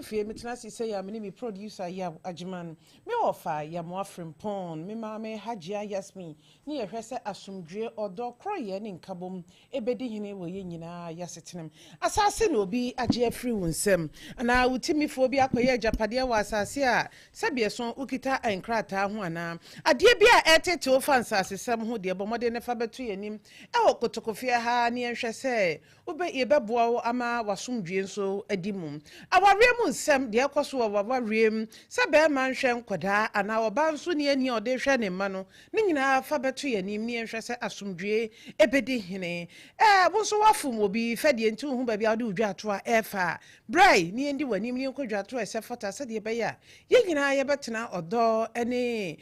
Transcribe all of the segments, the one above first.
Fie metena ase sɛ yɛ a me ne me producer Yaw Agyeman, me wɔfa Yamoah Frimpong, me maame Hajia Yasmin ne yɛhwɛ sɛ asomdwoeɛ, ɔdɔ, korɔyɛ ne nkabom bɛdi hene wɔ yɛn nyinaa y'asetenam. Asase na obi agye afiri wo nsam anaa wo timifoɔ bi akɔyɛ agyapadeɛ wɔ asase a sɛdeɛ so wokita nkrataa ho anaa adeɛ bi a ɛretete wo fa nsasesɛm ho deɛ, bɔ mmɔden na fa bɛto yɛn anim wɔ Kotokofie ha na yɛnhwɛ sɛ Wobɛ, yɛbɛboa wo ama w'asomdwoeɛ nso adi mu. Awareɛ mu nsɛm, deɛ ɛkɔ so wɔ w'awareɛ mu, sɛ barima nhwɛ nkwadaa anaa ɔbaa nso nni ani a ɔde rehwɛ ne mma no, ne nyinaa fa bɛto yɛn anim na yɛnhwɛ sɛ asomdwoeɛ bɛdi hene. Ɛɛ, wo nso woafom obi, fɛdeɛ nti wonhu baabi a wode wo dwaatoa refa a, bra yi na yɛndi w'anim na yɛnkɔ dwaatoa a ɛsɛ fata sɛdeɛ ɛbɛyɛ a yɛn nyinaa yɛbɛtena ɔdɔ ne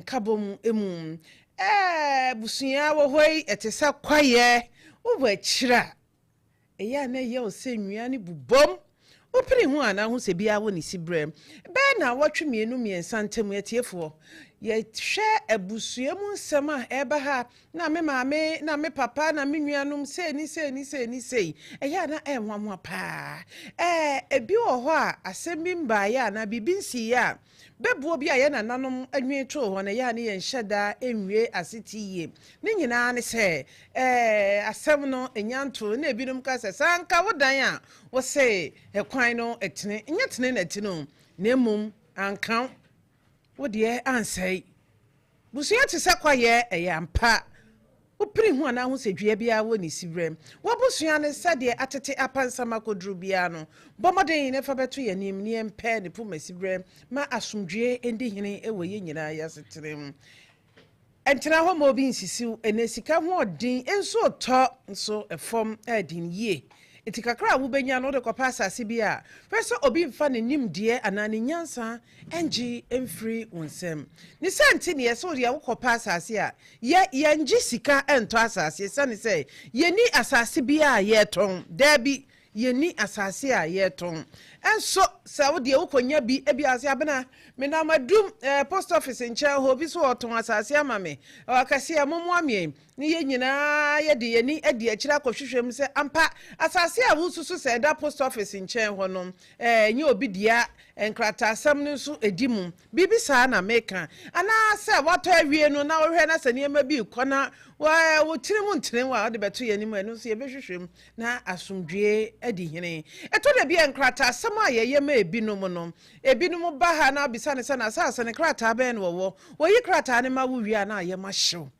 nkabom mu. Ɛɛ, abusua wɔ hɔ yi, ɛte sɛ kwaeɛ. Wowɔ akyiri a, ɛyɛ a na ɛyɛ wo sɛ nnua no bobom. Wopene ho a, na wohu sɛ biara wɔ ne siberɛ. Bɛyɛ nnawɔtwe mmienu mmiɛnsa ntam, atiefoɔ, yɛhwɛ abusua mu nsɛm a ɛreba ha, na me maame, na me papa, na me nuanom sei ne sei ne sei ne sei. Ɛyɛ a na ɛyɛ nwanwa paa. Ɛɛ, ebi wɔ hɔ a, asɛm bi mbaeɛ anaa biribi nsiiɛ a, Bɛboɔ bi a yɛn nananom nwen too hɔ no, ɛyɛ a ne yɛnhyɛ da nwie asete yie. Ne nyinaa ne sɛ, ɛɛ, asɛm no nnya ntoo. Na ebinom ka sɛ, sɛ anka wo dan a wose kwan no tene, nyɛ tene na ɛtene o, na mmom anka wo deɛ ansɛe. Busua te sɛ kwaeɛ, ɛyɛ ampa. Wopere hu anaa hu sɛ dua biara wɔ ne siberɛ. W'abusua no sɛdeɛ atete apansam akɔduru biara no, bɔ mmɔden na fa bɛto yɛn anim na yɛmpɛ ne poma siberɛ ma asomdwoeɛ ndi hene wɔ yɛn nyinaa yɛn asetena mu. Ntena hɔ mma obi nsisi wo. Ɛnnɛ sika ho ɔden, nsuo retɔ nso fam yɛ den yie. Enti kakra a wobɛnya no wode kɔpɛ asase bi a, hwɛ sɛ obi mfa ne nimdeɛ anaa ne nyansa ngye mfiri wo nsam. Ne saa nti neɛ sɛ wodeɛ wokɔpɛ asase a, yɛ yɛngye sika ntɔ asase ɛsiane sɛ yɛnni asase biara a yɛretɔn. Daabi, yɛnni asase a yɛretɔn. Nso sɛ wodeɛ wokɔnya bi, ebia sɛ Abena, menam Adum eh, post office nkyɛn hɔ, obi so ɔretɔn asase ama me, ɔkɛseɛ, mommoa me Ne yɛn nyinaa yɛde yɛn ani adi akyiri akɔhwehwɛ mu sɛ ampa asase a wosusu sɛ ɛda post office nkyɛn hɔ no nyɛ obi dea, nkrataasɛm no nso di mu. Biribi saa na meka. Anaasɛ woatɔ awie no na wohwɛ na sɛ nneɛma bi rekɔ na wo tirim ntene wo a, wode bɛto yɛn anim a, ɛno nso yɛbɛhwehwɛ mu na asomdwoe adi hene. Ɛtɔ da bi a nkrataasɛm a yɛyɛ ma ebinom no, ebinom ba ha na wobisa no sɛ n'asase no krataa bɛn na wɔwɔ. Wɔyi krataa no ma wo wie a na ayɛ ma hyew.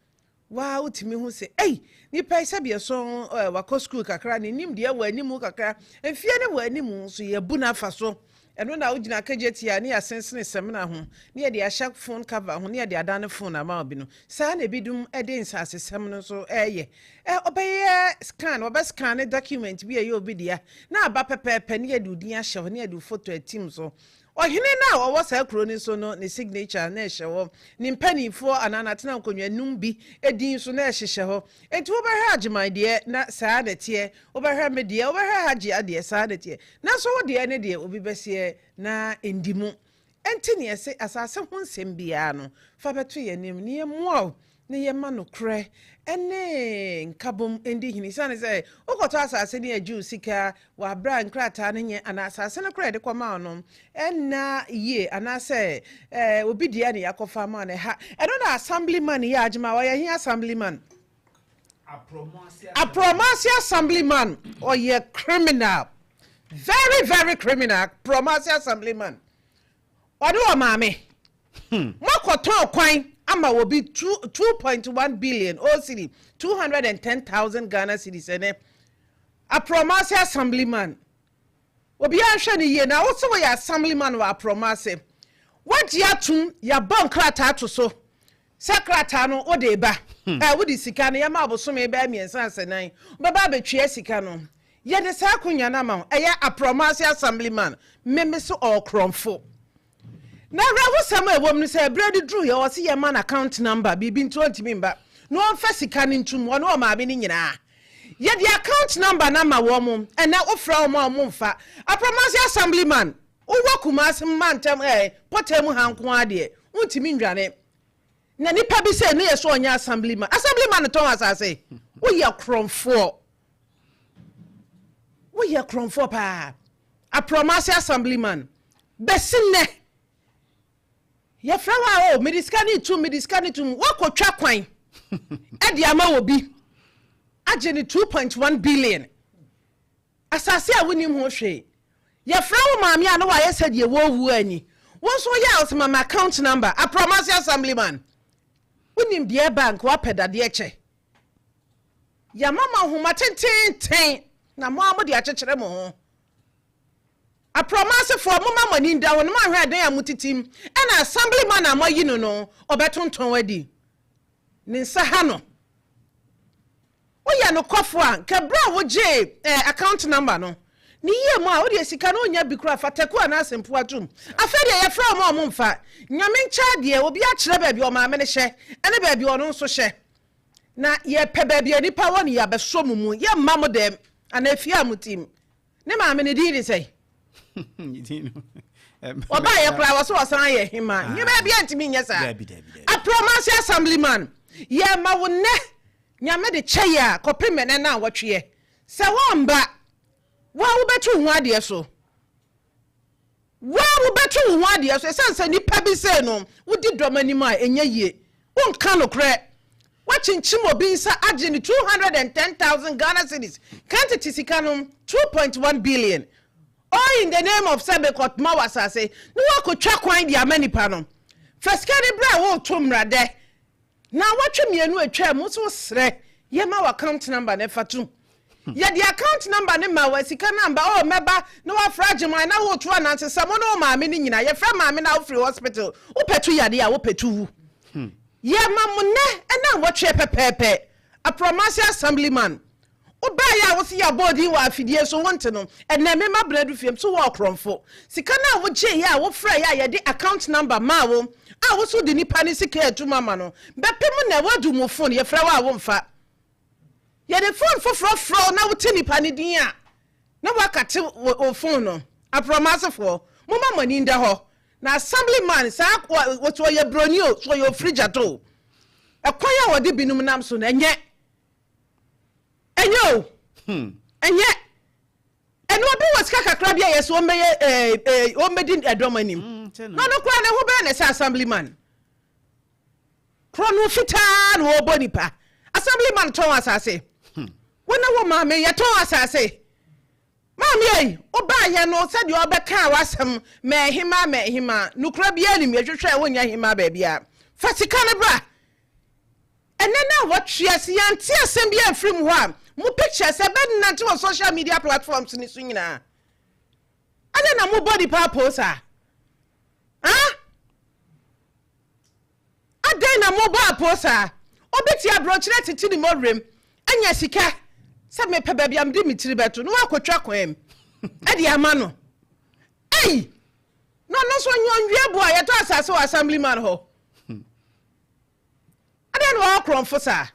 Wo ara wotumi hu sɛ, ei, nipa yi sɛdeɛ ɛso ɛ, wakɔ sukuu kakra, ne nimdeɛ wɔ anim kakra, mfeɛ no wɔ anim nso yɛabu no afa so. Ɛno na wogyina kagyatia a ne yɛasensene samina ho, ne yɛde ahyɛ phone cover ho, ne yɛde adane phone ama obi no. Saa na ebinom de nsasesɛm no nso reyɛ. Ɛ, wɔbɛyɛ scan, wɔbɛscanne document bi a ɛyɛ obi dea, na aba pɛpɛɛpɛ, ne yɛde wo din ahyɛ hɔ, ne yɛde wo photo atim so. Ɔhene no a ɔwɔ saa kuro no so no ne signature na ɛhyɛ hɔ, ne mpanimfoɔ anaa n'atena nkonnwa nom bi din nso na ɛhyehyɛ hɔ. Enti wobɛhwɛ Agyeman deɛ na saa na ɛteɛ, wobɛhwɛ me deɛ, wobɛhwɛ Hajia deɛ saa na ɛteɛ. Nanso wo deɛ ne deɛ obi bɛseɛ na ɛndi mu. Enti neɛ ɛse asase ho nsɛm biara no, fa bɛto yɛn anim na yɛmmoa wo na yɛma nokorɛ ne nkabom ndi hene. Esiane sɛ wokɔtɔ asase ne agye wo sika wɔ aberɛ a nkrataa no nyɛ anaa asase no koraa a yɛde kɔma wo no nna yie anaasɛ obi dea na yɛakɔfa ama wo no ɛha. Ɛno na Assemblyman yɛ adwuma. Ɔyɛ he Assemblyman? Aprɔmase Assemblyman. Ɔyɛ criminal. Very very criminal. Aprɔmase Assemblyman. Ɔne ɔmaame. Moakɔtɔn kwan ama obi 2.1 billion old cedi, 210,000 Ghana cedis ɛnɛ. Aprɔmase assemblyman. Obiara nhwɛ no yie na wo se woyɛ assemblyman wɔ Aprɔmase. Woagye atom, yɛabɔ nkrataa to so sɛ krataa no wode reba. Ɛ, wode sika no, yɛma wo bosome bɛyɛ mmiɛnsa ansa nan, wobɛba abɛtua sika no. Yɛde saa akonya no ama wo. Ɛyɛ Aprɔmase assemblyman. Me me se ɔwɔ korɔmfo. Na awerɛhosɛm a ɛwɔ mu ne sɛ, berɛ no duruiɛ, ɔse yɛmma no account number, biribi nti ɔntumi mba, na ɔmfa sika no ntom, ɔne ɔmaame no nyinaa. Yɛde account number no ama wɔn, ɛnnɛ wofrɛ wɔn a wɔmfa. Aprɔmase Assemblyman, wowɔ Kumasi mantam ɛɛ, pɔtam ha nko ara deɛ, wontumi nnwane. Na nipa bi sɛ, ne yɛ sɛ ɔnyɛ Assemblyman. Assemblyman tɔn asase? Woyɛ korɔmfoɔ. Woyɛ korɔmfoɔ paa. Aprɔmase assemblyman, bɛsi nnɛ yɛfrɛ wo a, o mede sika ne tum, mede sika ne tum, woakɔtwa kwan ɛde ama wɔ bi agye ne 2.1 billion, asase a wonim ho hwee. Yɛfrɛ wo maame a na wayɛ sɛdeɛ wɔwu ani. Wo nso woyɛ a wosɛ mama account number. Aprɔmase assemblyman, wonim deɛ bank woapɛ dadeɛ kyɛ. Yɛama ma nhoma tententen na mo a mode akyekyere mo ho. Aprɔmasefoɔ, moma mo ani da hɔ no, moahwɛ adan a motitim ɛna assemblyman a moayi no, ɔbɛtontɔn adi ne nsa ha no. Woyɛ no kɔfo a, nka berɛ a wogyee account number no ne yie mu a, wode sika no wonya bi kora fa taku anaasɛ mpo atom. Afei deɛ yɛfrɛ wo ma ɔmo mfa Nyame nkyɛ deɛ obi akyerɛ baabi ɔmaame no hyɛ ɛne baabi ɔno nso hyɛ, na yɛpɛ baabi a nipa wɔ no, yɛabɛsɔ mu mu, yɛmma mo dɛm anaa efie a mo tim. Ne maame ne din de sɛ ɔbaa yɛ koraa wɔ so wɔsan yɛ hema hema bi antumi nyɛ saa. Dabi, dabi, dabi. Aprɔmase assemblyman, yɛma wo nnɛ Nyame de kyɛ yɛ a kɔpem ɛnɛ no a wɔtweɛ sɛ wɔmba wo a, wobɛto wo ho adeɛ so, wo a wobɛto wo ho adeɛ so, ɛsiane sɛ nnipa bi sei no wodi dɔm anim a ɛnyɛ yie. Wonka nokorɛ. Woakyinkyim obi nsa agye ne 210,000 Ghana cedis, kan tete sika no 2.1 billion, all in the name of sɛ mekɔtoma wɔ asase na woakɔtwa kwan de ama nipa no. Fa sika no berɛ a woreto mmuradɛ na wɔtwe mmienu atwa mu so serɛ yɛma wɔ account number ne fa tom. Yɛde account number ne ma wɔ sika number o mɛba na wafrɛ Agyeman na woto anansesɛm wo ne wo maame no nyinaa. Yɛfrɛ maame no a, wofiri hospital, wopɛto yadeɛ a wopɛto wu. Yɛma mo nnɛ ɛna wɔtweɛ pɛpɛɛpɛ. Aprɔmase assemblyman, wobaeɛ a wo se yɛabɔ din wɔ afidie so, wonte no. Ɛnɛ mema Benadu fiem so wɔ ɔkorɔmfo sika no a wogyeeɛ a wofrɛeɛ a yɛde account number maa wo a wo so de nipa ne sika atum ama no, bɛpem na woadu mu phone yɛfrɛ wo a womfa. Yɛde phone foforɔ frɛ wo na wote nipa ne din a na woakate wo phone no. Aprɔmasefoɔ, momma mo ani nda hɔ na assemblyman saa wɔsɛ ɔyɛ broni o, so ɔyɛ ofiri gyato o, ɛkwan a wɔde binom nam so no, ɛnyɛ o, ɛnyɛ ɛno. Obi wɔ sika kakra bi a yɛ sɛ ɔmmɛyɛ ɛɛ ɛɛ ɔmmɛdi ɛdɔm anim na ɔno koraa ne ho bɛyɛ ne sɛ assemblyman korɔ no fitaa na wɔbɔ nipa. Assemblyman tɔn asase, wɔn na wɔ maame yɛtɔn asase. Maame yi, ɔbaayɛ no sɛdeɛ ɔbɛka w'asɛm mɛɛhema mɛɛhema nukura biara nim yɛhwehwɛ a wonya hema baabi a fa sika no bra. Ɛnɛ na wɔtwe ase yɛnte asɛm bi amfiri mu hɔ a, mo pictures ɛbɛnante wɔ social media platforms ni so nyinaa. Ɛdɛ na mobɔ nipa apo saa ah? Adɛn na mobɔ apo saa? Obi te aborɔkyerɛ tete ne mmɔwerɛm anya sika sɛ mepɛ baabi a mede me tiri bɛto na woakɔtwa kwan mu ɛde ama no. Ei, na ɔno nso ɔnyɛ ɔnwie bo a yɛtɔ asase wɔ assemblyman hɔ. Adɛn na wɔwɔ korɔmfo saa?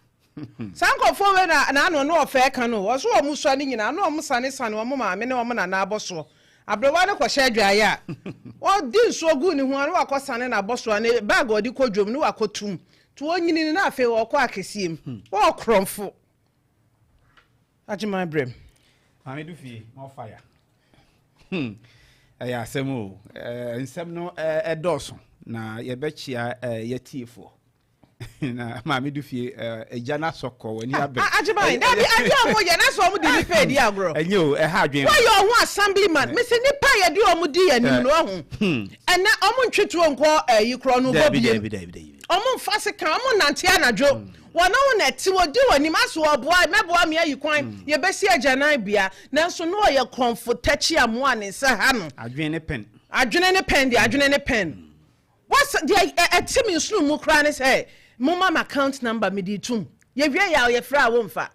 Saa nkurɔfoɔ wei na n'ano no ɔfɛɛ ka no, wɔso wɔn sua no nyinaa na wɔn sane sane wɔn maame ne wɔn nana abɔsoɔ. Aberewa no kɔhyɛ adwaeɛ a wɔde nsuo gu ne ho a, na wakɔ sane n'abɔsoɔ ne bag a ɔde kɔ dwom ne wakɔ tum nti wɔnyini no na afei wɔkɔ akɛseɛ mu. Wɔwɔ korɔmfo. Agyeman, brɛm. Maame du fie more fire. Ɛyɛ asɛm o. Nsɛm no ɛdɔɔso na yɛbɛkyia yɛtiefoɔ na maame du fie agya no asɔ kɔ w'ani abɛ. Agyeman, dabi, adeɛ a ɔmo yɛ na sɛ ɔmo de nipa edi agorɔ. Ɛnyɛ o, ɛha adwene. Wɔyɛ ɔho assemblyman, mesi nipa a yɛde ɔmo di anim no, ɔho ɛnɛ ɔmo ntwe tuo nkɔ ɛyi korɔ no bɔ dabi biem. Dabi, dabi, dabi. Ɔmo nfa se kan ɔmo nante anadwo wɔn ho na ɛte wɔdi wɔn anim aso ɔboa mɛboa mi ayi kwan yɛbɛsi agyanan bea, nanso no ɔyɛ kɔnfo tɛkyi amoa ne nsa ha no. Adwene ne pɛn. Adwene ne pɛn deɛ, adwene ne pɛn wɔsɛ deɛ ɛte mi nsoro mu koraa ne sɛ moma ma account number mede tum. Yɛwie yɛ a yɛfrɛ a womfa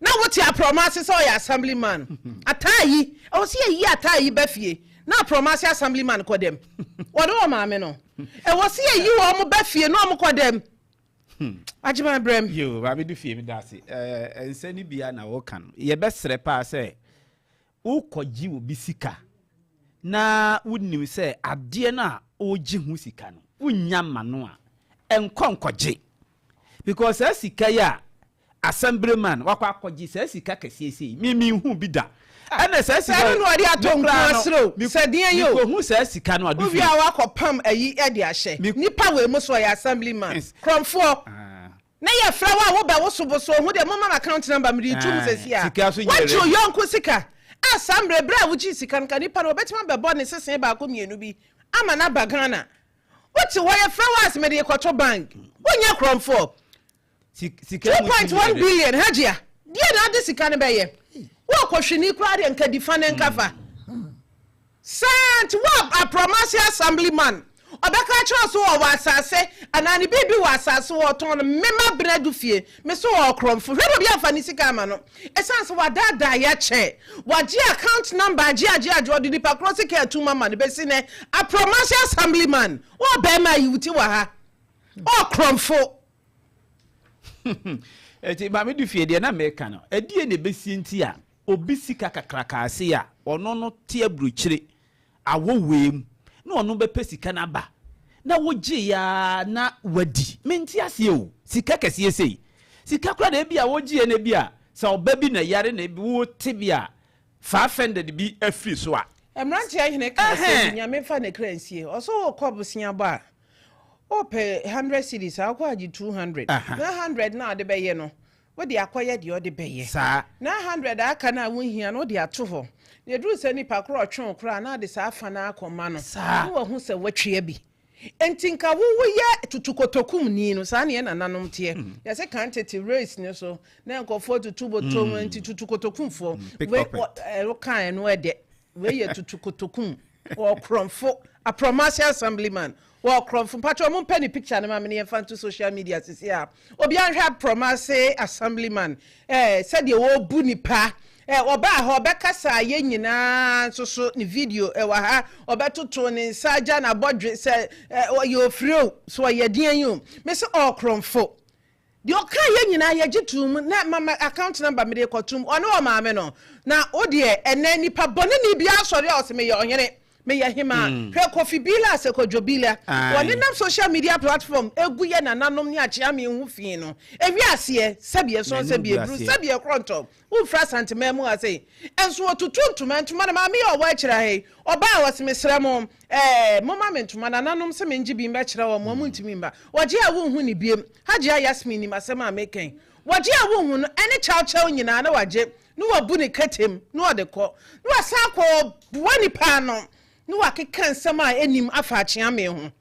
na wote aprɔma ase sɛ ɔyɛ assemblyman. Ataa yi ɛwɔ sɛ yɛyi ataa yi ba fie na aprɔma ase assemblyman kɔ dɛm wɔde wɔ maame no, ɛwɔ sɛ yɛyi wɔn mo ba fie na wɔn kɔ dɛm. Agyema, brɛm. Yo, maame du fie, mi da ase. Nsɛm no bia na wɔka no, yɛbɛsrɛ paa sɛ wokɔgye obi sika na wonim sɛ adeɛ no a ɔregye ho sika no wonya ma no a, ɛnkɔ nkɔgye, because saa sika yi a Assemblyman wakɔ akɔgye saa sika kɛseɛ sei, me menhu bi da. Ɛna saa sika Sɛ ɛno na ɔde atɔ me koraa nku no, asere o, me sɛ deɛn yi o. mekɔhu saa sika no ado Wowie fie. a wakɔ pam ayi de ahyɛ. Me Nipa wei mo so ɔyɛ assemblyman. Yes. Korɔmfoɔ. Ah. Na yɛfrɛ wo a wo bɛ woso boso ho deɛ momma me account number mede retu mu Ah, sɛsi a. sika so nyɛ Woagye ready. wo yɔnko sika a saa mmerɛ berɛ a wogyee sika no ka nipa no wɔbɛtumi abɛbɔ ne sesee baako mmienu bi ama no aba Ghana. Wote hɔ yɛfrɛ wo a se mede rekɔto bank. Wonyɛ korɔmfoɔ. 2.1 billion Hajia, deɛ na ade sika no bɛyɛ? Wo ɔkɔhwini koraa deɛ nka di fa ne nka fa. Saa nti wo Aprɔmase assemblyman ɔbɛka akyerɛ wo so ɔwɔ asase anaa ne biribi wɔ asase wɔ ɔtɔn no mema bena du fie me so wɔ ɔkorɔmfo hwɛ na obi amfa ne sika ama no ɛsiane sɛ wadaadaa yɛ kyɛ wagye account number agye agye agye ɔde nipa korɔ sika atum ama no bɛsi nɛ Aprɔmase assemblyman wo ɔbɛrima yi wo ti wɔ ha ɔkorɔmfo. Eti maame du fie deɛ na meka no, ɛdeɛ na ɛbɛsie nti a obi sika kakraka ase a ɔno no te aburokyire awɔ wei mu na ɔno bɛpɛ sika no aba na wogye ya na wadi. Mente aseɛ o, sika kɛseɛ sei, sika koraa na ebi a wogyeɛ no bi a sɛ ɔba bi na yare na ebi wote bi a 500 bi afiri so a. Mmeranteɛ hene kaa sɛ bi Nyame mfa ne kra nsie ɔsɛ wokɔ bosea bɔ a Wopɛ 100 cedis a, wokɔ agye 200. Na 100 no a wode bɛyɛ no, wode akɔyɛ deɛ wode bɛyɛ. Na 100 a aka no a wonhia no, wode ato hɔ. Na ɛduru sɛ nipa korɔ ɔtwe wo koraa a, na wode saa fa no ara akɔma no. Na wahu sɛ woatwea bi. Enti nka wo woyɛ tutukotokumni no, saa na yɛn nananom teɛ. Yɛse kan tete race no so, na nkurɔfoɔ tutu bɔtɔ mu, enti tutukotokumfoɔ. Wei, wokaa ɛno ɛdɛ. Wei yɛ tutukotokum. Ɔkorɔmfo, Aprɔmase Assemblyman, wɔ Ɔkorɔmfo. Mpakyɛw mo mpɛ ne picture no ma me na yɛmfa nto social media sisi a. Obiara nhwɛ Aprɔmase Assemblyman eh, sɛdeɛ ɔrebu nipa. Eh, ɔbaa ha ɔbɛkasa yɛn nyinaa nso so ne video ɛwɔ ha. Ɔbɛtoto ne nsa agya n'abɔdwe sɛ eh, ɔyɛ ofiri o, so ɔyɛ deɛn yi o. Mese Ɔkorɔmfo. Deɛ ɔkaa yɛ nyinaa yɛgye too mu na ma ma account number mede kɔtom ɔne ɔmaame no na wo deɛ ɛnɛ nipa bɔneni biara sɔre a ɔse meyɛ ɔhene meyɛ hemaa hwɛ Kofi Bila sɛ Kwadwo Bila wɔne nam social media platform egu yɛ nananom ne akyeame ho fi no ewi aseɛ sɛbi ɛsɔn sɛbi eburu sɛbi ɛkorɔntɔ Womfiri Asanteman mu ha sei. Nso wɔtutu ntoma, ntoma no maame yi a ɔwɔ akyire ha yi, ɔbaa a ɔse mesrɛ mo eh, momma me ntoma, nananom se mengye bi mbɛkyerɛ wɔn, wɔn ntumi mma. Wɔgye a wonhu no biem. Hajia Yasmin nim asɛm a meka yi. Wɔgye a wonhu no, ɛne kyawkyaw nyinaa na wagye, na wabu ne kɛtɛm, na ɔde kɔ. Na wasan akɔ boa nipa ano. Ne wakeka nsɛm a ɛnnim afa akyeame ho.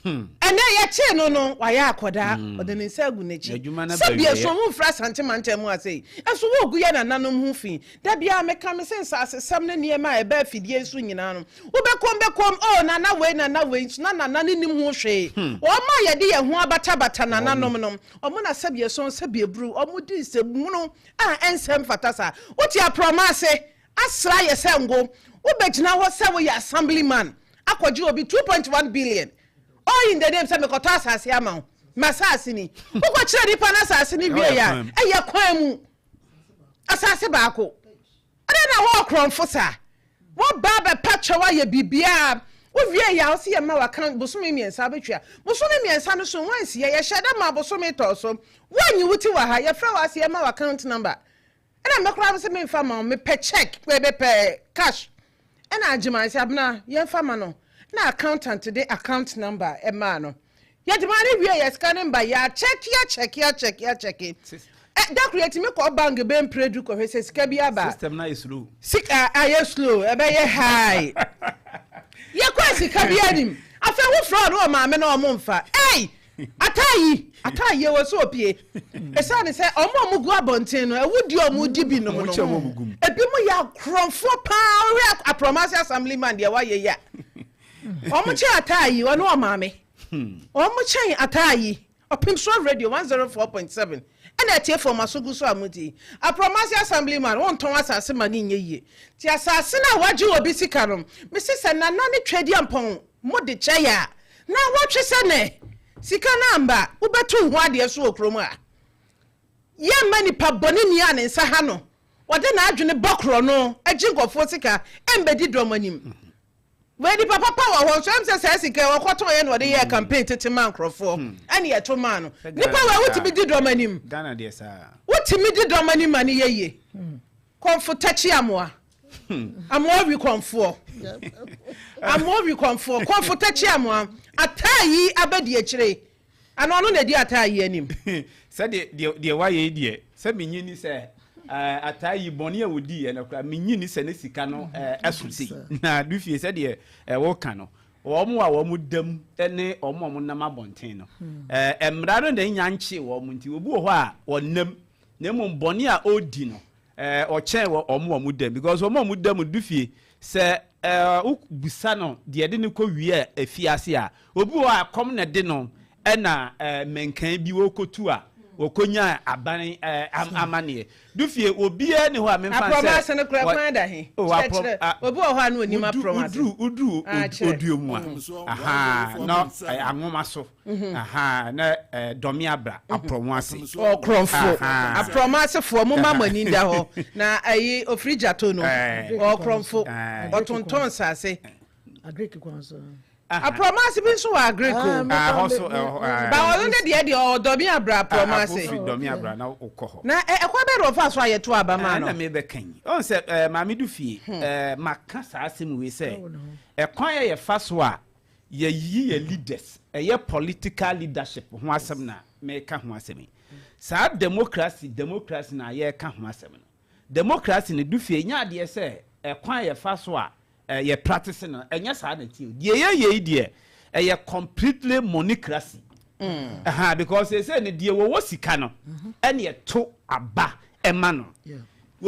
Ɛnɛ yɛkyee no no, wayɛ akɔdaa, ɔde ne nsa agu n'akyi. Sɛbia so ho mfiri Asante mantam mu ase yi, nso wogu yɛ nananom ho fi. Da biara meka me se nsasesɛm ne nneɛma a ɛba afidie yi so nyinaa no, wobɛkɔm bɛkɔm, oh nana wei, nana wei, nso na nana no nnim ho hwee. Wɔn a yɛde yɛn ho abatabata nananom no, wɔn na sɛbia so, sɛbia buru, wɔdi nsɛmhunu a ɛnsɛ mfata saa. Wote aprɔma ase, Asra yɛ sɛ ngo. Wobɛgyina hɔ sɛ woyɛ assembly man akɔgye obi 2.1 billion all in the name sɛ mekɔtɔ asase ama wo, m'asase ni. Wokɔkyerɛ nipa no asase no wie a, ɛyɛ kwan mu asase baako. Adɛn na wɔwɔ korɔmfo saa? Woba abɛpa kyɛw ayɛ biribiara wowie yɛ a wose yɛma wo account bosome mmiɛnsa wobɛtua. Bosome mmiɛnsa no so woansi yɛ, yɛhyɛ da maa bosome tɔɔ so. Woanyi wo ti wɔ ha, yɛfrɛ wo ase yɛma wo account number. Ɛna me koraa mese memfa ma wo, mepɛ check, mepɛ cash. Ɛna Agyeman sɛ Abena yɛmfa ma no. Ɛna accountant de account number ɛmaa no. Yɛde maa no wie yɛ sika no mba, yɛakyɛke akyɛke akyɛke akyɛke. Ɛ da koro yɛtumi kɔ bank bɛ mprɛdu kɔhwɛ sɛ sika bi aba. System no ayɛ slow. Sika ayɛ slow, ɛbɛyɛ high. Yɛkɔɛ sika bi anim. Afei wofrɛ ɔne ɔmaame na ɔmo mfa. Ei! Ataa yi, ataa yi, ɛwɔ sɛ opie. Esiane sɛ wɔn a wɔgu abɔnten no, awudi a wɔdi binom no, ebinom yɛ akorɔmfoɔ paa. Wohwɛ Aprɔmase Assemblyman deɛ wayɛ yi a, wɔkyɛn ataa yi, ɔne ɔmaame. Wɔkyɛn ataa yi, Ɔpemsoɔ Radio 104.7 ɛna atiefoɔ mo aso gu so a motie. Aprɔmase Assemblyman, wontɔn asase ma no nyɛ yie. Nti asase no a woagye obi sika no, mese sɛ Nana ne Tweaduampɔn Mo de kyɛe a, naawɔtwe sɛ nɛ sika no amba, wobɛto wo ho adeɛ so wɔ kurom ha. Yɛmma nipa bɔneni a ne nsa ha no, ɔde n'adwene bɔ korɔno, gye nkurɔfoɔ sika, mbɛdi dɔm anim. Wei nipa papa wɔ hɔ nso, ɛm sɛ saa sika yi ɔkɔtɔn yɛ na ɔde yɛɛ campaign tete maa nkurɔfoɔ, ɛne yɛto maa no. Nipa wei wotumi di dɔm anim. Ghana deɛ saa. Wotumi. Wotumi di dɔm anim ma no yɛ yie. Kɔmfo Takyi Amoah. Amoah wi kɔmfoɔ. Amoah wi kɔmfoɔ. Kɔmfo Takyi Amoah. Ataa yi abɛdi akyire. Anaa ɔno na ɛdi ataa yi anim? Sɛ deɛ deɛ deɛ wayɛ yi deɛ, sɛ menye ni sɛ ɛɛ ataa yi bɔne a ɔdiiɛ no koraa, menye ni sɛ ne sika no ɛɛ ɛso sei. Na Dufie, sɛdeɛ ɛɛ woka no, wɔn a wɔn da mu ne wɔn a wɔnam abɔnten no, mmara no na nya nkyee wɔn, nti obi wɔ hɔ a wɔnam na mmom bɔne a ɔredi no ɔkyɛn wɔ wɔn a wɔn da mu, because wɔn a wɔn da mu, Dufie, sɛ wobusa no deɛ de ne kɔ wie a efiase a, obi wɔ hɔ a kɔm na de no, ɛna mmɛnkan bi wɔkɔtu a wɔkɔnya aban amanneɛ. Dufie, obiara ni hɔ a memfa sɛ Aprɔmase no kora kwan da he? Kyerɛkyerɛ obi wɔ hɔ a na onim aprɔmase. Woduru oduo mu a, aha, na anwoma so aha na Dɔme Abra aprɔmo ase. Ɔkorɔmfo aprɔmasefoɔ, momma mo ani da hɔ na ayi ofiri gyato no, ɔkorɔmfo ɔtontɔn nsase. Agric kwan so. Aprɔmase bi nso wɔ Agric o. Hɔ so. Ba ɔno ne deɛ ɔdɔmi Abra aprɔmase. Ofiri Dɔme Abra na wokɔ hɔ. Na ɛkwan bɛɛ na ɔfa so a yɛto aba ma no? Ɛna mebɛka yi, ɔn sɛ maame du fie, maka saa asɛm wei sɛ ɛkwan yɛ yɛfa so a yɛyi yɛ leaders, ɛyɛ political leadership ho asɛm na meka ho asɛm yi. Saa democracy na yɛreka ho asɛm no, democracy no, du fie, nyɛ adeɛ sɛ ɛkwan yɛfa so a yɛ practice no, ɛnyɛ saa na ti o. Deɛ yɛyɛ yi deɛ, ɛyɛ completely moneycracy ɛha, because ɛsɛ ne deɛ wɔwɔ sika no ɛne ɛto aba ɛma no.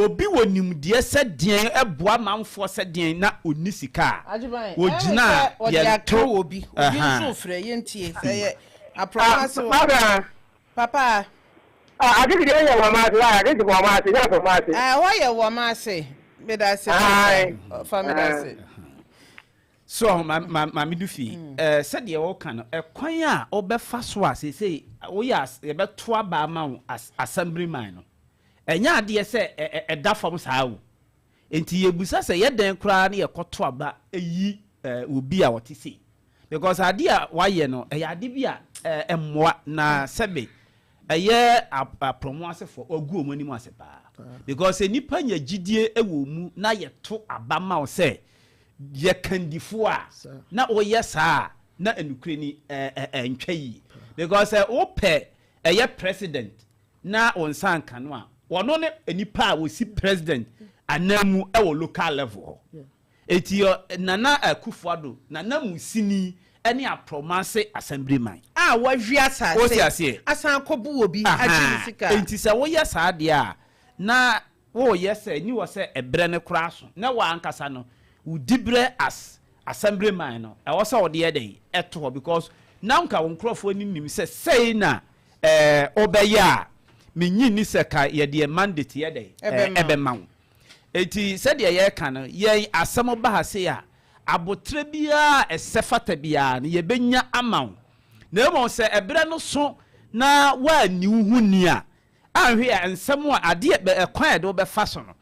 Obi wɔ nimdeɛ sɛ deɛn ɛboa manfoɔ sɛ deɛn na onni sika a ogyina a yɛnto. Aka wɔ bi obi nso frɛ yɛntie sɛ yɛ aprɔmase wɔ papa. Agege deɛ yɛ wɔn ase, agege wɔn ase, nyɛ wɔn ase. Ɛhɔ yɛ wɔn ase, meda ase fa, meda ase. So maame du fie, sɛdeɛ wɔka no, ɛkwan a wɔbɛfa so a seesei woyɛ yɛbɛto aba ama wo assemblyman no, ɛnyɛ adeɛ sɛ ɛda fam saa o. Nti yɛbusa sɛ yɛdɛn koraa ne yɛkɔto aba eyi obi a wɔte sei? Because adeɛ a wayɛ no, ɛyɛ ade bi a ɛmmoa na sɛbe ɛyɛ aprɔmo asefoɔ wagu wɔn anim ase paa, because nipa nya gyidie wɔ mu na yɛto aba ma wo sɛ yɛ kandifoɔ a, na wɔyɛ saa na enukure ni ɛɛ ɛntwa yie, because wopɛ ɛyɛ president na wɔn nsa nka no a, wɔno ne nipa a wɔsi president anan ɛwɔ local level hɔ. Eti Nana Akufo-Addo, Nana Musini ɛne Aprɔmase assemblyman a wɔahwi asase. O ti aseɛ. Asan akɔbu obi agye ne sika. Eti sɛ woyɛ saa deɛ a, na wɔyɛ sɛ ni wɔ sɛ ɛbrɛ ne koraa so na wɔn ankasa no wodi brɛ as assemblyman no, ɛwɔ sɛ ɔde yɛ dɛ ɛto hɔ, because na nka wɔn nkurɔfoɔ ni nim sɛ sɛyi na ɔbɛyɛ a, menyi ni sɛ ka yɛde yɛ mandate yɛ dɛ ɛbɛma wo. Eti sɛdeɛ yɛreka no, yɛn asɛm ba ha se a, abotire biara ɛsɛ fata biara no yɛbɛnya ama wo, na mmom sɛ ɛberɛ no so na woanni wo ho ni a, anhwɛ a nsɛm a adeɛ ɛkwan a yɛde wobɛfa so no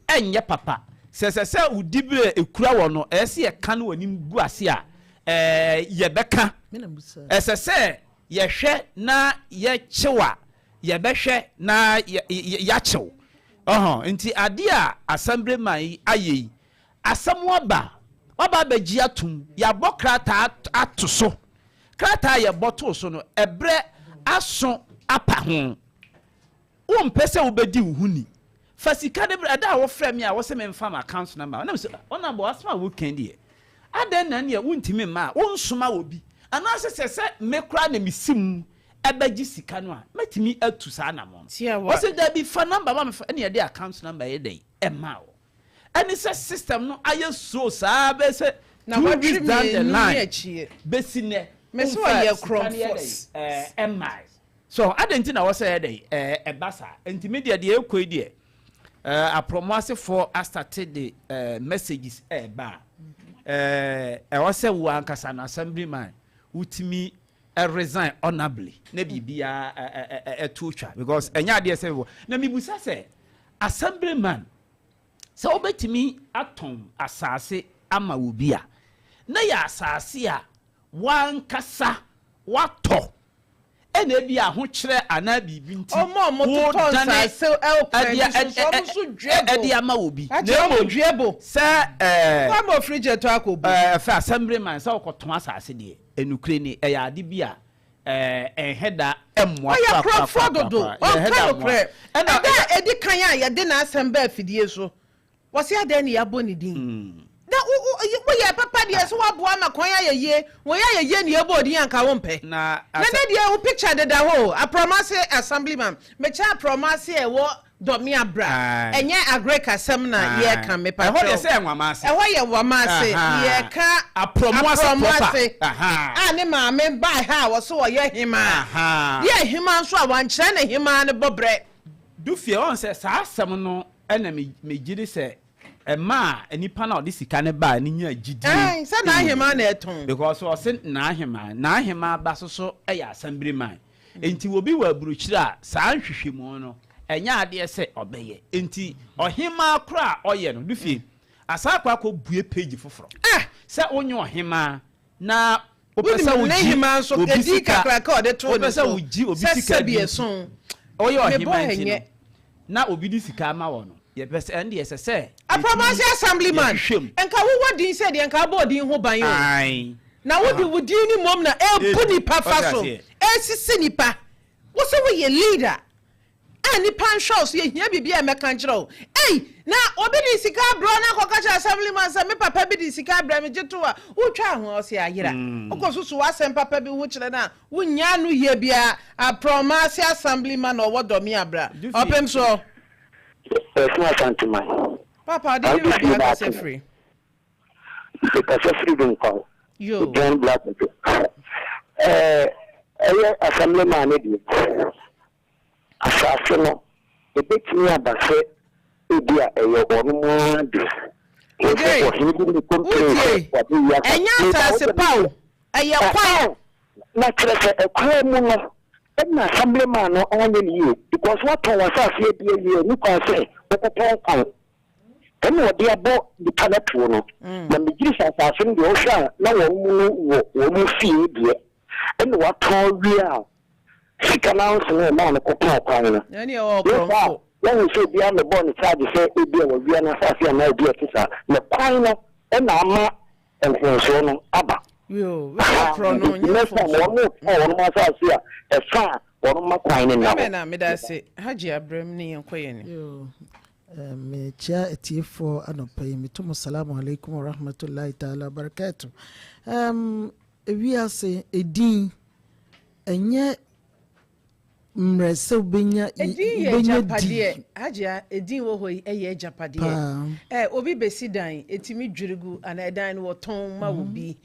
ɛnyɛ papa. Sɛ wo dibere ekura wɔ no, ɛyɛ sɛ yɛka no w'anim gu ase a, yɛbɛka. Ɛsɛ sɛ yɛhwɛ na yɛkyew a, yɛbɛhwɛ na yɛakyew ɔhɔn. Nti adeɛ a assemblyman yi ayɛ yi, asɛm aba, waba abɛgye atum, yɛabɔ krataa ato so. Krataa a yɛbɔ too so no, ɛbrɛ aso apa ho. Wompɛ sɛ wobɛdi wo ho ni, fa sika de brɛ. Ɛda a wofrɛ me a wɔsɛ memfa ma account number, ɔnam sɛ ɔnabɔ asɛm a wokan deɛ, adɛn na neɛ wontumi mma a wonsoma wɔ bi, anaasɛ sɛ me koraa na mesi mu ɛbɛgye sika no a, mɛtumi atu saa namɔ no. Ɔsɛ dabi, fa number ma mefa, ɛne yɛde account number yɛ dɛn ɛma wo. Ɛne sɛ system no ayɛ slow saa bɛyɛ sɛ 2 weeks down the line bɛsi nɛ. Mɛsɛ ɔyɛ korɔmfo. Ɛmmae so, adɛn nti na wɔsɛ yɛ dɛn ɛba saa? Nti mi deɛ ɛkɔ yi deɛ, aprɔmo asefoɔ asate de messages ɛɛba a, ɛwɔ sɛ wo ankasa no, assemblyman, wotumi resign honourably na biribiara ɛto twa, because ɛnyɛ adeɛ sɛ wɔ na mibusa sɛ assemblyman sɛ wobɛtumi atɔn asase ama wo bi a, na yɛ asase a wankasa watɔ. Ɛna ebi ahokyerɛ anaa biribi nti Ɔmo a ɔmo totɔ wodane nsaase ɛwɔ kwan ɛde bi so nso, ɔmo nso dua bo. Ɛde ama obi. Agye Na ɔmo mmom dua bo. Sɛ Kwan bɔ fridge ɛtɔ akɔ bu. Ɛfɛ assemblyman sɛ ɔkɔtɔn asase deɛ, ɛnukure ni, ɛyɛ ade bi a ɛnhɛ da ɛmmoa Ɔyɛ koraa koraa korɔmfoɔ koraa dodo. koraa. Ɛnhɛ Ɔnka da mmoa. nokorɛ. Ɛna Ɛda a ɛdi kan a yɛde n'asɛm baa afidie so, wɔsi adɛn ne yɛabɔ ne din? Na woyɛ papa deɛ, sɛ woaboa ma kwan ayɛ yie, wɔyɛ ayɛ yie ne yɛbɔ odin anka wompɛ. Na Na ne deɛ, wo picture deda hɔ o, Aprɔmase assemblyman. Mekyɛ Aprɔmase a ɛwɔ Dɔme Abra. Ɛnyɛ agric asɛm na yɛreka, mepa Ɛhɔ deɛ kyɛw. sɛ yɛ Nwamase. Ɛhɔ yɛ Wamase. Yɛka Aprɔmoase proper. Aprɔmoase a ne maame baa ha a wɔso wɔyɛ hemaa. Yɛ hemaa nso a, wankyerɛ ne hemaa no bɔberɛ. Dufie ɔn sɛ saa asɛm no, ɛna megye di sɛ ɛma a nipa na ɔde sika no baa ne nya gyidie. Ɛn, sɛ n'ahemaa na ɛtɔn. Because ɔse n'ahemaa ba so so ɛyɛ assemblyman, nti obi wɔ aburokyire a, saa nhwehwɛmu no ɛnyɛ adeɛ sɛ ɔbɛyɛ. Nti ɔhemaa koro a ɔyɛ no, Dufie asa akɔ bue page foforɔ sɛ wonyɛ ɔhemaa na wopɛ sɛ Wonim ne wogye hemaa nso obi ɛdi sika kakraka a ɔde too wopɛ ne sɛ so wogye obi sɛ sika sɛbi bi nti ɛso ɔyɛ mebɔ ɔhemaa nti no ɛnyɛ. Na obi de sika ama wɔ no, yɛpɛ sɛ ɛno deɛ ɛsɛ sɛ Aprɔmase assemblyman, yɛhwehwɛ mu. Nka wowɔ din sɛ deɛ, nka wobɔ din ho ban o. Na wode wo din no mmom na ɛbu Ebu. nipa fa Ɔte so, aseɛ. ɛsisi nipa. Wo sɛ woyɛ leader a, nipa nhwɛ wo so, yɛhia biribi a mɛka nkyerɛ wo. Ei, na obi de sika abrɛ wo na akɔka kyerɛ assemblyman sɛ me papa bi de sika abrɛ me, gye to a wotwa ho a, ɔsɛ ayera. Wokɔ susu w'asɛm papa bi ho kyerɛ no a, wonya no yie biara. Aprɔmase assemblyman a ɔwɔ Dɔme Abra. Dufie. Ɔpem soɔ. Ɛsene Asanteman. Papa, ɔde ne wurade akasa firi. Mekasa firi Dunkwa. Yo. John Black. Ɛyɛ assemblyman ne deɛ, asase no ebetumi aba sɛ ebi a ɛyɛ ɔno mu ara de Agye, ɔhene bi ne complain sɛ wotie, wade yi asa. Ɛnyɛ asase pa o, ɛyɛ kwan. Na kyerɛ sɛ ɛkwan mu no ɛna assemblyman no anyɛ ne yie, because watɔn w'asase adi awie, ni kwan sɛ wokɔtɔn kwan ɛna ɔde abɔ nipa no tuo no. Na megyiri sɛ asase no deɛ, ɔhwɛ a na wɔn mu no wɔ wɔn mu fie deɛ, ɛna watɔn wie a, sika no anso no ɔmaa no kɔtɔn kwan no. Ɛne ɛwɔ Yɛ saa ɔkorɔmfo. Wɔhu sɛ obiara mɛbɔ ne charge sɛ ebi a wɔwia no asase anaa obi a ɛte saa, na kwan no ɛna ama mfomsoɔ no aba. Yo, wei korɔ no nti nyɛ next time mfomsoɔ. wɔn mo tɔn wɔn asase a, ɛfa a wɔn ma kwan no nna Amen hɔ. a meda ase. Hajji Abraham ne yɛn kɔ yɛn nim. Yo, mekyia atiefoɔ anɔpa yi, meto mo salamu alaikum wa rahmatullahi ta'ala wa barakatuh. Ewiase edin ɛnyɛ mmerɛ sɛ wobɛnya Edin yɛ wobɛnya agyapadeɛ. di. Hajji a edin wɔ hɔ yi ɛyɛ agyapadeɛ. Paa. Obi besi dan, etimi dwiri gu anaa ɛdan no wɔtɔn ma obi.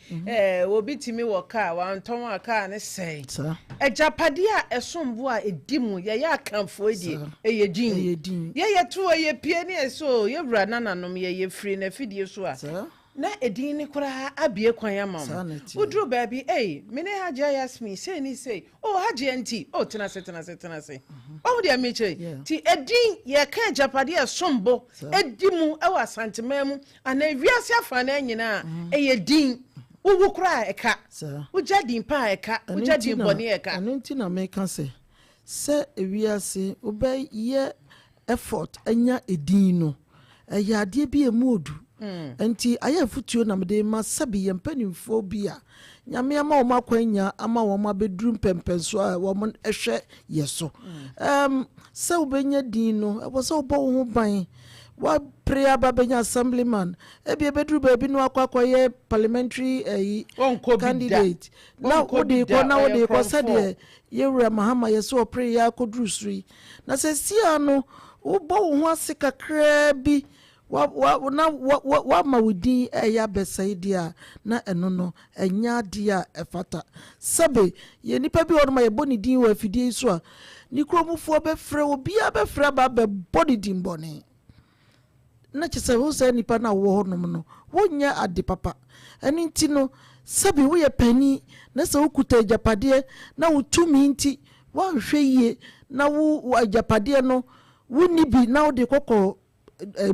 Obi timi wɔ kaa, wantɔn a, kaa ne sɛe. Agyapadeɛ a ɛsom bo a edi mu yɛyɛ akanfoɔ yi deɛ, ɛyɛ din. Ɛyɛ din. Yɛyɛ to yɛ pie ne ɛsɛ o, yɛwura nananom yɛyɛ firi n'afidie so a, na edin ne koraa abie kwan ama Saa wo. na ɛteɛ. Woduru baabi, ei, me ne Hajji Yasmin sei ne sei o, Hajji nti o, tena ase, tena ase, tena ase. Wahu deɛ mekyerɛ? Nti edin, yɛka agyapadeɛ a ɛsom bo edi mu ɛwɔ Asanteman mu anaa ewiase afanan nyinaa, ɛyɛ din. Wowu koraa a, ɛka. Wogya din pa a, ɛka. Ɛno Wogya nti din na bɔne a, ɛka. Ɛno nti na meka sɛ ewiase wobɛyɛ effort anya edin no, ɛyɛ adeɛ bi a emu odu. Nti ayɛ afutuo na mede ma sɛbi yɛn mpanimfoɔ bi a Nyame ama wɔn akwanya ama wɔn abɛduru mpɛmpɛnso a wɔn hwɛ yɛ so. Sɛ wobɛnya din no, ɛwɔ sɛ wobɔ wo ho ban. Wapere aba bɛnya assemblyman, ebi ebɛduru baabi no akɔ akɔyɛ parliamentary ɛyi Wɔnkɔ bi da. candidate na Wɔnkɔ bi wode da, kɔ na ɔyɛ wode kɔ. korɔmfoɔ. Sɛdeɛ yɛwura Mahama yɛ sɛ ɔpere yɛ akɔduru soro yi, na sɛ sia no wobɔ wo ho ase kakraa bi wa wa na wa wa wama wo din ɛyɛ abɛsɛe deɛ a, na ɛno no ɛnyɛ adeɛ a ɛfata. Sɛbe yɛ nipa bi wɔ hɔnom a yɛbɔ ne din wɔ afidie yi so a, ne kuromufoɔ bɛfrɛ, obiara bɛfrɛ aba abɛbɔ ne din bɔne, na kyerɛ sɛ wo saa nipa no a wowɔ hɔnom no, wonyɛ ade papa. Ɛno nti no, sɛbi woyɛ panin na sɛ wokuta agyapadeɛ na wo tumi nti woanhwɛ yie na wo agyapadeɛ no wonni bi na wode kɔkɔ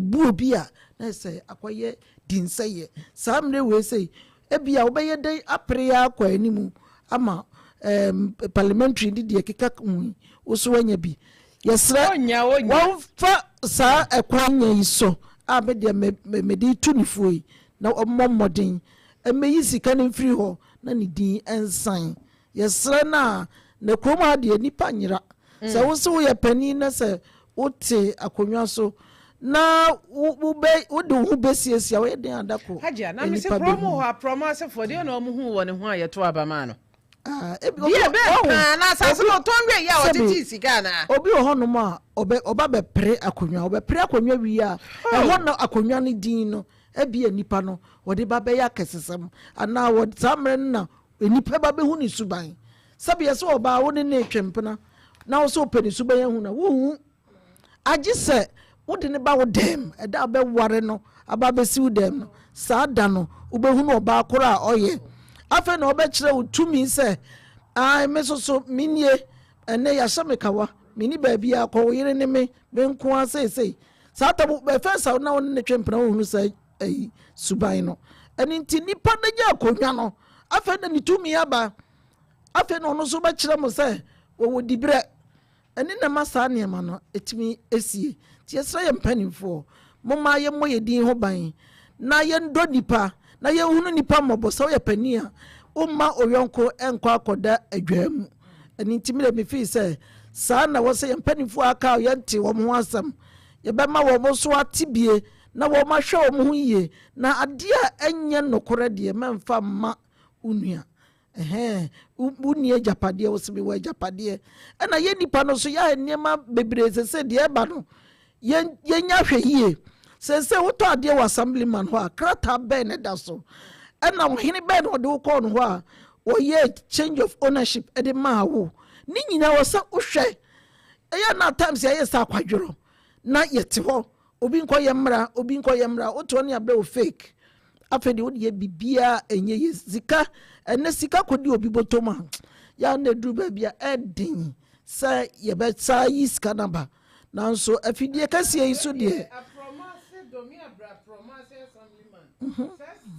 bu obi a, na sɛ akɔyɛ dinsɛyɛ saa mmerɛ wei sɛ ebi a wobɛyɛ dɛn apere akɔ anim ama. ɛɛm parliamentary ne deɛ ɛkeka ho yi, wo so woanya bi. Yɛsrɛ Ɔnnya, ɔnnya. wɔmfa saa ɛkwan nya yi so a me deɛ me me mede retu ne fuo yi na ɔmmɔ mmɔden mmɛyi sika no mfiri hɔ na ne din nsan. Yɛsrɛ no a, na kurom ha deɛ nnipa nyera. Sɛ wo se woyɛ panin na sɛ wote akonnwa so na wo wobɛ wode wo ho bɛsiesie a, woyɛ den a da koro Hajia, na mese nnipa kurom bɛhu. hɔ aprɔmo asefoɔ deɛ na wɔn huu wɔ ne ho a yɛto aba maa no? Ah, ebi obi Deɛ wɔ bɛn ɔho paa na asase obi no ɔtɔn wie yɛ a sɛbi ɔtetee sika anaa? obi wɔ hɔnom a ɔbɛ ɔba bɛpere akonnwa ɔbɛpere akonnwa wie a ɛhɔ Oh! na akonnwa no din no ebia nipa no wɔde ba bɛyɛ akɛsesɛm anaa wɔ saa mmerɛ no na nipa ba bɛhu ne suban sɛbi yɛsɛ ɔbaa wo ne ne retwe mpena na wo sɛ wopɛ ne suban ahu na wohu Agye sɛ wode no ba wo dɛm, ɛda a wobɛware no aba abɛsi wo dɛm no, saa da no wobɛhunu ɔbaa koro a ɔyɛ. Afei na ɔbɛkyerɛ wo tumi sɛ, Ae, me nso so, menie, ɛnnɛ yɛahyɛ me kawa, menni baabiara kɔ, wo yere ne me, me nko ara seesei. Saa tam, ɛfɛ sɛ na wo ne no twe mpena wohunu saa ayi suban no. Ɛno nti nipa no nya akonnwa no, afei na ne tumi aba. Afei na ɔno nso bɛkyerɛ mo sɛ wɔwɔ diberɛ. Ɛno na ɛma saa nneɛma no tumi sie. Nti yɛsrɛ yɛn mpanimfoɔ, momma yɛmmɔ yɛn din ho ban na yɛndɔ nnipa na yɛnhunu nnipa mmɔbɔ. Sɛ woyɛ panin a, womma wo yɔnko nkɔ akɔda adwaa mu. Ɛno nti me deɛ mefii sɛ saa na ɛwɔ sɛ yɛn mpanimfoɔ a aka a yɛnte wɔn ho asɛm, yɛbɛma wɔn nso ate bie na wɔahwɛ wɔn ho yie. Na adeɛ a ɛnyɛ nokorɛ deɛ, mɛmfa mma wo nua. Ɛhɛn, wonni agyapadeɛ, wo se mewɔ agyapadeɛ. Ɛna yɛn nipa no nso yɛayɛ nneɛma bebree sese deɛ ɛba no, yɛn yɛnya hwɛ yie. Sese wotɔ adeɛ wɔ assemblyman hɔ a, krataa bɛn na ɛda so? Ɛna ɔhene bɛn na ɔde wo kɔɔ no hɔ a wɔyɛ change of ownership ɛde maa wo? Ne nyinaa wɔ sɛ wohwɛ. Ɛyɛ na times yɛayɛ sɛ akwadworɔ na yɛte hɔ Obi nkɔ yɛ mmra, obi nkɔ yɛ mmra, wotoɔ ne abrɛ wo fake. Afei deɛ wode yɛ biribiara ɛnyɛ yie. Sika, ɛnɛ sika kɔdi obi bɔtɔm a, yɛ a na ɛduru baabi a ɛden sɛ yɛbɛsa yi sika no aba. Nanso afidie kɛseɛ yi so deɛ.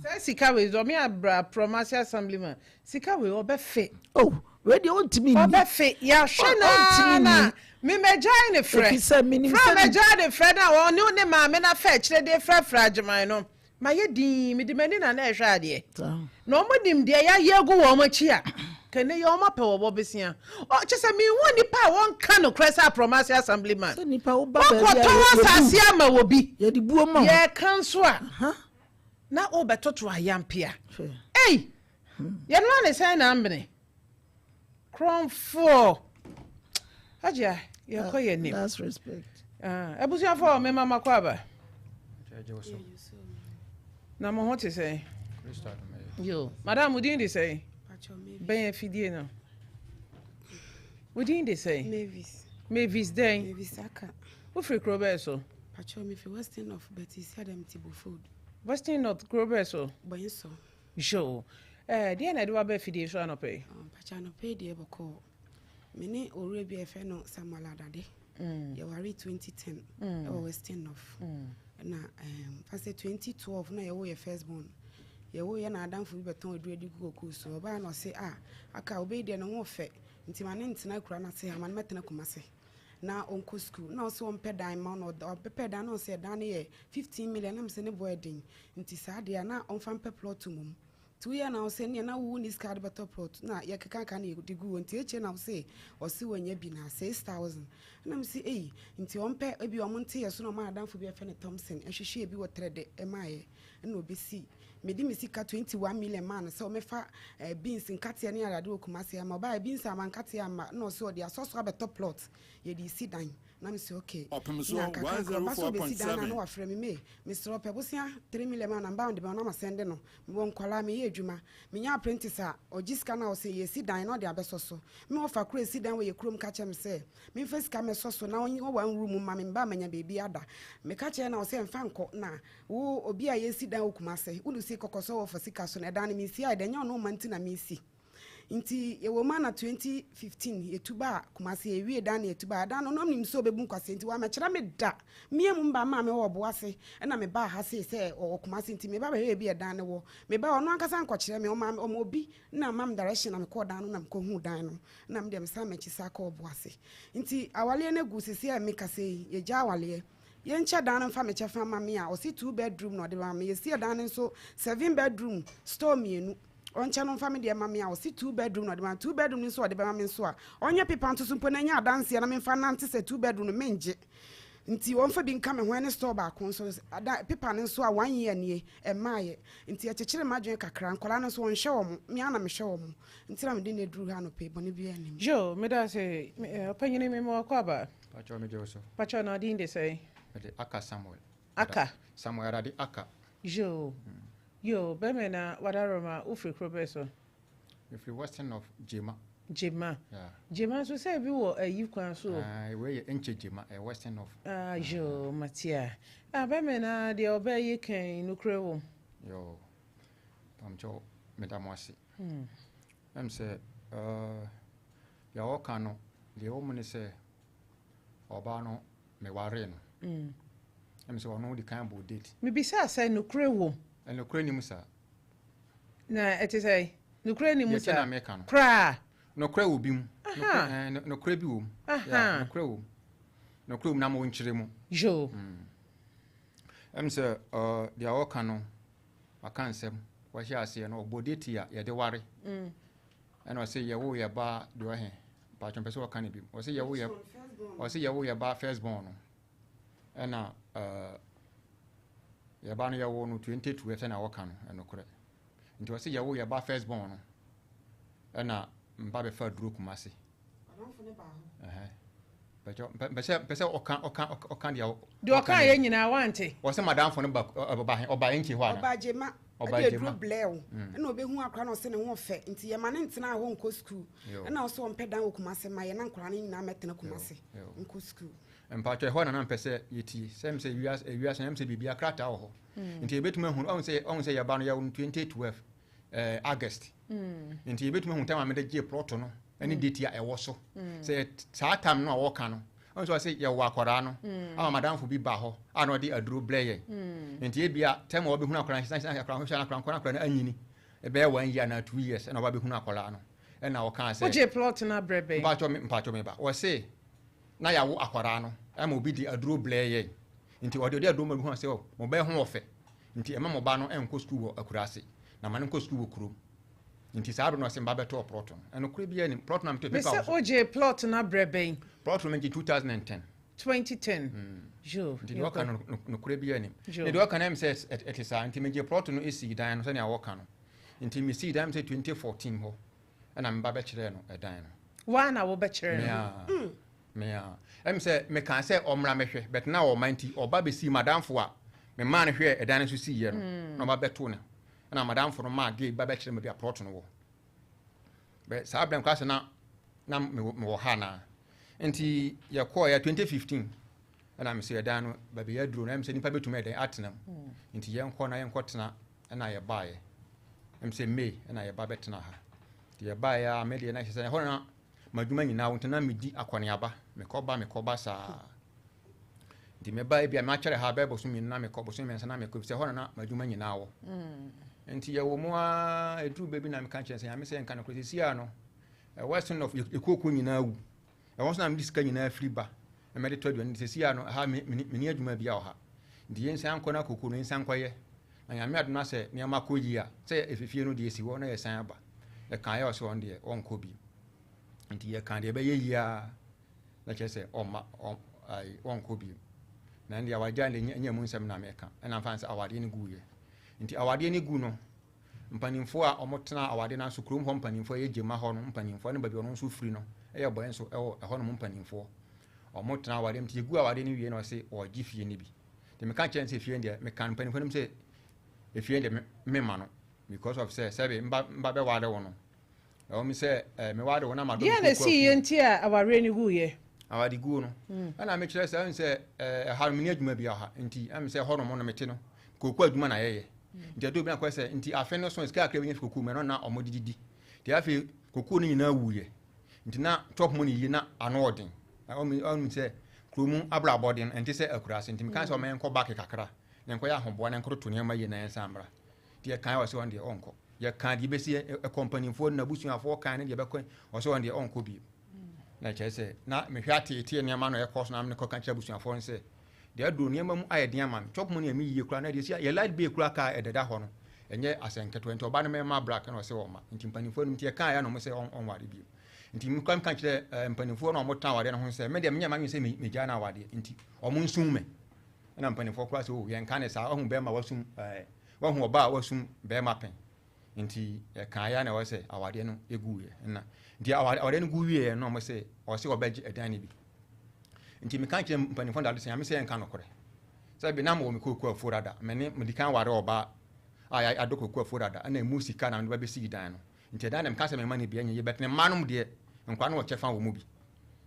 Saa sika wei, Dɔme Abra Aprɔmase Assemblyman, Sika wei ɔbɛfe. Oh, wei deɛ ɔntumi nni. Ɔbɛfe. Yɛahwɛ no ara na memɛgyae ne frɛ. Efisɛ menim Frɛ a sɛ ne. mɛgyae ne frɛ no a ɔne ne maame no afa akyire de refrɛfrɛ Agyeman no, mayɛ dinn, mede m'ani na na ɛrehwɛ adeɛ. Na wɔnim deɛ yɛayɛ agu wɔn akyi a, ka nnɛ yi wɔapɛ wɔ bɔbesia. Ɔ, kyerɛ sɛ menhu nnipa a wɔnka nokorɛ sɛ Aprɔmase Assemblyman. Sɛ nipa woba baabi a Woakɔtɔn yɛbu. asase ama obi. Yɛde buo ma wo. Yɛreka nso a, na worebɛtoto ayampea. Ei! Yɛnoa ne sɛn na amene? Korɔmfoɔ. Agyia, yɛkɔ yɛn anim. That's respect. Ah, abusuafoɔ, me mama kɔ aba. Na mo ho te sɛn? Yo, madam, wo din de sɛn? Bɛn afidie no. Wo din de sɛn? Mavis. Mavis dɛn? Mavis Aka. Wofiri kuro bɛɛ so? Pacho, mefi Western North, but esi adam ti Bofod. Western North, kuro bɛɛ so? Bɔnso. Yoo. Ɛɛ, deɛn na ɛde wo aba afidie so anɔpa yi? Mpakyɛ anɔpa yi deɛ bɔkɔɔ. Me ne owura bi a yɛfrɛ no Samuel Adade. Yɛwaree 2010 ɛwɔ Western North. Na ɛɛm fa sɛ 2012 na yɛwoo yɛ first born. Yɛwoo yɛ na adamfo bi bɛtɔn aduro de gu kokoo so. Ɔbaa na ɔse ah aka obeyi deɛ ne ho fɛ nti ma ne ntena akura no ase ha ma no mɛtena Kumase. Na ɔnkɔ sukuu na ɔse ɔmpɛ dan ma no ɔpɛpɛ dan na ɔse ɛdan no yɛ 15 million na mesɛ ne boɔ yɛ den nti saa deɛ a na ɔmfa mpɛ plot mmom nti woyɛ na ɔse neɛ na wo ni sika de bɛtɔ plot na yɛkeka ka na yɛde gu hɔ nti akyire na ɔse ɔse wanya bi na 6000 na mese ei nti ɔmpɛ ebi ɔmo nte yɛ so na ɔma adamfo bi ɛfɛ no Thompson ɛhwehwɛ ebi wɔ trɛde ɛmaayɛ ɛna ɔbɛsi mede me sika 21 million maa no sɛ ɔmɛfa eh, beans nkateɛ ne adeade wɔ Kumasi ama ɔbaa beans ama nkateɛ ama na ɔsɛ ɔde asɔ so abɛtɔ plot yɛde si dan na me sɛ okay Ɔpem so na kakra kakra ɔba sɛ ɔbɛsi dan na na 104.7. wafrɛ me me mesrɛ ɔpɛ bosea 3 million ma na mba ɔde ma na masɛnde no mewɔ nkwadaa meyɛ adwuma menya apprentice a ɔgye sika na ɔsɛ yɛsi dan na ɔde abɛsɔ so me ɔfa koro esi dan wɔ yɛ kurom ka kyerɛ me sɛ memfa sika mɛsɔ so na ɔnye ɔwɔ anwuru mu ma me mba manya baabi ada meka kyerɛ na ɔsɛ mfa nkɔ na Wo obi a yɛsi dan wɔ Kumase, wo lusi kɔkɔsɔ wɔ fa sika so no, ɛdan no mensi ayɛ dɛ, ɛnyɛ ɔno mma nti na mesi. Nti yɛwɔ mu ana 2015 yɛtu baa Kumasi, yɛwie dan na yɛtu baa dan no, na ɔnim sɛ ɔbɛbu nkwasea nti wammɛkyerɛ me da. Mea mu mba maa mewɔ Ɔboase ɛna mebaa ha sei sɛ ɔwɔ Kumasi nti meba bɛhwɛ baabi a ɛdan no wɔ. Mebaa ɔno ankasa ankɔkyerɛ me, ɔmaa me ɔma obi na ama me direction na mekɔɔ dan no na mekɔhuu dan no na medeɛ mesan m'akyi san kɔɔ Ɔboase. Nti awaleɛ no agu seesei a mekasa yi, yɛgyaa awaleɛ. Yɛnkyɛ dan no mfa me kyɛfa mma me a, ɔse two bedroom na ɔde bɛma me. Yɛsi ɛdan no nso seven bedroom, store mmienu. Ɔnkyɛ no mfa me deɛ mma me a, ɔse two bedroom na ɔde bɛma me. Two bedroom no nso a ɔde bɛma me nso a, ɔnyɛ paper nto so mpo na ɛnyɛ adanseɛ na memfa nnante sɛ two bedroom no mengye. Nti ɔmfa bi nka me ho ɛne store baako nso. Ada paper no nso a one year nie, ɛmmaeɛ. Nti ɛkyekyere m'adwene kakra. Nkwadaa no nso ɔnhwɛ wɔn, me ara na mehwɛ wɔn. Nti na mede no aduru ha anɔpa yi, bɔne biara nnim. Joe, meda ase. Ɔpanyini, mema wo akwaaba. Pacho me gye wo so. Pacho na ɔdin de sɛn? Mede Aka Samuel. Aka. Samuel Adade Aka. Yoo. Yoo, bɛmɛ na wadaroma wo firi kuro bɛɛ so? Me firi Western North, Gyema. Gyema. Yeah. Gyema nso sɛ ebi wɔ ayi kwan so o. Ah, wei yɛ Nkyɛ Gyema, ɛyɛ Western North. Ah, yoo, mate a. Ah, bɛmɛ na deɛ ɔbɛ yi kan nokorɛ wom. Yoo, pamkyɛw meda mo ase. Ɛm sɛ, uh, deɛ ɔka no, deɛ ɛwɔ mu ne sɛ, ɔbaa no, mewaree no. Ɛm sɛ ɔno di kan bɔɔ date. Mebisaa sɛ, nokorɛ wom? Nokorɛ nni mu saa. Na ɛte sɛn? Nokorɛ nni mu saa? Deɛ ɛkyɛ na meka no. Koraa? Nokorɛ wɔ bi mu. Nokorɛ bi wɔ mu. Nokorɛ wɔ mu. Nokorɛ wɔ mu na monkyerɛ mu. Yoo. Ɛm sɛ deɛ ɔka no, waka nsɛm. Wɔhyɛ aseɛ no, ɔbɔ date a yɛde ware. Ɛna ɔse yɛwo yɛ ba deɛ ɔhe mpakyɛ mpɛ sɛ ɔka no bi ɔse yɛwo yɛ ɔse yɛwo yɛ ba first born no ɛna ɛɛ yɛ ba no yɛwo no 2012 sɛnea wɔka no ɛnokorɛ nti ɔse yɛwo yɛ ba first born no ɛna mba bɛfa duro Kumase ɛhɛn mpɛ sɛ ɔka ɔka ɔka deɛ deɛ ɔka yɛ nyinaa wante ɔsɛ madamfo no ba ɔba ɔba ɛnkye hɔ ana ɔba gyema Ɔba Ɛde aduro gyema. blɛ wo ɛna ɔbɛhu akora na ɔse ne ho ɔfɛ nti yɛma no ntena hɔ nkɔ sukuu ɛna ɔse ɔmpɛ dan wɔ Kumase ma yɛ na nkora no nyinaa mɛtena Kumase nkɔ sukuu. Mpakyɛ ɛhɔ na na mpɛ sɛ yɛtie sɛ m sɛ wiase ewiase na m sɛ biribi akrataa wɔ hɔ nti yɛbɛtumi ahu ɔhu sɛ ɔhu sɛ yɛba no yɛwo no 2012 eh, August nti yɛbɛtumi ahu time a mede gyee plot no ɛne date a ɛwɔ so sɛ saa time no a wɔka no ɔn sɛ ɔse yɛwɔ akwadaa no ama madamfo bi ba hɔ a na ɔde aduro brɛ yɛn nti ebia time a wɔbɛhunu akwadaa no sɛ akwadaa no hwɛ akwadaa no akwadaa no anyini ɛbɛyɛ 1 year na 2 years ɛna wɔbɛhunu akwadaa no ɛna ɔkaa sɛ wogye plot no abrɛ bɛn? Mpakyɛ me mpakyɛ me ba wɔse na yɛawo akwadaa no ɛma obi de aduro brɛ yɛn nti ɔde ɔde aduro ma bi hu sɛ mo bɛyɛ ho ɔfɛ nti ɛma mo ba no ɛnkɔ sukuu wɔ akuraase na ma no nkɔ sukuu wɔ kurom nti saa bere no ɔse mba bɛtɔɔ plot no ɛnokorɛ biara nim plot no a metɔɔ paper wɔ Mese so. wogyee plot no abrɛ bɛn? Plot no megye 2010. 2010 Yoo Nti deɛ ɔka no nokorɛ biara nim. Yoo. Ne deɛ ɔka no ɛm sɛ ɛte saa nti megye plot no sii dan no sɛnea wɔka no nti mesii dan no sɛ 2014 hɔ ɛna meba bɛkyerɛɛ no ɛdan no. Woa na wobɛkyerɛɛ no? Mea. Me a, ɛm sɛ mekaa sɛ ɔmmra mmɛhwɛ, but na ɔmma nti ɔba bɛsii m'adamfo a memaa no hwɛɛ ɛdan no so siiɛ no, na ɔba bɛtoo no. Ɛna m'adamfo no maa gay ba bɛkyerɛ me baabi a plot no wɔ. Bɛ saa berɛ no koraa sɛ na na mewɔ ha anaa. Nti yɛkɔɔeɛ 2015 ɛna mesɛ ɛdan no baabi yɛaduro no ɛm sɛ nnipa bɛtumi ɛdɛn atena mu. Nti yɛnkɔ na yɛnkɔtena ɛna yɛbaeɛ. Ɛm sɛ May ɛna yɛba bɛtena ha. Nti yɛbaeɛ a me deɛ na kyerɛ sɛ ɛhɔ na M'adwuma nyinaa wo nti na medi akɔneaba, mekɔba mekɔba saa. Nti meba ebia makyɛre ha bɛyɛ bosome mmienu na mekɔ, bosome mmiɛnsa na mekɔ, efisɛ ɛhɔ na na m'adwuma nyinaa wɔ. Nti yɛwɔ mu ara, ɛduru baabi na meka kyerɛ sɛ Nyame sɛ nka nokorɛ seesei ara no, West North yɛkuokuo nyinaa awu. Ɛhɔ nso na mede sika nyinaa firi ba na mede tɔ aduane. Nti seesei ara no, ɛha menni adwuma biara wɔ ha. Nti yɛnsan nkɔ na kookoo no yɛnsan nkɔyɛ. Na Nyame adom na sɛ nneɛma kɔ yie a, sɛ efifie no deɛ esi hɔ na yɛsan aba. Yɛkaeɛ a ɔse ɔno deɛ ɔnkɔ bio. Nti yɛkaa deɛ ɛbɛyɛ yie ara na kyerɛ sɛ ɔmma ɔnkɔ bio. Na ɛndeɛ awaregyaeɛ no deɛ ɛnyɛ mu nsɛm na meka. Ɛna mfa no sɛ awadeɛ no guiɛ. Nti awadeɛ no gu no, mpanimfoɔ a wɔtena awadeɛ no ase, kurom hɔ mpanimfoɔ, ɛyɛ Gyema hɔ no mpanimfoɔ ne baabi ɔno nso firi no, ɛyɛ Bɔɛ nso ɛwɔ ɛhɔnom mpanimfoɔ. Wɔtena awadeɛ no, nti yɛgu awadeɛ no wie na ɔse ɔregye fie no bi. Nti meka kyerɛ no sɛ fie no deɛ, meka no mpanimfoɔ no sɛ efie no deɛ memma no because of sɛ sɛbe mba mba bɛware wo no. Ɛwɔ mu sɛ eh, meware wo na madɔ Deɛ na ɛsii yɛ nti a awareɛ no guiɛ? Aware guo no, ɛna mekyerɛ sɛ ɛhu sɛ eh, ɛha no menni adwuma bi ha nti ɛm sɛ ɛhɔ nom no mete no kooko adwuma na yɛyɛ. Nti ɛdɔ bi na kɔ sɛ nti afe no so sika kakra bi nya fi kooko mu ɛno na wɔde didi. Nti afei Kokoo no nyinaa wuiɛ. Nti na chop money yi na ano ɔden. Na ɔnim sɛ kuro mu abrabɔ den, ɛnte sɛ akuraase. Nti mekaa sɛ ɔma yɛnkɔ back kakra na yɛnkɔyɛ ahoboa na yɛnkɔtoto nneɛma yie na yɛnsan mmra. Nti yɛkae ɔse ɔno deɛ ɔnkɔ. Yɛkaa deɛ ɛbɛsi ɛkɔ mpanimfoɔ no n'abusuafoɔ kae ne deɛ ɛbɛkɔ ɔse ɔno deɛ ɔnkɔ bio. Na kyerɛ sɛ na mehwɛ ateetee nneɛma no ɛkɔ so na mekɔka kyerɛ abusuafoɔ no sɛ Deɛ aduro nneɛma mu ayɛ den ama me. Chop money a me yie koraa na deɛ si yɛ light bill koraa kaa ɛdeda hɔ no ɛnyɛ asɛm ketewa nti ɔba no mɛma black na ɔsɛ ɔma nti mpanimfoɔ no nti ɛkaa ya na ɔmo sɛ ɔnware bio nti me kora meka kyerɛ eh, mpanimfoɔ na ɔmo tena awadeɛ no ho sɛ me deɛ menyɛ m'adwene sɛ megyaa no awadeɛ nti ɔmo nsum me ɛna mpanimfoɔ koraa sɛ o oh, yɛnka ne saa wahu bɛrima wasum eh, wahu ɔbaa wasum bɛrima pɛn nti ɛkaa ya na ɛwɔ sɛ awadeɛ no ɛguiɛ ɛna nti awadeɛ no gu wieɛ na ɔmo sɛ ɔsɛ ɔbɛgye ɛdan no bi Nti meka kyerɛ mpanimfoɔ no dade sɛ Nyame sɛ yɛnka nokorɛ. Sɛ bi na mewɔ me kooko afuo dada, me ne medi kan ware ɔbaa a yɛadɔ kooko afuo dada, ɛna emu sika na mede ba bɛsii dan no. Nti ɛdan deɛ meka sɛ mema no bi ɛnyɛ yie, but ne mma nom deɛ, nkwadaa no wɔ kyɛfa wɔ mu bi.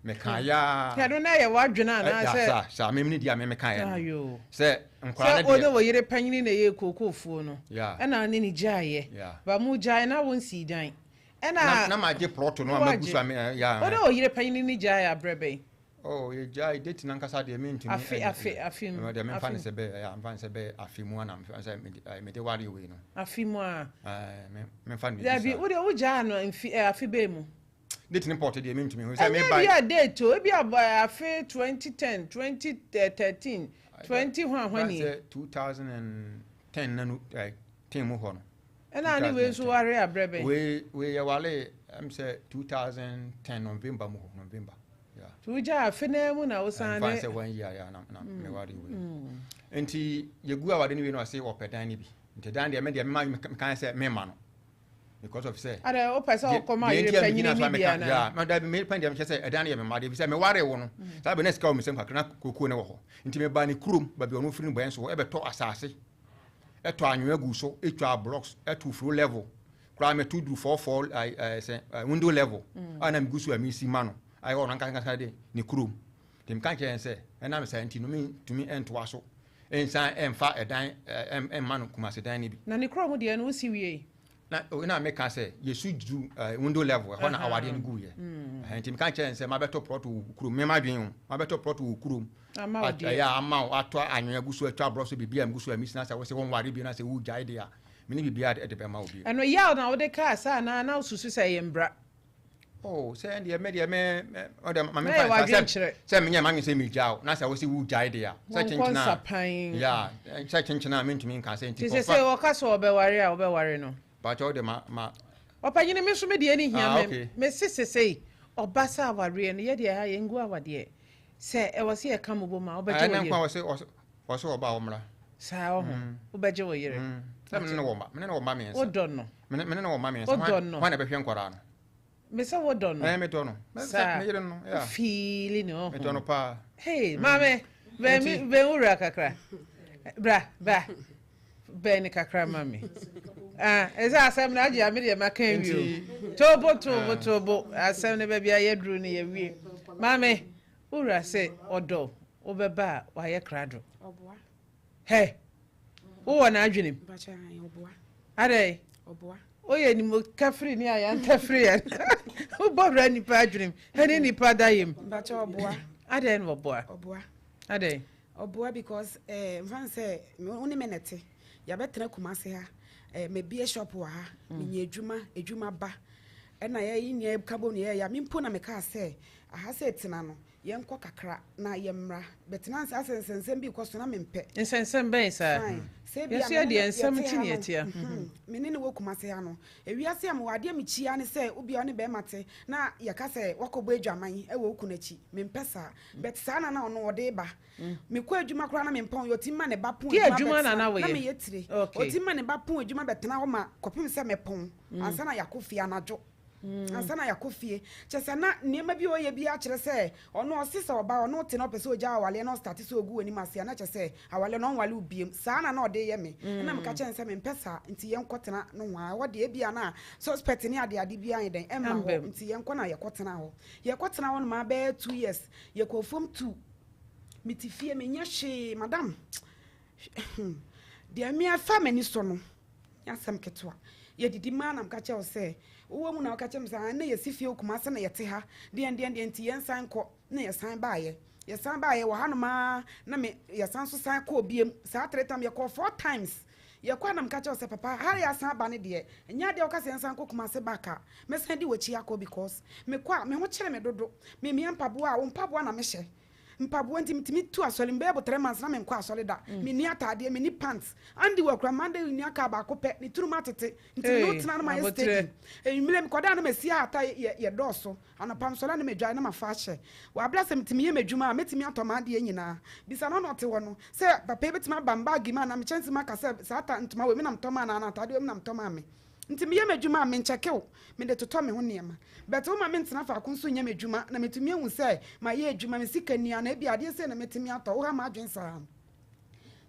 Meka yaa. Ɛno na ɛyɛ w'adwene anaasɛ? Saa, saa, me ne deɛ a me mekaeɛ no. Sɛ nkwadaa no deɛ. Sɛ wo ne wo yere panyini na ɛyɛɛ kooko afuo no, ɛna wo ne no gyaeɛ. But mo gyaeɛ na wonsii dan. Ɛna. Na magye plot no a magu so a me ya. Wo ne ɔyere panyin no gyae abrɛ bɛn? Oh, yɛgyae date no ankasa deɛ mentumi. Afe afe afe mu. Deɛ memfa no sɛ bɛyɛ ya memfa no sɛ bɛyɛ afe mu ana memfa sɛ mede wareɛ wei no. Afe mu a. Ɛɛ memfa no biribi saa. Dabi wo deɛ wogyaa no mfe afe bɛn mu? Date no pɔte deɛ mentumi hu sɛ meba. Ɛnyɛ bi a date o ebi a afe 2010 2013 20 hwan hwan ni. 2010 na no 10 mu hɔ no. Ɛna ne wei nso ware abrɛ bɛn? Wei wei yɛ ware ɛm sɛ 2010 November mu hɔ November. Yeah. Nti wogya afe naa mu na wosan ne. Nfa sɛ one year ya na na mm. me ware wei. Mm. Nti yɛgu awade no wie no ɔse wɔpɛ dan no bi. Nti dan deɛ me deɛ mema mekan sɛ mema no. Because of sɛ. Ada wopɛ sɛ ɔkɔ ma yere panyini ni bi ana? Yeah, ma da me pɛn deɛ mehyɛ sɛ ɛdan no yɛ me ma deɛ efisɛ me ware wo no. Mm. Saa bɛ na sika wɔ me nsam kakra na kokuo no wɔ hɔ. Nti me ba ne kurom baabi ɔno firi no bɛn so ɛbɛtɔ asase. Ɛtɔ anwea guu so, etwaa blocks, ɛtoo floor level koraa mɛto duru four sɛ window level a na megu so a mesi ma no ayɛ ɔno ankasa ankasa de ne kurom. Nti meka kyerɛ yɛn sɛ ɛnam saa nti no mentumi ntoa so nsan ɛmfa ɛdan ɛmma no Kumasi dan no bi. Na ne kurom deɛ no wosi wiei? Na na meka sɛ yɛsu duru window level ɛhɔ na awadeɛ no guiɛ. Nti meka kyerɛ n sɛ mabɛtɔ plot wɔ kurom, me madwen o, mabɛtɔ plot wɔ kurom ɛyɛ ama wo atɔ anwea gu so atwa aborɔ so biribi a megu so a mesi na sɛ wo sɛ wonware bio na sɛ wogyae deɛ a mene biribiara de bɛma wo bio. Ɛno yaw na wode kaa saa anaa na wosusu sɛ ɛyɛ mbra? Oh, sɛ deɛ me deɛ me ɔde ma me fa sɛ sɛ menyɛ ma sɛ megya wo na sɛ wo sɛ wogyae deɛ a sɛ kyenkyena ya sɛ kyenkyena a mentumi nka sɛ nti kɔfa sɛ wɔka sɛ ɔbɛware a wobɛware no pakyɛ wode ma ma ɔpanyini me nso me deɛ ne hia ah, me me se sesei ɔba sɛ awareɛ no yɛdeɛ ha yɛngu awadeɛ sɛ ɛwɔ sɛ yɛka mo bom a wobɛgye wo yere ɔsɛ ɔba a ɔmmra saa ɔho mm. wobɛgye wo yere mm. sɛ mene ne wɔ ma mene ne wɔ ma mmiɛnsa wodɔ no mene ne wɔ ma mmiɛnsa wodɔ no hwan na ɛbɛhwɛ nkwadaa no Me sɛ wodɔ no. Ɛɛ medɔ no. Saa. Me yere no. Yeah. Fiili ne ɔho. Medɔ no paa. Hey, mm. maame, bɛn mi bɛn wura kakra. Bra, bra. Bɛn ne kakra ma me. Ah, ɛsɛ asɛm no agye ame deɛ maka awie o. Tobo tobo ah. tobo. Asɛm no baabi a yɛduru no yɛwie. Maame, wura sɛ ɔdɔ wobɛba a wayɛ krado. Ɔboa. Hɛ! Wowɔ n'adwenem. Adɛn? Woyɛ nimokafiri ne ayantafiri yɛn. Wobɔ wura nipa adwenem ɛne nipa da yam. Adɛn na ɔboa? Adɛn? Ɔboa because eh, mfa sɛ wo ne me na ɛte. Yɛabɛtena Kumase ha. Eh, mebie shop wɔ ha. Mm. Menya adwuma, adwuma ba. Ɛna yɛyi nea ɛka bom ne yɛyɛ. Me mpo na mekaa sɛ aha sɛ tena no. Yɛnkɔ kakra na yɛmmra. But na asɛ nsɛnsɛm bi rekɔ so na mempɛ. Nsɛnsɛm bɛn saa? Fine. Sɛ ebia Yɛso me ne yɛdeɛ no nsɛm yɛte nti ha na no, yɛte ha. mhm, me ne no wɔ Kumasi ha no, ewiase a mewɔ adeɛ a mekyia ne sɛ wobia wo ne bɛrima te na yɛka sɛ woakɔbɔ adwaman wɔ wo kunu akyi. Mempɛ saa. But saa na na ɔno ɔde reba. Mekɔ adwuma koraa na mempɔn yɛ, ɔtumi ma ne ba pɔn Deɛ adwuma adwuma na bɛtena, na na woyɛ? meyɛ tire. Okay. Ɔtumi ma ne ba pɔn adwuma bɛtena hɔ ma kɔpem sɛ mɛpɔn ansa na yɛakɔ fie anadwo. Ansa na yɛakɔ fie. Kyerɛ sɛ na nneɛma bi a ɔyɛ biara kyerɛ sɛ ɔno ɔse sɛ ɔba ɔne wo te na ɔpɛ sɛ ɔgyaa awaleɛ na ɔstarte sɛ ɔgu w'anim ase a na kyerɛ sɛ awaleɛ no ɔnwale wo biom. Saa na na ɔde yɛ me. Ɛna meka kyerɛɛ no sɛ mempɛ saa nti yɛnkɔtena nohoa. Ɛhɔ deɛ ebia na suspect ne adeade biara nyɛ dɛn ɛmma hɔ nti yɛnkɔ na yɛkɔtena hɔ. Yɛkɔtena hɔ nom ara bɛyɛ 2 years. Yɛkɔɔ fam two. Mete fie menyɛ hwee madam. Deɛ me ɛfa m'ani so no nyɛ asɛm ketewa. Yɛdidi maa na meka kyerɛ wo sɛ, wowɔ mu na woka kyerɛ me sɛ, aane na yɛsi fie wɔ Kumasi na yɛte ha, deɛn deɛn deɛn nti yɛnsan nkɔ, na yɛsan baeɛ. Yɛsan baeɛ wɔ hanom ara na me, yɛsan nso san kɔɔ biom, saa three times, yɛkɔɔ four times. Yɛkɔɛ na meka kyerɛ wo sɛ, papa ha yɛasan aba no deɛ, ɛnyɛ adeɛ a woka sɛ yɛnsan nkɔ Kumasi back a, mɛsan adi w'akyi akɔ because mekɔ a, me ho kyere me dodo, memia mpaboa a, wo mpaboa na mehyɛ. Mpaboa nti metumi tu asɔre mu bɛyɛ bo three months na menkɔ asɔre da. Menni ataadeɛ, menni pants. Andy wɔ akura Monday nua car baako pɛ, ne tirim atete. Nti me ne wo tena na mayɛ steady. Anwummere mekɔda a na masi ahata yɛ yɛ dɔɔso. Anɔpa mesɔre a na madware na mafa ahyɛ. Wɔ abere a sɛ metumi yɛ m'adwuma a mɛtumi atɔ m'adeɛ nyinaa. Bisa no na ɔte hɔ no sɛ papa yi bɛtumi aba me bag mu anaa me kyɛnse mu aka sɛ saa ata ntoma wei me na metɔ maa no anaa ataadeɛ wei me na metɔ maa me. Nti meyɛ m'adwuma a menkyɛke wo, mede totɔ me ho nneɛma. But woma mentena faako nso nyɛ m'adwuma na metumi ahu sɛ mayɛ adwuma, me sika ni anaa ebia adeɛ sei na mɛtumi atɔ. Woha m'adwene saa.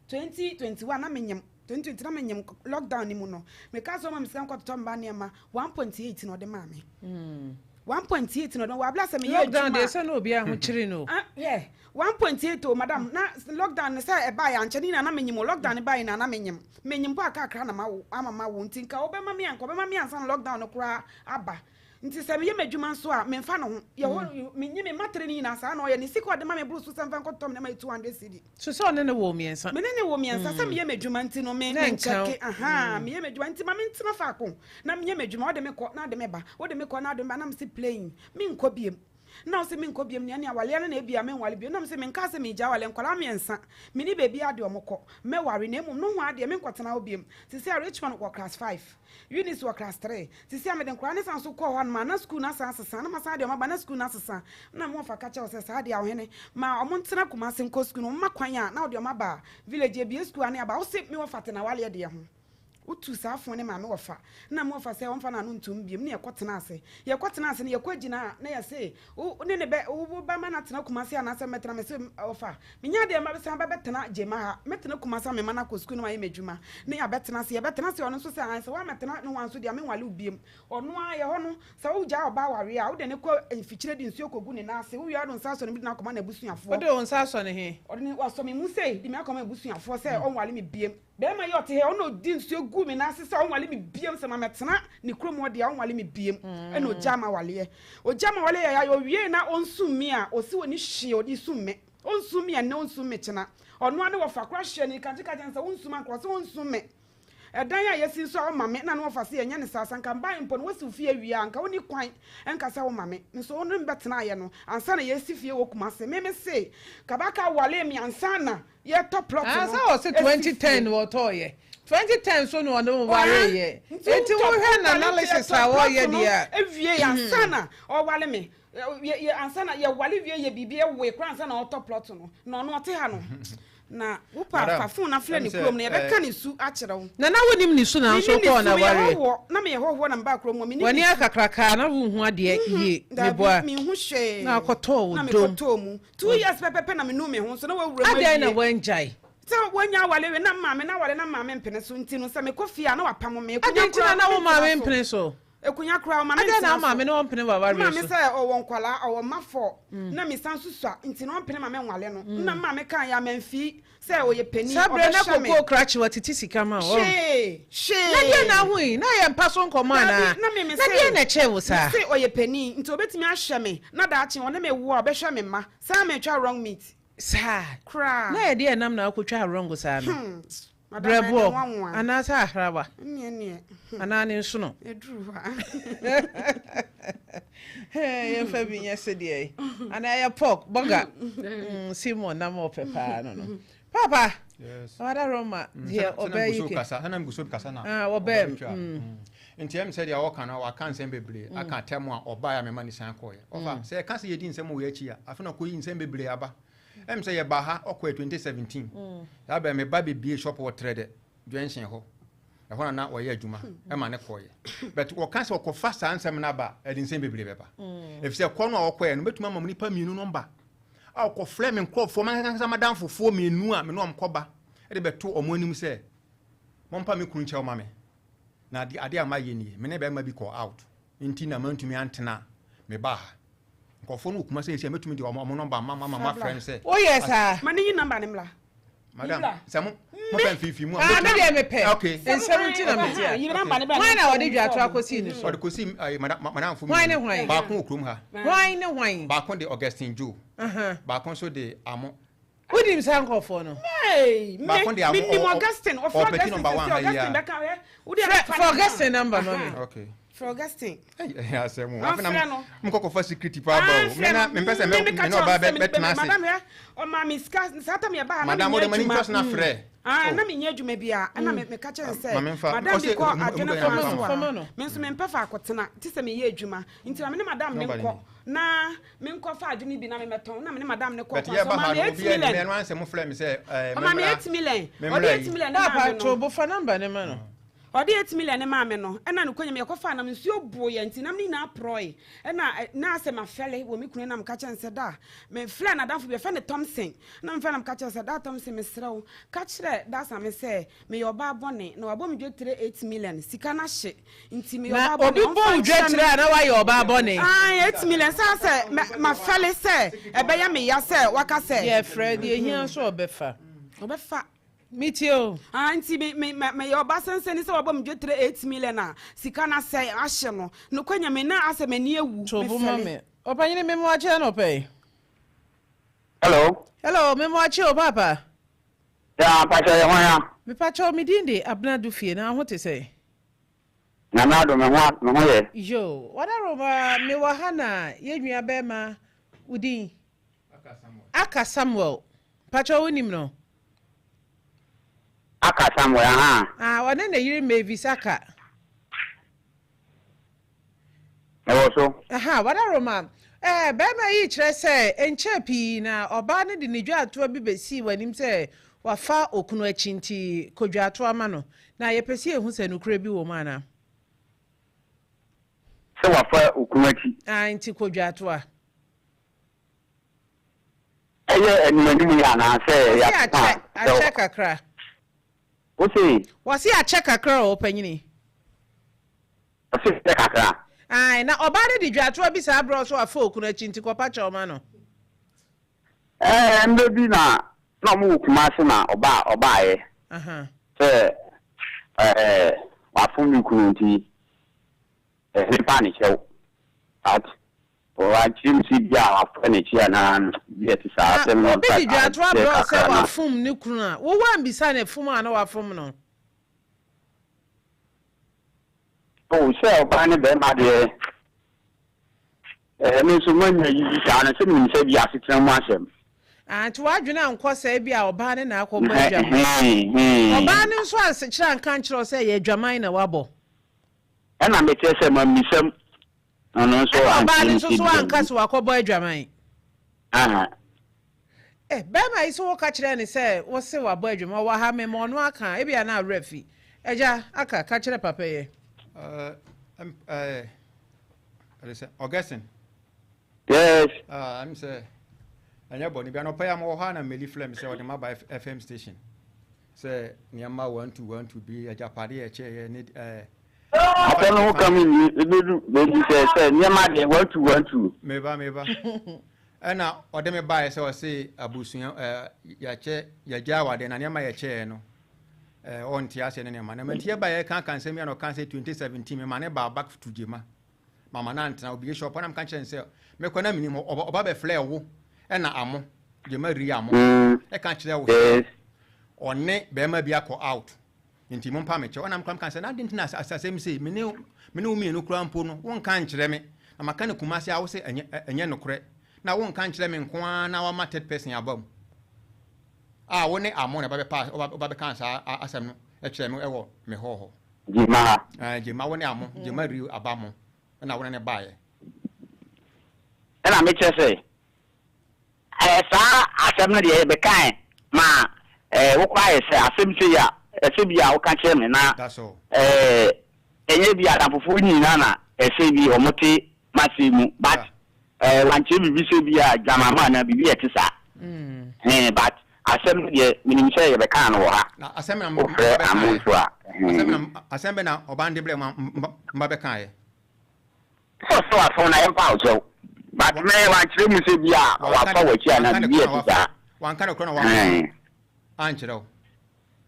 2021 na menyem, 2020 na menyem lockdown no mu no, mekaa sɛ ɔma me sika nkɔtotɔ me ba nneɛma, 1.8 na ɔde maa me. 1.8 na ɔde ma wɔ abla sɛ meyɛ adwuma. Lockdown deɛ sɛ na obiara ho kyere no. Ah, hwɛ, 1.8 o madam, na lockdown no sɛ ɛbaeɛ ankyɛ ne nyinaa na menyim o, lockdown no baeɛ nyinaa na menyim. Menyim mpo a kakra na mawo, ama mawo nti nka wobɛma me a, nka ɔbɛma me ansa na lockdown no koraa aba. Nti sɛ meyɛ m'adwuma nso a, memfa ne ho. Yɛ hɔ, menye me mma tere no nyinaa saa na ɔyɛ. Ne sika a ɔde ma me boro so sɛ mfa nkɔtotɔ me nneɛma yɛ 200 cedi. So sɛ ɔne no woo mmiɛnsa? Me ne no woo mmiɛnsa. Sɛ meyɛ m'adwuma nti no, me, Na ɛnka wo. menkyɛke. Ahaa, meyɛ m'adwuma nti ma mentena faako na menyɛ m'adwuma. Wode me kɔ na ade me ba, wode me kɔ na ade me ba, na mese playing, menkɔ biom. Na ɔse menkɔ biom, nea ne awaleɛ no na ebia menwale biom. Na mese menkaa sɛ meregyae awaleɛ, nkwadaa mmiɛnsa, menni baabiara de wɔn kɔ, mɛware na mmom nohoa deɛ menkɔtena hɔ biom. Seesei a Richmond wɔ class five. Eunice wɔ class three. Sisi a mede nkwadaa no san so kɔɔ hɔ nom a, na sukuu no asan asesa. Na masan de wɔn aba, na sukuu no asesa. Na me wɔfa ka kyerɛɛ wɔn sɛ, saa deɛ a ɔhene, ma wɔn ntena Kumasi nkɔ sukuu no, wɔmma kwan a, na wɔde wɔn aba village, yɛbue sukuu a na yɛaba. Wose me wɔfa te n'awaleɛ deɛ ho. Wotuu saa fon no maa me wɔfa. Na me wɔfa sɛ ɔmfa n'ano ntom biom, na yɛkɔtenaa ase. Yɛkɔtenaa ase no, yɛkɔ agyina a, na yɛse, Wo ne ne bɛ, wo ba ma no atena Kumasi anaasɛ mɛtena? Mese, Ɔfa, menya adeɛ ma bɛsan ba bɛtena Gyema ha. Mɛtena Kumasi ama me mma no akɔ sukuu na mayɛ m'adwuma. Ne yɛabɛtena ase. Yɛbɛtena ase ɔno nso sɛ, aane, sɛ woammɛtena nohoa nso deɛ a, menwale wo biom. Ɔno ara, yɛ hɔ no, sɛ wogyaa ɔbaa awareɛ a, wode no kɔ mfikyire de nsuo kɔgu ne nan ase. Wowie a, wode wo nsa asɔ ne mu de no akɔma n'abusuafoɔ. Wode wo nsa asɔ ne he? Ɔde ne, wasɔ me mu sei de me akɔma m'abusuafoɔ sɛ ɔnwale me biom. Bɛɛma yi ɔte ha yi, ɔno na ɔdi nsuo guu me nan ase sɛ ɔnwale me biom, sɛ mammɛtena ne kurom hɔ deɛ a ɔnwale me biom, ɛna ɔgyaa m'awaleɛ. Ɔgyaa m'awaleɛ yaya, ɔwiee na ɔnsum me a, ɔsi ɔnni hwee ɔde sum me. Ɔnsum me ɛnnɛ, ɔnsum me kyena. Ɔno ara ne wɔfa koraa hwɛɛ no kankye ka kyerɛɛ no sɛ wonsum anka, ɔse ɔnsum me. Ɛdan a yɛasi nso a ɔma me, na ne wɔfa se yɛnyɛ no saa, sɛ anka mebaeɛ mpo no woasi wo fie awie a, anka wonni kwan nka sɛ woma me. Nso wo ne me bɛtenaeɛ no, ansa na yɛresi fie wɔ Kumase, me mese Kabaka walee me ansa na Yɛtɔ plot no. Ah sɛ ɔse 2010 na ɔtɔɔ yɛ. 2010 so na ɔne wo waree yɛ. Enti wo hwɛ na analysis a ɔyɛ deɛ a. Ewie yɛ ansa na ɔwale me. Yɛ ansa na yɛ wale wie yɛ biribi ɛwoe koraa ansa na ɔtɔ plot no. Na ɔno ɔte ha no. Na wo pa fa phone na frɛ ne kurom na yɛbɛka ne su akyerɛ wo. Na na wonim ne su nanso wokɔɔ no awareɛ. Menim ne su, meyɛ hɔhoɔ. Na meyɛ hɔhoɔ na mebaa kurom hɔ. Menim ne su. W'ani akakrakaa na wonhu adeɛ yie. Meboa. Daabi, menhu hwee. Na akɔtɔɔ wo Na dom. mekɔtɔɔ mu. Two years pɛpɛpɛ na menuu me ho nso na wawura mu Adɛn na awie. woangyae? Sɛ wanya awale we na maame no awale na maame mpene so nti no sɛ mekɔ fie a na wapamo me. Adɛn Akunya nti na koraa na ɔma wo maame mentena so. mpene so? Akunya koraa ɔma Adɛn na mentena wo maame so. ne ɔmpene w'awareɛ Maame so? sɛ ɔwɔ nkwadaa, ɔwɔ mma four na mesan nso sua nti no ɔmpene ma menwale no. Nna maame kaeɛ a mamfii sɛ ɔyɛ panin Saa berɛ na ɔbɛhwɛ me. kokoo krakye watete sika ma wo. Hwee! Hwee! Na deɛn na wohui? Na ɛyɛ mpa so nkɔmmɔ anaa? Daabi, na me mese. Na deɛn na ɛkyɛɛ wo saa? Mese ɔyɛ panin nti ɔbɛtumi ahwɛ me na daakye ɔne me wo a ɔbɛhwɛ me mma. Saa metwa wrong meat. Saa. Koraa. Na ɛdeɛn nam na wokɔtwaa wrong saa no? Hmm. Madam, ɛyɛ Brɛboɔ nwanwa. anaasɛ ahrawa? Nneɛ neɛ. Hmm. Anaa ne nsono? Ɛduru hɔ a. Yɛmfa bi nyɛ sedeɛ yi. Anaa ɛyɛ pork, burger. Mm, Simon nam ɔpɛ paa no no. Papa, Yes. ɔda Roma deɛ ɔbɛ yi ke. Kasa, sɛ na megu so kasa na. Ah, ɔbɛ ɔbɛtwa. mm. Nti ɛm sɛ deɛ ɔka no waka nsɛm bebree aka atɛm a ɔbaeɛ a mema ne san kɔeɛ. Ɔfa sɛ yɛka sɛ yɛdi nsɛm wɔ yɛn akyi a afei na ɔkɔyi nsɛm bebree aba. Ɛm sɛ yɛba ha ɔkɔɛ 2017. Saa bɛn meba bebie shop wɔ Trɛdɛ junction hɔ. Ɛhɔ na na ɔyɛ adwuma ɛma ne kɔeɛ. But wɔka sɛ ɔkɔfa saa nsɛm no aba a ɛde nsɛm bebree bɛba. Ɛfiri sɛ kɔ no a ɔkɔeɛ no mɛtumi ama mo nnipa mmienu nɔmba a ɔkɔfrɛ me nkurɔfoɔ m'ankasa m'adamfofoɔ mmienu a me ne wɔn kɔba de bɛto wɔn anim sɛ mompa me kunu nkyɛw ma me. Na ade ade a mayɛ nie, me ne bɛrima bi kɔɔ out nti na mantumi antena me baa ha. Nkurɔfoɔ no wɔ Kumasi seesei a mɛtumi de wɔn wɔn nɔmba ama mo ama moafrɛ no sɛ Woyɛ saa? Ma ne nyi number no mmra. Madam, sɛ mo mo pɛ mfimfini mu a. Ah, me deɛ mepɛ. Okay. Nsɛm nti na mete a. Hwan na ɔde dwato akɔsii ne so? Ɔde kɔsii ayi madam madamfo Hwan ne hwan? Baako wɔ kurom ha. Hwan ne hwan? Baako de Augustine Joe. Baako nso de Amo. Wonim saa nkurɔfoɔ no? Baako de Amo. Menim Augustine. Ɔfrɛ Augustine number one ha yi a. Frɛ frɛ Augustine number ma me. Okay. Frɛ Augustine. Ɛyɛ asɛm o. Afei na mokɔ kɔfa security paa ba o. Me na mempɛ sɛ me ne ɔbaa bɛtena ase. Madam hwɛ, ɔmaa me sika saa tam yɛbaa ha na Madam, menyɛ wode m'ani adwuma. ntwa so na frɛ. Ah, na menyɛ adwuma bia. Ɛna me meka kyerɛ no sɛ, Ma memfa. madam bi Ɔse, kɔ emu- emu adwene bɛn kwan na so memfa wɔ ma ha. no. Me nso mempɛ faako tena, nti sɛ meyɛ adwuma. Nti na me ne madam ne Nobody nkɔ na menkɔ fa adwene bi na memmɛtɔn. Na me ne madam ne kɔɔ But kwan so. yɛba Ɔmaa ha me no 8 obiara nim million. ɛno ansɛ mo frɛ me sɛ ɛɛ Ɔmaa me memmra 8 million. Ɔde memmra 8 yi. million ne maa Papa, me to no. bo fa number ne ma no. Ɔde 8 million no maa me no, ɛna no kɔnya me yɛkɔfaa nam, nsuo boo yɛn nti nam no nyinaa porɔe. Ɛna na asɛ mafɛle wɔ me kunu na meka kyerɛ no sɛ da, mefrɛɛ n'adamfo bi yɛfrɛ no Thompson, na mefrɛ no meka kyerɛ no sɛ da Thompson mesrɛ wo, ka kyerɛ Dasame sɛ meyɛ ɔbaa bɔne na wabɔ me dwetire 8 million, sika no ahye nti meyɛ Na ɔbaa bɔne, obi bɔ ɔmfa wo nkyerɛ me. dwetire a na woayɛ ɔbaa bɔne? Ae, 8 million, sɛ asɛ mafɛle sɛ ɛbɛyɛ me ya sɛ waka sɛ. Deɛ frɛ, deɛ hia nso ɔbɛfa. Ɔbɛfa. Metie o. Ah, nti me me me meyɛ ɔba sɛnsɛni sɛ wabɔ me dwetire 8 million a sika no asɛe ahye no. Nokwɛ Nyame na asɛ m'ani awu. To bo ma Mefɛle. me. Ɔpanyini me moakye anɔpa yi. Hello. Hello, me moakye o paapa. Yeah, mpakyɛ yɛ hwan a? Mepakyɛw me din de Abena Dufie na ho te sɛn? Nyame adom me ho me ho yɛ. Yoo, wadaroma mewɔ ha na yɛn nua bɛɛma wo din? Aka Samuel. Mpakyɛw wo nim no? Aka Samuel, ahaa. Ah, ɔne ne yere Mavis Aka. Ɛwɔ so. Aha, wadaroma. Eh, bɛrima yi kyerɛ sɛ ɛnkyɛɛ pii na ɔbaa no de ne dwaatoa bi bɛsii w'anim sɛ wafa okunu akyi nti kɔ dwaatoa ma no. Na yɛpɛ sɛ yɛhu sɛ nokorɛ bi wɔ mu anaa? Sɛ wafa okunu akyi. Ah, nti kɔ dwaatoa. Ɛyɛ animanim yi anaa sɛ Wɔse yɛatena akyɛ, sɛ akyɛ kakra. Wose? Wɔse akyɛ kakra o, ɔpanyini. Wɔse akyɛ kakra. Ae, na ɔbaa no de dwatoa bi saa berɛ ɔso afa okunu akyi nti kɔpa kyɛw ma no. Ɛɛ, mmerɛ bi na na ɔmo wɔ Kumasi na ɔbaa ɔbaeɛ sɛ ɛɛ wafom ne kunu nti ɛmfa ne kyɛw but Wankyerɛ mu sɛ ebia wafa n'akyi anaa biribi a ɛte saa. Na Asɛm no obi de dwatoa akyerɛ brɛ wo sɛ kakra na. wafom ne kunu a, wo woammisa no fom a na wafom no? Oh, sɛ ɔbaa ne barima deɛ, eh, me nso manya yi saa no, sɛ menim sɛ ebia asetena mu asɛm. Ah, nti w'adwene ankɔ sɛ ebia ɔbaa no na akɔbɔ adwaman? Ɛhɛn, ɛhɛn. Ɔbaa no nso ansekyerɛ anka ankyerɛ wo sɛ ɛyɛ adwaman na wabɔ? Ɛna mekyerɛ sɛ mammisa mu. Ɔno nso Ɛna ɔbaa ankyerɛ no me nso sɛ so bia anka bi. sɛ wakɔbɔ adwaman. Aha. Eh, bɛrima yi so woka kyerɛɛ no sɛ wose wabɔ adwaman, ɔwɔ ha mema ɔno aka a, ebia na awerɛ afi. Agya, aka, ka kyerɛ papa yi. Eh, em, eh, ɛde sɛ, Augustine. Yes. Ah, ɛm sɛ, ɛnyɛ bɔne bi. Anɔpa yi a mewɔ hɔ a na Meli frɛ me sɛ ɔde maba FM station. Sɛ nneɛma 1 2 1 2 bi, agyapadeɛ ɛkyɛeɛ ne, eh, Asɛm no ho ka me nni ebedu baabi sɛ sɛ nneɛma deɛ wantu wantu. Meba meba. Ɛna ɔde me baeɛ sɛ ɔse abusua ɛɛ yɛakyɛ yɛagya awadeɛ na nneɛma yɛkyɛɛ no ɛɛ ɔnte aseɛ ne nneɛma nneɛma nti yɛba yɛka ka nsɛm yi na ɔka sɛ 2017 mema ne baa back to Gyema mama no antena obie shop na meka kyerɛ no sɛ mekɔ na menim hɔ ɔba ɔba bɛfrɛ wo ɛna amo Gyema ri amo ɛka kyerɛ wo sɛ ɔne bɛrima bi akɔ out Enti mompa me kyɛw. Ɛnna me koraa mekaa sɛ, Na adɛn nti na asɛm sei, me ne me ne wo mmienu koraa mpo no, wonka nkyerɛ me? Na maka no Kumasi a, wose ɛnyɛ ɛnyɛ nokorɛ. Na wonka nkyerɛ me nko ara na woama third person aba mu a wo ne Amon na ɛba bɛpa woba bɛkaa saa asɛm no kyerɛɛ me wɔ me hɔ hɔ. Gyema ha. Ɛɛ, Gyema, wo ne Amon, Gyema Riu aba mo, ɛnna wo ne no baeɛ. Ɛnna mekyerɛ sɛ, Ɛɛ saa asɛm no deɛ yɛbɛkae ma ɛɛ wo koraa ayɛ sɛ asɛm sei a ɛsɛ bi a woka kyerɛ me na ɛɛ ɛnyɛ bi adamfofoɔ nyinaa na ɛsɛ bi wɔn te m'asɛm mu but ɛɛ wankyerɛ biribi sɛ bi a dwamama anaa biribi a ɛte saa hɛn but asɛm no deɛ menim sɛ yɛbɛkaa no wɔ ha wofrɛ amo nso a hɛn. Asɛm bɛ na ɔbaa no de brɛ mo a mba bɛkaeɛ? Sɛ ɔsɛ wafom na yɛmpa wo kyɛw. But me wankyerɛ mu sɛ bi a wafa w'akyi anaa biribi a ɛte saa. Wanka no korɔ na wafom. Ankyerɛ wo?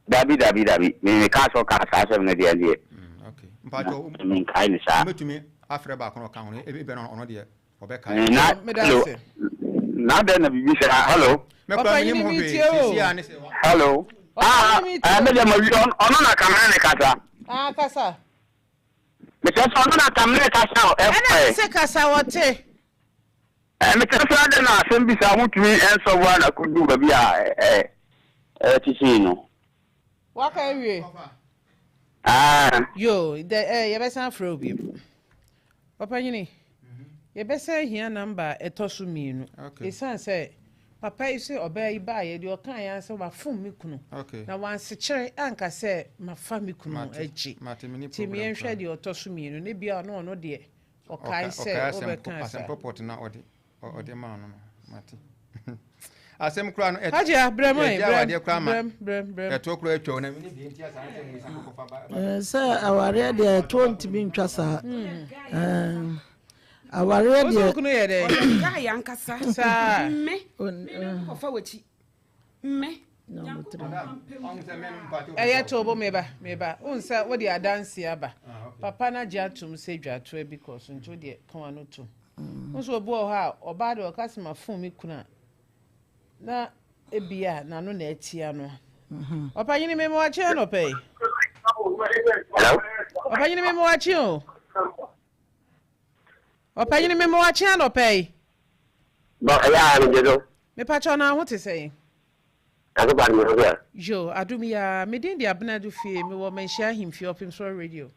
Dabi dabi dabi, me me kaa sɛ ɔkaa saa asɛm no deɛ deɛ. Mm, okay. Mpakyɛ Na menkae no saa. Wobɛtumi afrɛ baako na ɔka ho no, ebia na ɔno deɛ ɔbɛkae. Eh, na, Meda hello, ase. na adɛn na biribi saa, hello. Me koraa Papa menim nyini ho mi hwee, tie o. seesei ara ne sɛ wa. Hello. Papa Ah, nyini mi eh, tie me o. deɛ ma wi, ɔno na kamene ne kasa. Ah, kasa. Mekyerɛ sɛ ɔno na kamene kasa o, Ɛna ɛfɛ. me se kasa wɔte. Eh, mekyerɛ sɛ adɛn na asɛm bi saa motumi nsɔbo a na kodu baabi a eh, eh, ɛte no. Waka awie. Ah. Yo, dɛ eh, yɛbɛsan afrɛ wo bio. Papa nyini, yɛbɛsan ahia namba a ɛtɔ so mmienu. Ɛsiane sɛ papa yi sɛ ɔbaa yi baeɛ deɛ ɔkaeɛ ara sɛ wafom me kunu. Na wansekyere anka sɛ mafa me kunu akyi. Nti yɛnhwɛ deɛ ɔtɔ so mmienu. Ne bia ɔno ɔno deɛ ɔkae sɛ wobɛka saa. Asɛm pɔpɔt na ɔde ɔde maa no no mate. Asɛm koraa no Hajia brɛ mu yɛgya brɛ awadeɛ koraa ma brɛ brɛ brɛ. Ɛtoɔ koraa atwa o na mene deɛ nti a saa nsɛm wei san kɔfa ba. Sɛ awareɛ deɛ ɛtoɔ ntumi ntwa saa. Awareɛ deɛ. Wosu kunu yɛ dɛ. Ɔyɛ guy ankasa. Saa. Mme. Mme kɔfa w'akyi. Mme. Ɛyɛ to bo meba meba. Wohu sɛ wode adanse aba. Papa no agye atom sɛ dwatoa bi kɔ so nti wodeɛ ka w'ano tom. Wohu sɛ obi wɔ hɔ a ɔbaa deɛ ɔka sɛ mafom me kunu a na ebia n'ano na atia no. Ɔpanyini me mewakye anɔpa yi. Hello? Ɔpanyini me mewakye o. Ɔpanyini me mewakye anɔpa yi. Bɔ ɛyɛ a megye so. Mepakyɛw na ho te sɛn? Nyankopɔn adom ho sɛ. Yo, adom yi ara. Me din de Abena Dufie, mewɔ Manhyia Ahemfie, Ɔpemsoɔ Radio.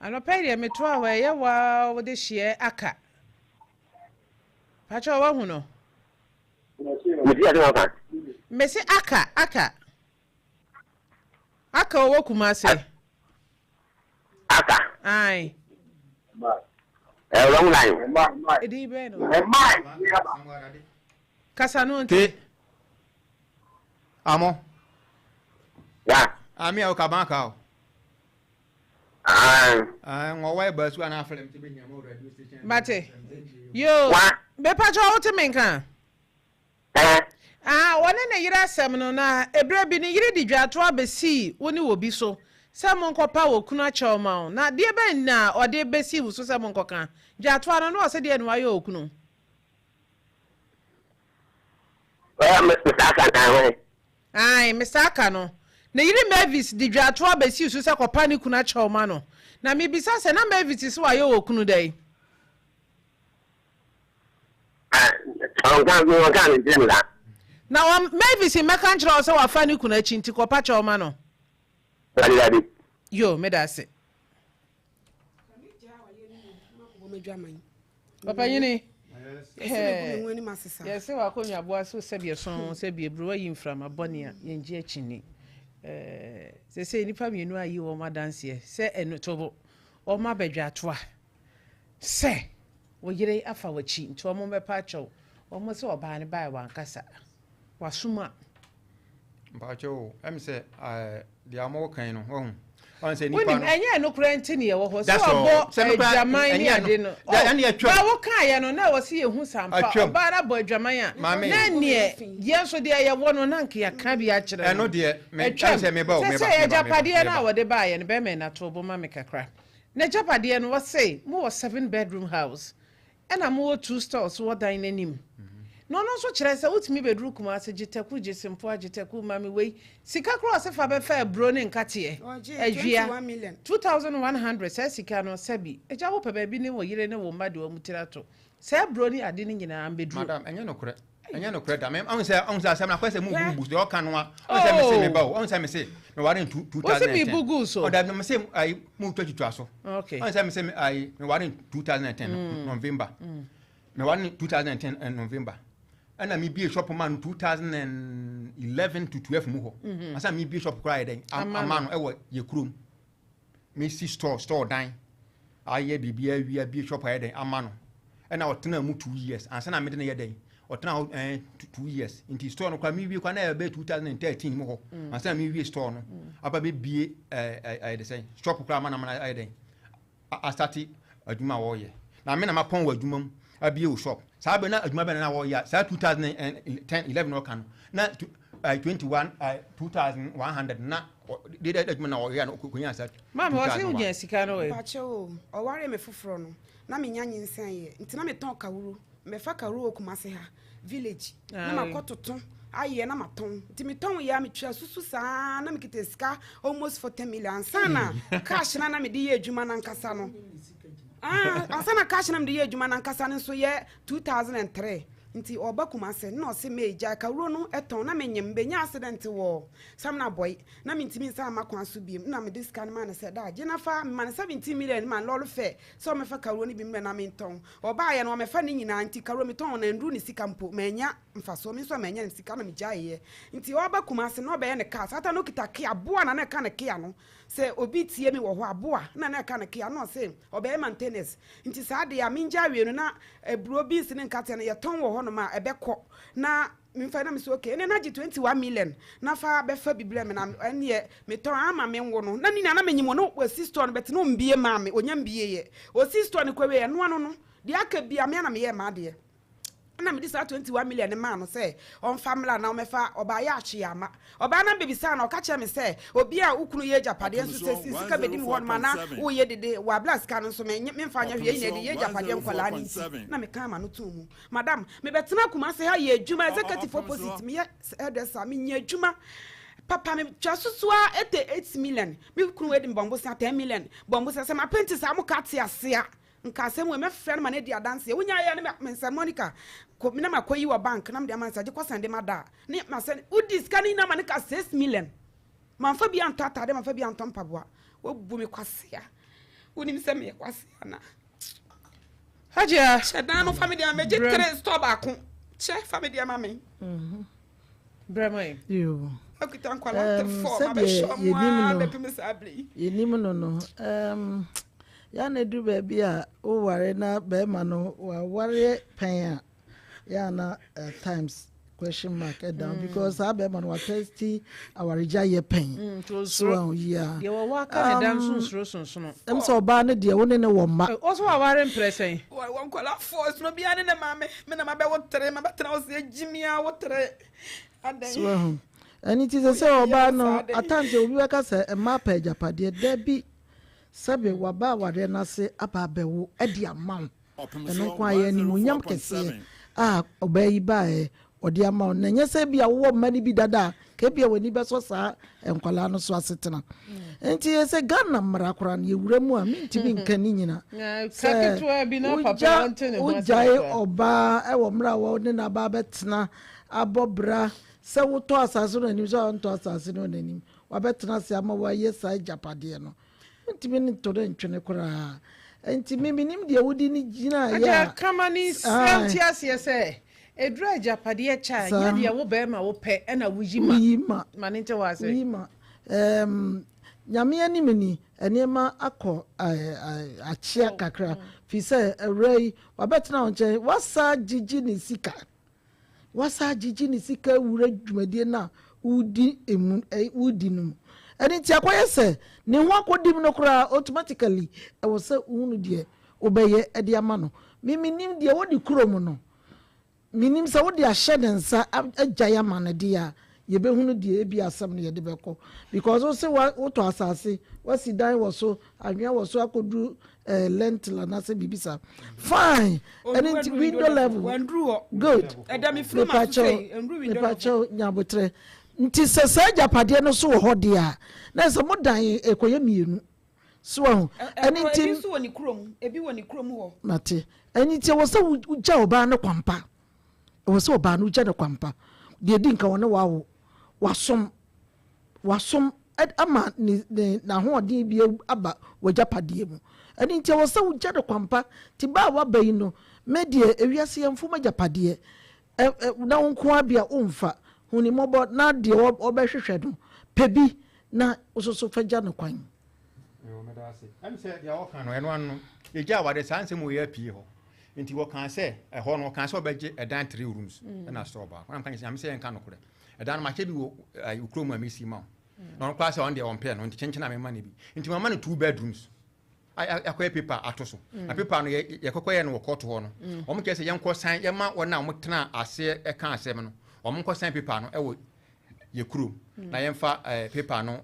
Anɔpa yi deɛ metoa hɔ, ɛyɛ wo ara wode hyeɛ aka. Pakyɛw woahu no? Mesi ase na ɔka. Mese aka, aka. Aka ɔwɔ Kumase. Aka. Ae. Eh, wrong line. Edin bɛn no? Kasa no nti. Amo. Ya. Ami a o ka ban ka o. Ah. Ah, ngo wa ba su ana aflem ti be nya mo radio station. Mate. Yo. Bepa cho wo te menka. Eh. Ah, wɔne ne yere asɛm no, na ɛberɛ bi ne yere de dwatoa bɛsii wo ne obi so sɛ monkɔpa wɔ kunu akyɛw ma wo, na deɛ bɛn na ɔde bɛsii wo so sɛ monkɔka dwatoa no, na ɔse deɛ na wayɛ okunu? Mr. Aka na hwan? Ae, Mr. Aka no. Ne yere Mavis de dwatoa bɛsii so sɛ kɔpa ne kunu akyɛw ma no. Na mebisa sɛ, na Mavis se wayɛ okunu dɛn? Na wɔn Mavis mmɛka nkyerɛ wo sɛ wafa ne kunu akyi nti kɔpa kyɛw ma no. Dabi dabi. Yo, meda ase. Papa nyini. Yɛsɛ wakɔnwa boa so sɛbi ɛsɔn sɛbi eburo wayi mframa bɔne a yɛngye akyini. Sɛ sɛ nnipa mmienu ayi wɔn adanseɛ sɛ ɛno tobo wɔn abɛdwa atoa. Sɛ wo yere afa w'akyi nti wɔn bɛpa akyɛw wɔn sɛ ɔbaa no baeɛ wankasa w'asom a. Mpakyɛw o, ɛm sɛ ɛɛ deɛ wɔn kan no wahu. Ɔn sɛ nipa Wonim no. ɛnyɛ ɛno koraa nti ne yɛwɔ hɔ sɛ That's all. ɔbɔ Sɛ no koraa adwaman ne ɛnyɛ ade no. no. Da Oh, ɛne atwam. ba wo kaeɛ no na ɛwɔ sɛ yɛhu sɛ ampa Atwam. ɔbaa no abɔ adwaman a Maame. na neɛ yɛn nso deɛ yɛwɔ no na anka yɛaka bi akyerɛ no. Ɛno deɛ me ɛm Atwam. sɛ meba o Sɛ meba sɛ meba meba agyapadeɛ no a meba. wɔde baeɛ no bɛrima na to bo ma me kakra. N'agyapadeɛ no, wɔse mowɔ seven bedroom house, ɛna mowɔ two stores wɔ dan no anim. Na ɔno nso kyerɛ sɛ wotumi bɛduru Kumasi, gye taku, gye sempoa, gye taku, ma me wei. Sika koraa ɔse fa bɛfa aburo ne nkateɛ, Ɔgye awia, 21 million. 2100, saa sika no, sɛbi, agya wopɛ baabi ne wo yere ne wo mma de wɔn tiri ato. Saa aburo ne ade no nyinaa mbɛduru. Madam, ɛnyɛ nokorɛ. Ɛnyɛ nokorɛ da. Ɔhu sɛ ɔhu sɛ asɛm no akɔyɛ sɛ mu bubu so deɛ ɔka no a. Ɔhu sɛ mese me ba o. Ɔhu sɛ mese me ware in 2010. Wosi mi bugu so. Ɔda mi mese ayi mu twatwitwa so. Okay. Ɔhu sɛ mese ayi me ware in 2010 November. Me ware in 2010 November. Ɛna mi bie shop ma no 2011 to 12 mu hɔ. Asa mi bie shop koraa yɛ dɛn ama no ɛwɔ yɛ kurom. Mi si store dan ayɛ biribi awie abie shop ayɛ dɛn ama no. Ɛna ɔtena mu 2 years ansa na mede no yɛ dɛn ɔtena hɔ 2 years nti store no koraa mi wie koraa na ɛyɛ bɛyɛ 2013 mu hɔ ansa na mi wie store no aba bɛbie ɛɛ ɛyɛ de sɛn shop koraa ama na ama ayɛ dɛn asate adwuma a wɔreyɛ na me na ma pɔn wɔ adwuma mu abie wɔ shop saa bɛ na adwuma bɛ na na wɔreyɛ saa 2010 11 na ɔka no na. 21 2100 na de de adwuma na ɔyɛ no ɔkɔnya sa. Maame, wɔse wonya sika no ɛ? Mpakyɛ o, ɔware me foforɔ no na menya nyinsɛn yɛ, nti na metɔn kawuro, mɛfa kawuro wɔ Kumase ha village na makɔ toto ayɛ na matɔn. Nti metɔn yɛ a, metwa susu saa na mekita sika almost 40 million ansa na cash na na mede yɛ adwuma no ankasa no. Ah, ansa na cash na mede yɛ adwuma no ankasa no nso yɛ 2003. Nti ɔba Kumase na ɔse megyae kawuro no tɔn na menyem bɛnya accident wɔ Samina Bɔi na mentumi nsan mma kwan so biom, na mede sika no maa no sɛ da gye na fa mema no 17 million ma lɔre fare sɛ ɔmmɛfa kawuro no bi mmrɛ na mentɔn. Ɔbaeɛ no ɔmmɛfa ne nyinaa, nti kawuro metɔn na ɛnduru ne sika mpo, mannya mfasoɔ, me nso a mannya ne sika na megyaeɛ. Nti ɔba Kumase na ɔbɛyɛ ne car, saa time no ɔkita Kia, boa na na ɛka ne Kia no, sɛ obi tie me wɔ hɔ a, boa na na ɛka ne Kia na ɔse ɔbɛyɛ maintenance, nti saa deɛ a mengyae wie no na aburo, beans ne nkateɛ no yɛtɔn wɔ hɔnom a ɛbɛkɔ na memfa, na mese okay, ɛnneɛ na gye 21 million na fa bɛfa bi brɛ me na ɛnneɛ metɔn ama menwo no, na ne nyinaa na menyim wɔ no wasi store no bɛte na ɔmbie maa me, ɔnya mbieeɛ, ɔsi store no kɔ wieɛ ɛno ano no deɛ aka bia me a na meyɛɛ m'adeɛ. Ɛna mede saa 21 million no maa no sɛ ɔmfa mmra na ɔmmɛfa. Ɔbaa yɛ ahwee amma. Ɔbaa no bebisaa no, ɔka kyerɛɛ me sɛ, Obi a wo kunu yɛ agyapadeɛ nso sɛ sika bɛdi me hɔnom a na woreyɛ dede wɔ abla sika no nso me memfa nyɛ hwee, yɛn nyinaa yɛde yɛ agyapadeɛ nkwadaa no nti. Na mekaa m'ano too mu. Madam, mebɛtenaa Kumasi ha yɛɛ adwuma, executive opposite, meyɛ hairdresser, menya adwuma papa, metwa susu ara 88 million. Me kunu wei de me bɔ mbosea 10 million, bɔ mbosea sɛ mapente saa mo ka te ase a. Nka asɛm wei, mɛfrɛ no ma no adi adanseɛ. Wonyaeɛ a ne me nsɛ Monica kɔ na makɔyi wɔ bank na mede ama no sɛ agye kɔ sɛnde ma da a ne masɛne. Wodi sika no nyinaa ma no ka 6 million. Mamfa bi antɔ ataadeɛ, mamfa bi antɔ mpaboa. Woabu me kwasea. Wonim sɛ meyɛ kwasea anaa? Hajia. Kyɛ dan no fa me deɛ ma megye tere store baako. Kyɛ fa me deɛ ma me. Brɛ ma yi. Yoo. Akuta nkwalaa te fɔ ma Sɛdeɛ bɛhwɛ ɔmo yɛnim aa no bɛpem saa bere yi. Yɛnim no, yɛ na ɛduru baabi a woware na bɛrima no waware pɛn a, yɛ na at times question mark ɛda mm. because saa bɛrima no watɛsti awaregya yɛ pɛn. So ɛho yia. Deɛ wɔwɔ aka ne da nso nsuro sonsono. Ɛm sɛ ɔbaa no deɛ, wo ne ne wɔ mma. Ɔso waware mprɛ sɛn? Wɔ nkwadaa fɔ ɛsono biara ne ne maame, me na mabɛwo tere, mabɛtena wo sɛ gyimia wo tere adɛn. So ɛho ɛne ti sɛ ɔbaa no, at times obi bɛka sɛ mmaa pɛ agyapadeɛ. Dabi, sɛbe waba awareɛ no ase aba abɛwo ɛde ama wo, ɛno nko ayɛ animonyam kɛseɛ a ɔbaa yi baeɛ ɔde ama wo, na ɛnyɛ sɛ bi a wowɔ mma no bi dada a ka bi a w'ani bɛsɔ saa nkwalaa no so asetena. Nti yɛ sɛ Ghana mmara koraa no yɛwura mu a, mentumi nka ne nyina sɛ wogyae ɔbaa ɛwɔ mmerɛ a wɔne n'aba bɛtena abɔ bra, sɛ wotɔ asase no anim, sɛ ɔntɔ asase no n'anim, wabɛtena ase ama wayɛ saa agyapadeɛ no, ntumi ne to ne ntwene koraa. Nti mi minim deɛ wodi ne gyina yɛ a kama ne nti aseɛ sɛ eduru agyapadeɛ kyɛ a, nyɛ deɛ wo bɛrima wo pɛ ɛna woyi ma. Woyi ma. Ma ne nte hɔ ase. Woyi ma. Nyame anim ni, nneɛma akɔ akyea kakra fi sɛ awura yi wabɛtena wo nkyɛn, wasa gyigyi ne sika, wasa gyigyi ne sika wura dwumadie no a wodi emu, wodi no mu. Ɛne nti akɔyɛ sɛ ne ho akɔdim no koraa, automatically ɛwɔ sɛ wohunu deɛ wobɛyɛ ɛde ama no. Miminim deɛ wode kurom no, minim sɛ wode ahyɛ ne nsa agyae ama no deɛ a, yɛbɛhunu deɛ ebi asɛm no yɛde bɛkɔ, because wo sɛ wotɔ asase, wasi dan wɔ so, anwea wɔ so akɔduru lintel anaasɛ biribi saa, fine. Ɛne nti window level, good. Mepakyɛw, nyabotrɛ. Nti sɛ saa agyapadeɛ no so wɔ hɔ deɛ a, na sɛ mo dan ɛkɔyɛ mmienu so ahu. Ɛne nti ebi nso wɔ ne kurom, ebi wɔ ne kurom hɔ. Mate. Ɛne nti ɛwɔ sɛ wogya ɔbaa no kwampa, ɛwɔ sɛ ɔbaa no wogya no kwampa. Deɛ di nka, wɔne wawo, wasom wasom ama ne ne n'ahoɔden bi aba w'agyapadeɛ mu. Ɛne nti ɛwɔ sɛ wogya no kwampa. Nti baa a waba yi no, me deɛ, ewiase yɛn mfom agyapadeɛ ɛ ɛ na wo nko ara bi a womfa hu ne mmɔbɔ, na deɛ ɔbɛhwehwɛ no pɛ bi na wososo fa gya no kwan. Ɛm sɛ deɛ wɔka no, ɛno ano yɛgya awade saa nsɛm wɔ yɛ apue hɔ. Nti wɔkaa sɛ ɛhɔ no, wɔkaa sɛ wɔbɛgye ɛdan three rooms ɛna store baako, na meka nyɛ sɛ yɛnka nokorɛ, ɛdan no makyɛ bi wɔ kurom a mesi ma wo, na ɔno koraa sɛ ɔno deɛ ɔmpɛ no, nti kyenkyen a mema no bi, nti mama no two bedrooms, akɔyɛ paper ato so, na paper no yɛkɔkɔ yɛ no wɔ court hɔ no, wɔn kyerɛ sɛ yɛnkɔ sign, yɛma wɔn a wɔn tena aseɛ ɛka asɛm no, wɔn nkɔ sign paper no ɛwɔ. yɛ kurom na yɛmfa eh, paper no.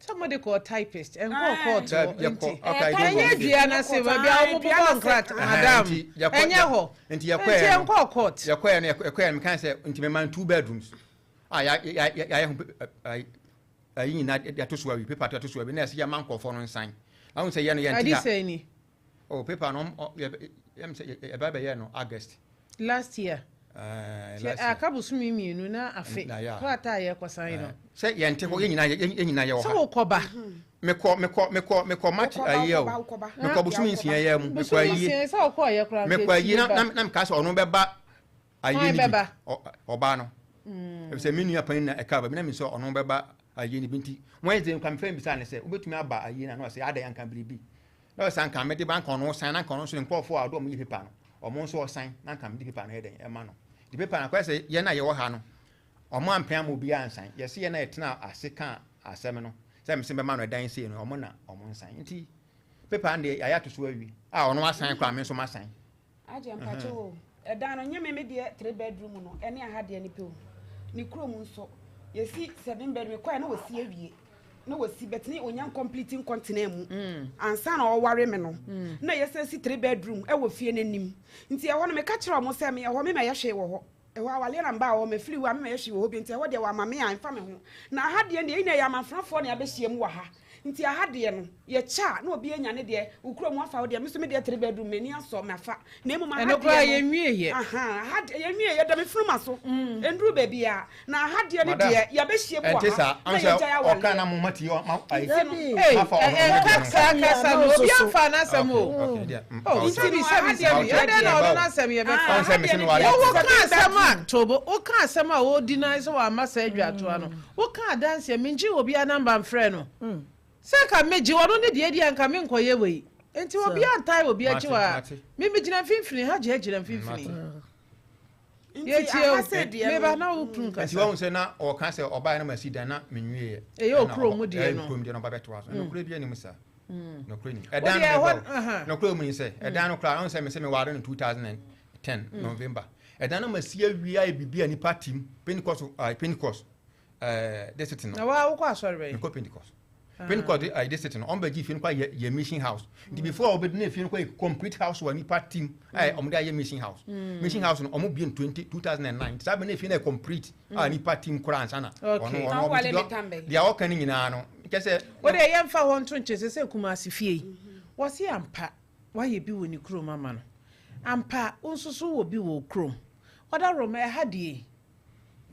Sɛ mode kɔɔ typist, ɛnkɔɔ court hɔ nti. Okay, Ɛnyɛ dua no ase baabi a wɔbobɔ nkrataa, madam. Ɛnyɛ hɔ. Nti Nti yɛkɔɛ no, ɛnkɔɔ court. Yɛkɔɛ no, yɛkɔɛ no, meka sɛ nti mema no two bedrooms a yɛayɛ ho ayi nyinaa de ato so awi, paper to ato so awi, na yɛsɛ yɛma nkurɔfoɔ no nsan. Ahu sɛ yɛ no yɛnte Ade ha. sɛn ni? Oh, paper no, yɛm sɛ yɛba bɛyɛ no August. Last year. Last Sɛ year. aka bosome mmienu na afe Na yɛ a. krataa a yɛkɔsan no. Sɛ yɛnte hɔ, yɛn nyinaa yɛn nyinaa yɛwɔ Sɛ ha. wokɔba. Mekɔ March Wokɔba, ayie o. wokɔba, wokɔba. Mekɔ bosome 6 yɛ mu. Mekɔ Bosome ayie. 6 sɛ wokɔɔ yɛ koraa nka Mekɔ ayie akyire na ba. na meka sɛ ɔno bɛba ayie Hwan no bi. bɛba? Ɔbaa no. Efisɛ me nua panin na ɛka ba bi na me sɛ ɔno bɛba ayie no bi nti Wednesday nkwa mefrɛ no bisaa no sɛ wobɛtumi aba ayie no a na ɔsɛ adɛn anka biribi. Na ɔsɛ anka mede ba anka ɔno ɔsan na anka ɔno nso ne nkurɔfoɔ a ɔde ɔmo yɛ paper no ɔmo nso ɔsan na anka mede paper no yɛ dɛn ɛma no. Nti paper no akɔyɛ sɛ yɛn a yɛwɔ ha no ɔmo ampɛ ama obiara ansan. Yɛse yɛn a yɛtena ase kaa asɛm no sɛ mese mɛma no ɛdan sei no ɔmo na ɔmo nsan. Nti paper no deɛ yɛayɛ ato so awie a ɔno asan koraa me nso masan. Agye mpakyɛw o, ɛdan no nyɛ me me deɛ three bedroom no ɛne aha deɛ no pɛ o. Ne kurom nso yɛsi seven bedroom mekɔɛ na wɔsi awie na wɔsi but ne ɔnya incomplete nkɔntena mu ansa na ɔware me no na yɛsɛ si three bedroom ɛwɔ fie no anim nti ɛhɔ no meka kyerɛ ɔmo sɛ meyɛ hɔ me mɛyɛ hwee wɔ hɔ ɛhɔ awaleɛ na mbaa hɔ mefiri hɔ a me mɛyɛ hwee wɔ hɔ bio nti ɛhɔ deɛ wɔama me a ɛmfa me ho na aha deɛ deɛ ɛnyɛ yɛ amanfrafoɔ na yɛabɛhyia mu wɔ ha nti aha deɛ no yɛkyɛ a na obi anya ne deɛ wo kurom wafa wo deɛ me nso me deɛ three bedroom m'ani asɔ mafa na mmom aha Ɛno koraa deɛ no yɛnwie yɛ. aha aha deɛ yɛnwie yɛda me funuma so ɛnduru baabi a na aha deɛ no Madam, deɛ yɛabɛhyia mu wɔ ɛnte ha saa na ɔn sɛ yɛgyae ɔka awareɛ na mo ma tie ma ayi nti no Dabi. Ei, mafa ɔno ɔno ɛnka deɛ no saa nka. kasa Na no, nso obi so. amfa n'asɛm Okay, o. okay, deɛ, Oh, okay. sɛbi Nti no, sɛbi aha deɛ sɛbi, no ɛdɛn na deɛ ɔno n'asɛm yɛbɛfa? Ɔn aha sɛ mese deɛ no me ware deɛ Wo seven ka asɛm a bedroom tobo, wo ka asɛm a wo deny sɛ wamma saa adwatoa no. Wo ka adanseɛ, mengye obiara number mfrɛ no. Sɛ nka megye ɔno ne deɛ di a nka menkɔyɛ wei. Nti obiara ntae obi akyi Mate, wɔ ha. mate. Me megyina mfimfini, ha gye gyina mfimfini. Mate. nti Yɛtie aha o. sɛ deɛ Meba no na wo kunu Nti kasa. wahu sɛ na ɔka sɛ ɔbaeɛ na masi dan na menwieɛ. Ɛyɛ Ɛna okurom mu deɛ ɛyɛ no. okurom deɛ no ɔba bɛtoa so. Nokorɛ bi anim saa. Nokorɛ nim. Wo Ɛdan no deɛ meba ɛhɔ o. aha. Nokorɛ mu ni sɛ ɛdan no koraa ɔhu sɛ mese meware no 2010 November. Ɛdan no masi awie ayɛ biribi a nipa tim Pentecost Pentecost district no. Na wa wokɔ asɔre bɛn? Mekɔ Pentecost. Pentecost district no ɔmo bɛgye fie no kɔ ayɛ yɛ mission house. Nti before ɔbɛdu na fie no kɔ yɛ complete house wɔ nipa tim a ɔmo de ayɛ mission house. Mission house no ɔmo bie no 20 2009. Nti saa bɛ na fie no yɛ complete a nipa tim koraa ansa na Okay. ɔno Na ɔno wowale nti ne deɛ tam bɛn? deɛ ɔka no nyinaa no kyɛ sɛ Wo deɛ yɛmfa hɔ nto nkyɛn sɛ sɛ Kumasi fie yi. Wɔse ampa wayɛ bi wɔ ne kurom ama no. Ampa wo nso so wɔ bi wɔ wo kurom. Ɔda Roma ɛha deɛ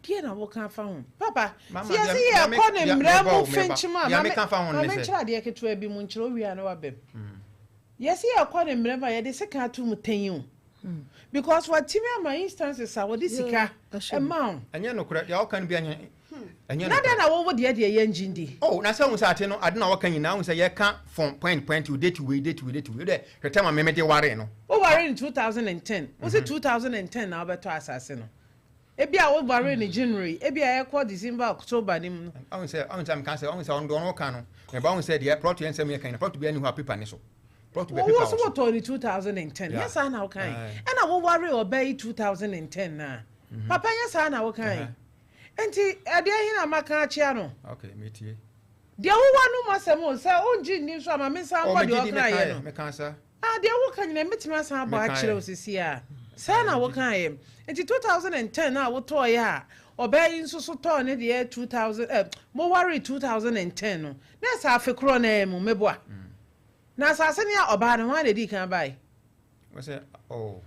deɛ na woka afa ho. Papa, Mama, sɛ yɛse deɛ- deɛ yɛkɔ ne deɛ- mmara meba mu o, meba. fenkyim a Deɛ ma meka fa ho ma ne sɛ- menkyerɛ adeɛ ketewa bi mu nkyerɛ wowie a na wabam. Yɛse yɛkɔ ne mmara mu a yɛde sika ato mu tɛn o. Because watumi ama instances a wɔde sika ahyɛ mu. ɛma wo. ɛnyɛ nokorɛ deɛ ɔka no bi ɛnyɛ ɛnyɛ Na nokorɛ. dɛn na wɔwɔ deɛ deɛ yɛngye ndi. Oh, na sɛ wohu sɛ ate no ade na wɔka nyinaa wohu sɛ yɛka from point point to date wei date wei date wei dɛ hwɛ tɛm a meme de ware no Woware no 2010. Wo sɛ 2010 na wobɛtɔ asase no. Ebi a woware no January, ebi a ɛkɔ December, October ne mu no. ɔhu sɛ meka sɛ ɔhu sɛ ɔno deɛ ɔno ka no meba ɔhu sɛ deɛ plot yɛ nsɛm yɛ kan na plot bi ani hɔ a paper ne so plot bi a paper Wo so wɔ so wotɔɔ ne 2010. Yeah. Nyɛ saa na wokae. Aye. Ɛna woware ɔbaa yi 2010 na. Papa nyɛ saa na wokae. Nti ɛdeɛ he na maka akyea no. okay metie Deɛ wowɔ no mu asɛm o sɛ wongye nni nso a ma me nsa Oh, mbɔ megye deɛ di ɔkaeɛ no. meka sa Ah, deɛ woka nyina mɛtumi asan abɔ Mekaeɛ. akyerɛ wo sisi a saa na wokaeɛ nti 2010 a wotɔɔeɛ a ɔbaa yi nso so tɔɔ ne deɛ 2000 mowaree 2010 no na ɛsɛ afe korɔ no mu meboa na asase ne a ɔbaa no ho a na ɛdii kan bae wɔ sɛ oh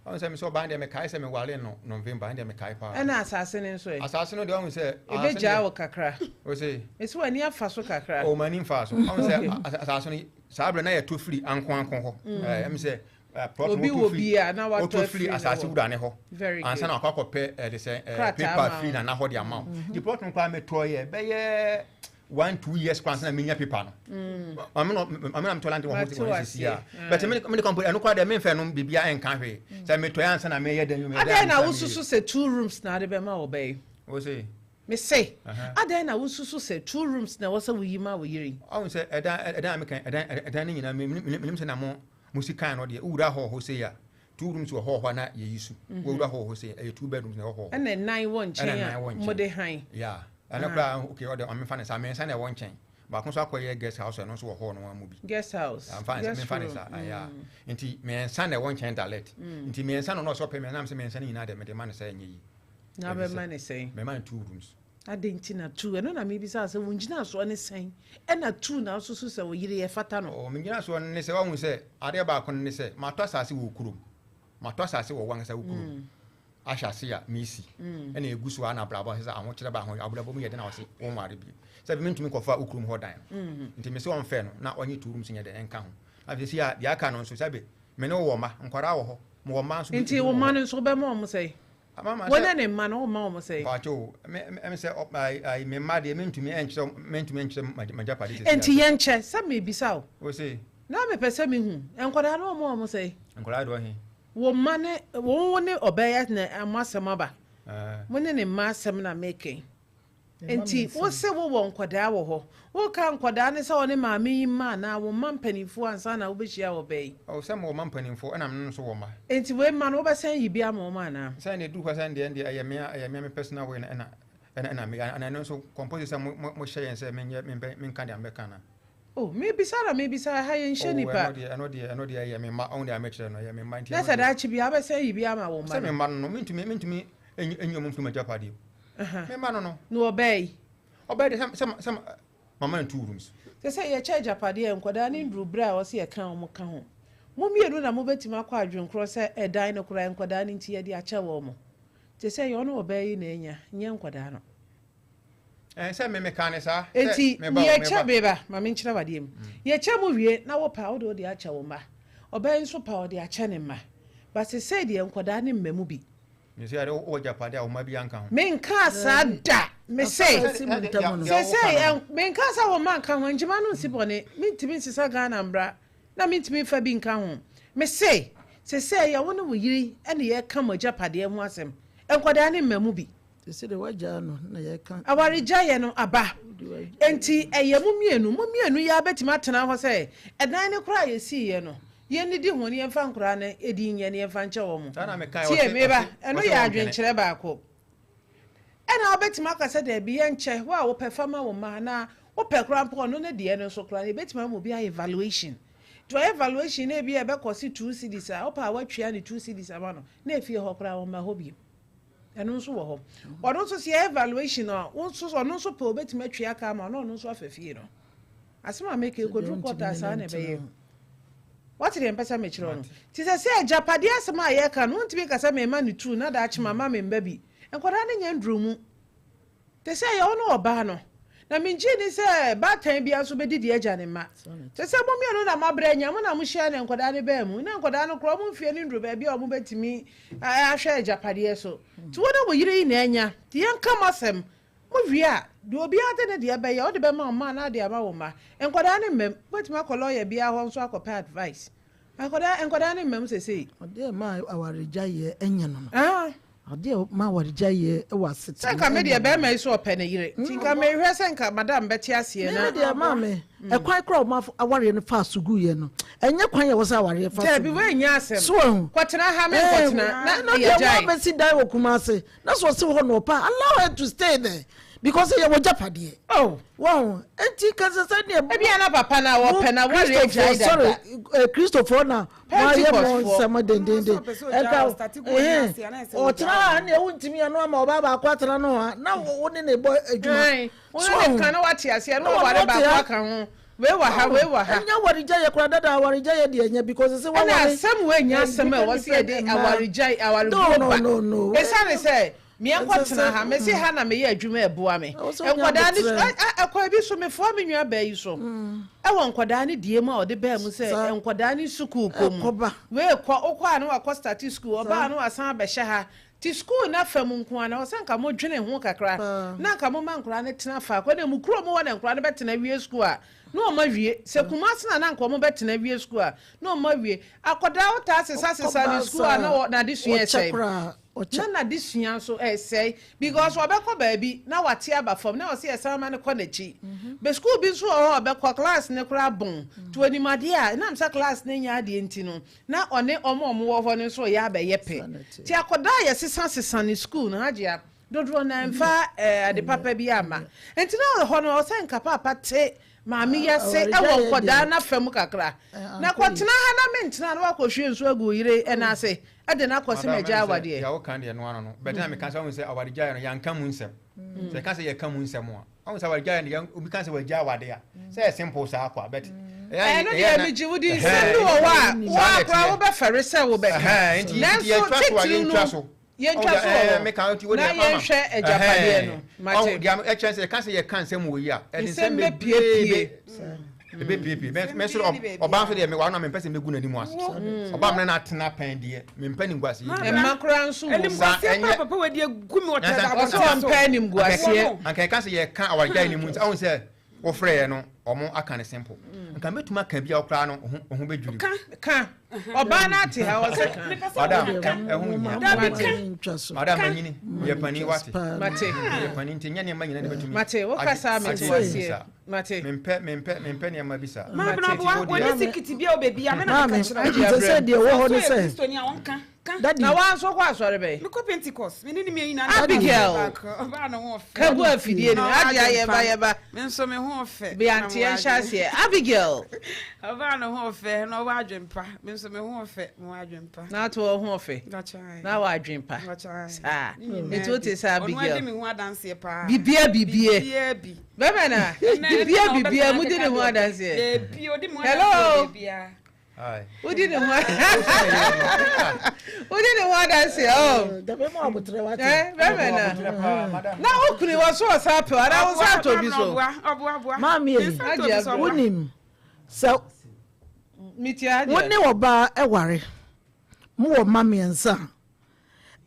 ɔhu sɛ mesɛ ɔbaa no deɛ mekae sɛ meware no November ɛno deɛ mekae paa ɛna asase no nso ɛ asase no deɛ ɔhu sɛ ɛbɛgyaa wo kakra wo sɛ ɛsɛ w'ani afa so kakra oh m'ani mfaa so ɔhu sɛ asase no saa berɛ na yɛtɔ firi anko anko hɔ ɛm sɛ plot no Obi wotɔ wɔ firi bi a na watɔ wotɔ afiri firi ne asase hɔ. wura ne hɔ Very ansa good. na wakɔ akɔpɛ ɛde sɛ Krataa paper ama firi wo. nana hɔ de ama wo nti plot no koraa metɔɔ yɛ bɛyɛ 1, 2 years koraa ansa na menya paper no. Maame na maame na metɔ land wɔ ho Mate wɔ ne sisi a waseɛ. but me de kɔmpo ɛno koraa deɛ memfɛ no biribia ɛnka hwee sɛ metɔ yɛ ansa na meyɛ dɛn meyɛ dɛn Adɛn na ansa meyɛ. wosusu sɛ two rooms na ade bɛma wɔ bɛyi? Wo se Mese adɛn na wosusu sɛ two rooms na ɛwɔ sɛ woyi ma wo yere? Ɔhu sɛ ɛdan a meka ɛdan no nyinaa menim sɛ na mo si kan no deɛ wowura hɔ sei a two rooms wɔ hɔ a na yɛyi so wowura hɔ sei ɛyɛ two bedrooms na ɛwɔ hɔ. Ɛna nnan wɔ Ɛna nkyɛn nnan a wɔ nkyɛn. mode han. Yeah. Ɛno koraa, okay, ɔde ɔmefa ne saa mmiɛnsa na ɛwɔ nkyɛn. Baako nso akɔyɛ guest house, ɛno nso wɔ hɔ no mu bi. Guest house. Mfa ne guest memfa ne room. saa ɛyɛ a. Nti mmiɛnsa na ɛwɔ nkyɛn direct. Nti mmiɛnsa no na ɔsɛ ɔpɛ mmiɛnsa na sɛ mmiɛnsa no nyinaa deɛ, mede ma no sɛ ɛnyɛ yi. Na bɛma ne sɛn? Mɛma no two rooms. Ade nti na two? Ɛno na mebisa sɛ wo ngyina soɔ ne sɛn ɛna two na nso so sɛ wo yere yɛfata no? Ɔ megyina soɔ ne sɛ, wahu sɛ adeɛ baako no ne sɛ matɔ asase wɔ kurom, matɔ asase wɔ wankasa wo kurom ahyɛ ase a mesi ɛna egu so a na abrabɔ sɛ ahokyerɛ ba ho, abrabɔ mu yɛ den na ɔse wɔnware bi sɛ bi mentumi nkɔfa wo kurom hɔ dan no. Nti me sɛ ɔmfɛ no na ɔnye two rooms nyɛ dɛ ɛnka ho. Afei si a deɛ aka no nso, sɛbe me ne wowɔ mma, nkwaraa wɔ hɔ, mewɔ mma nso bi. Nti bi wo wɔ ma hɔ. no nso wobɛma ɔmo sɛn? Ama Wɔne ne mma no, woma ɔmo sɛn? Mpakyɛ o, me sɛ ayi me mma deɛ, mentumi ɛnkyerɛ m'agyapade sɛsi. Nti yɛnkyɛ sɛ mebisa wo. O se. Na mepɛ sɛ mehu nkwadaa no, ɔma ɔmo sɛn? Nkwaraa deɛ ɔhe? Wo mma ne wo ne ɔbɛyɛ na mo asɛm aba. Ɛɛ. Mo ne ne mma asɛm na meke. Nti wo se wowɔ nkwadaa wɔ hɔ, woka nkwadaa ne sɛ ɔne maame yi mma anaa wo mma mpanimfoɔ ansa na wobɛhyia wɔ bɛyi? Ɔ sɛ mewɔ mma mpanimfoɔ, ɛna me nso wɔ mma. Nti wei mma no, wobɛsan yi bi ama ɔmo anaa? Sɛ ne duru hɔ sɛ deɛ ɛyɛ mea me personal way na ɛna me ɛna ɛno nso compose sɛ mo hyɛ yɛn sɛ menyɛ membɛ menka deɛ mebɛka na. O mebisa na mebisa ha, yɛnhyɛ Oh, nipa. ɛno deɛ ɛyɛ me mma, ɔno deɛ mekyerɛ no ɛyɛ me mma, nti Na ɛno sɛ deɛ- daakye bi wobɛsan yi bi ama wo mma Sɛ me no? mma no mentumi enyi ɔmo mfiri m'agyapadeɛ mu. Me mma no. Na ɔbɛɛ yi? Ɔbɛyɛ de sɛ mama no two rooms. Sɛ yɛkyɛ agyapadeɛ, nkwadaa ne nduru berɛ a wɔsɛ yɛka wɔn ka ho, mo mmienu na mobɛtumi akɔ adwenkorɔ sɛ ɛdan no koraa, nkwadaa no nti yɛde akyɛ wɔn mo te sɛ yɛ ɔne ɔbaa yi na anya, nyɛ nkwadaa no. Ɛn sɛ me meka ne saa sɛ Enti meba o, yɛkyɛ meba. beba ma menkyerɛ wadeɛ mu. Yɛkyɛ mu wie na wo pa wode akyɛ wo mma, ɔbaa yi nso pa ɔde akyɛ ne mma, ba sesei deɛ nkwadaa ne mma mu bi. Me sɛ yɛde wowɔ agyapadeɛ a wo mma bi anka ho. Menkaa saa da, me se Asɛm a ɛsi mu ntam no. Sesei menkaa sɛ wo mma nka ho. Ngyema no nsi bɔne, mentumi nsesa Ghana mbra na mentumi mfa bi nka ho. Me se sesei yɛ wo ne wo yere ɛne yɛka mo agyapadeɛ ho asɛm, nkwadaa ne mma mu bi. Sɛ de wagyaa no na yɛka. Awaregyaeɛ no aba, nti ɛyɛ mo mmienu, mo mmienu yi abɛtumi atena hɔ sɛ ɛdan no koraa a yɛsiiɛ no, yɛnnidi ho ne yɛmfa nkoraa no ɛdi nyɛ ne yɛmfa nkyɛ wɔ mo. Saa na mekae, tie meba, ɛno ɔse yɛ wɔmpene. Adwenkyerɛ baako ɛna wobɛtumi aka sɛ daabi, yɛnkyɛ wo a wopɛ fama wo ma anaa wopɛ koraa mpo, ɔno ne deɛ no nso koraa no, yɛbɛtumi ama obi ayɛ evaluation. Nti ɔyɛ evaluation na ebi a ɛbɛkɔ se 2 cedis a wopɛ a woatwia ne 2 cedis ama no na efie hɔ koraa wɔmma hɔ bio. Ɛno nso wɔ hɔ. Ɔno nso sɛ yɛ evaluation a, wo nso ɔno nso pɛ obɛtumi atwia aka ama ɔno, ɔno nso afa fie no. Asɛm a meka ɛkɔduru court a, saa na ɛbɛyɛ. Wate deɛ mpɛ sɛ mekyerɛ no? Nti sɛ agyapadeɛ asɛm a yɛka no, wontumi nka sɛ mema ne tu na daakye mama me mba bi. Nkwadaa no nyɛ nduru mu te sɛ yɛwo ne ɔbaa no na mengye ni sɛ baatan bia nso bɛdidi agya ne mma te sɛ mo mmienu na mabrɛ anya mo na mohyia ne nkwadaa no baa mu na nkwadaa no koraa ɔmo mfie no nduru baabi a ɔmo bɛtumi ahwɛ agyapadeɛ so. Nti wo ne wo yere yi na anya, nti yɛnka mo asɛm mo wie a, deɛ obiara de ne deɛ bɛyɛ, wode bɛma wo mma anaa de ama wo mma. Nkwadaa ne mmam, wobɛtumi akɔ lawyer biara hɔ nso akɔpɛ advice. Nkwadaa ne mmam sesei. Adeɛ ma awaregyaeɛ ɛnyɛ no. Ah. Adeɛ ma awaregyaeɛ ɛwɔ asetena. Sɛ nka me deɛ, bɛrima yi so ɔpɛ ne yere, nti nka mehwɛ sɛ nka madam bɛte aseɛ na Ne deɛ maa me ɛkwan kora ɔmo awareɛ no fa so gu yɛ no, ɛnyɛ kwan yɛ wɔ sɛ awareɛ fa so. Dabi, woanya asɛm. So ɛho. Kɔtena ha, me nkɔtena na na deɛ yɛgyae. wɔn abɛsi dan wɔ Kumase na sɛ ɔsi hɔ na ɔpa, allow her to stay there because ɛyɛ wɔ gyapadeɛ. Oh. Wɔn eti kasa sɛ deɛ. Ebi ana papa na wɔpɛ na wɔre agyae dada. Sorry, Kristofoɔ na wɔayɛ mo nsɛm dendenden. Ɛka ɔtena ha ne ɛwo ntumi ano ama ɔbaa baako atena no ha na wo ne ne bɔ adwuma. Wo ne ka na wate aseɛ na wɔware baako aka ho, wei wɔ ha, wei wɔ ha. Ɛnyɛ awaregya yɛ kora dada, awaregya yɛ deɛ ɛnyɛ because sɛ ɛna waware. Asɛm wei nyɛ asɛm a ɛwɔ sɛ yɛde awaregya awareguo No, ba. no, no. Ɛsiane sɛ meɛnkɔ Ɛnsɛ tena sɛ- ha, mesi ha na meyɛ adwuma ɛboa me. Ɛwɔ sɛ wonya Nkwadaa ne abotire. ɛkwan bi so mefoa me nua baa yi so ɛwɔ nkwadaa ne die mu a ɔde baa mu sɛ Saa. nkwadaa ne sukuu kɔ mu. Ɛkɔba. Wei kɔ, wokɔ a na wakɔ start school, ɔbaa na wasan abɛhyɛ ha ti school na fam nko a na ɔsɛ nka modwene ho kakra Paa. na nka moma nkwadaa no tena faako na mu kurom hɔ na nkwadaa no bɛtena wie school a na ɔma wie sɛ Kumase na nka ɔmo bɛtena wie school a na ɔma wie. Akwadaa wotaa sesa sesa ne school a na n'adesua Ɔkyɛ ɛsɛe. koraa ɔkyɛ. Na n'adesua nso ɛsɛe because ɔbɛkɔ baabi na wate aba fam na ɔsɛ yɛsan ma no kɔ n'akyi bɛ school bi nso wɔ hɔ a ɔbɛkɔ class ne koraa bɔn nti onim adeɛ a ɛnam sɛ class ne nya adeɛ nti no na ɔne ɔmo a ɔmo wɔ hɔ no nso ɔyɛ abɛyɛ pɛ. Saa na ɛte. Nti akwadaa a yɛsesa sesa ne school no, Hagyia. Dodoɔ no ara mfa eh, ade papa bi amma. Nti na hɔ no ɔsɛ nka paapa te maame yi ase wɔ nkɔdaa no afa mu kakra. Na kɔtena ha na mentena na wakɔhwie nsuo agu wo yere nan ase de no akɔ sɛ magyae awadeɛ. Deɛ woka deɛ no ano no, but na meka sɛ wohu sɛ awaregyaeɛ no yɛanka mu nsɛm. Sɛ yɛka sɛ yɛka mu nsɛm a, wohu sɛ awaregyaeɛ no obi ka sɛ wagyae awadeɛ a, sɛ ɛyɛ simple saa kwa but Ɛno deɛ megye wo di, nsɛm bi wɔ hɔ a wo ara koraa wobɛfɛre sɛ wobɛka. Nanso titiriw no, Yɛntwa so wɔ hɔ na yɛnhwɛ agyapadeɛ no. Mate. Ɛkyɛn sɛ yɛka sɛ yɛka nsɛm wɔ yi a, ɛde nsɛm bɛpiepie. Ɛbɛpiepie. Mɛsoro ɔbaa nso deɛ meware no a mempɛ sɛ mɛgu n'anim ase. Ɔbaa mene no atena pɛn deɛ mempɛ nimguaseɛ biara. Mma koraa nso wɔ mu. Animguaseɛ paa papa wadi agu me ɔtɛ da abɔnten so. Ɔsɛ ɔmpɛ animguaseɛ. Anka yɛka sɛ yɛka awaregyaeɛ no mu nti ahun sɛ Wofrɛɛ no ɔmo aka no simple. Nka mɛtumi aka bi a wo koraa no wo ho bɛdwiri wo. Ka ka ɔbaa no ate ha ɔsɛ ka. Madam ɛho nhia. Dabi ka. Madam manyini meyɛ panin wate. Mate. Meyɛ panin nti nyɛ nneɛma nyina na bɛtumi. Mate wo kasa mete waseɛ. Mate. Mempɛ mempɛ mempɛ nneɛma bi saa. Maame na ɔboa wɔne sikiti bi a ɔbɛbi a me na meka kyerɛ wo. Sɛ deɛ wɔ hɔ ne sɛ. Kristoni a ɔnka. Ka. Daddy. Na wa nso kɔ asɔre bɛn? Mekɔ Pentecost. Me ne ne mmienu nyinaa na Abigail. Ɔbaa ne ho ɔfɛ. Kagu afidie no mu. Agye a yɛba yɛba. Me nso me ho ɔfɛ. Beante yɛn hyɛ aseɛ. Abigail. Ɔbaa ne ho ɔfɛ na ɔwɔ adwen pa. Me nso me ho ɔfɛ me wɔ adwen pa. Na ato wɔ ho ɔfɛ. Na wɔ adwen pa. Saa. Nti wote sɛ Abigail. Ɔno adi me ho adanseɛ paa. Bibia bibie. Bibia bi. Bɛmɛ na. Bibia bibia mu di ne ho adanseɛ. Baabi odi me ho adanseɛ baabiara. Wodi ne ho wodi ne ho adanseɛ o. Dabi mu abotrɛ wate. Ɛ bɛmɛ na na okuni wɔ so ɔsa apɛ ana wo nsa atɔ bi so. Maame yi wonim sɛ wo ne ɔbaa ɛware mo wɔ mma mmiɛnsa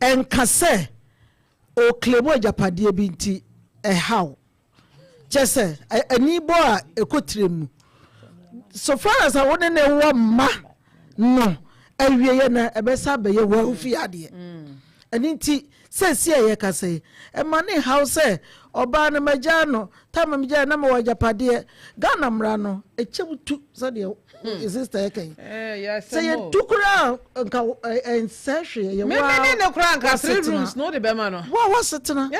a ɛnka sɛ ɔklemu agyapadeɛ bi nti ɛhaw. Kyerɛ sɛ, anibɔ a ɛkɔ tire mu. So far as a wo ne ne wɔ mma no, awieɛ no ɛbɛsa abɛyɛ wo fie adeɛ. Ɛno nti, seesei a yɛkasa yi, ɛma ne haw sɛ ɔbaa no magyaa no, time a megyae no na mewɔ agyapadeɛ. Ghana mmara no, ɛkyɛm tu sɛdeɛ sister ɛka yi. Sɛ yɛtu koraa a, nka ɛnsɛ hwee, ɛyɛ wo ara w'asetena. Meme ne no koraa nka 3 rooms na wode bɛma no. Wo a w'asetena.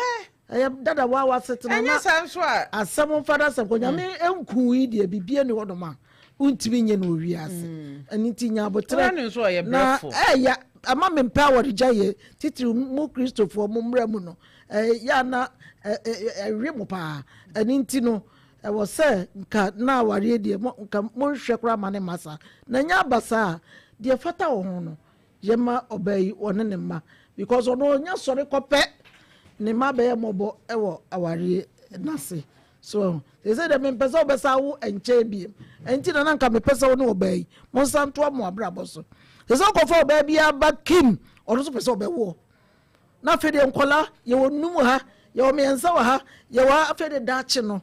Ɛyɛ dada wa w'asetena Ɛnyɛ na saa nso a. Asɛm mfa no asɛm kɔ Nyame nku yi deɛ biribi ani hɔ nom a wontumi nyɛ no wɔ wiase ɛno nti nya aboterɛ Ɔyɛ no nso ɔyɛ na brɛfo. ɛya ama mempɛ awaregyaeɛ titiriw mo Kristofoɔ mo mmra mu no ɛyɛ a na ɛwe mo paa ɛno nti no ɛwɔ sɛ nka na awareɛ deɛ mo nka monhwɛ koraa ma ne mma saa na ɛnyɛ aba saa a deɛ fata wɔ ho no Yɛma ɔbaa yi ɔne ne mma because ɔno ɔnya sɔre kɔpɛ ne mma bɛyɛ mmɔbɔ wɔ awareɛ n'ase so ɛho sɛ deɛ mempɛ sɛ wobɛsa awo nkyɛn biem ɛnti na na nka mepɛ sɛ wo ne ɔbaa yi mo nsa ntoa mo abrabɔ so sɛ sɛ wokɔfa ɔbaa bi aba kim ɔno nso pɛ sɛ ɔbɛwoɔ na afei deɛ nkɔla yɛwɔ num ha yɛwɔ mmiɛnsa wɔ ha yɛwɔ ha afei deɛ daakye no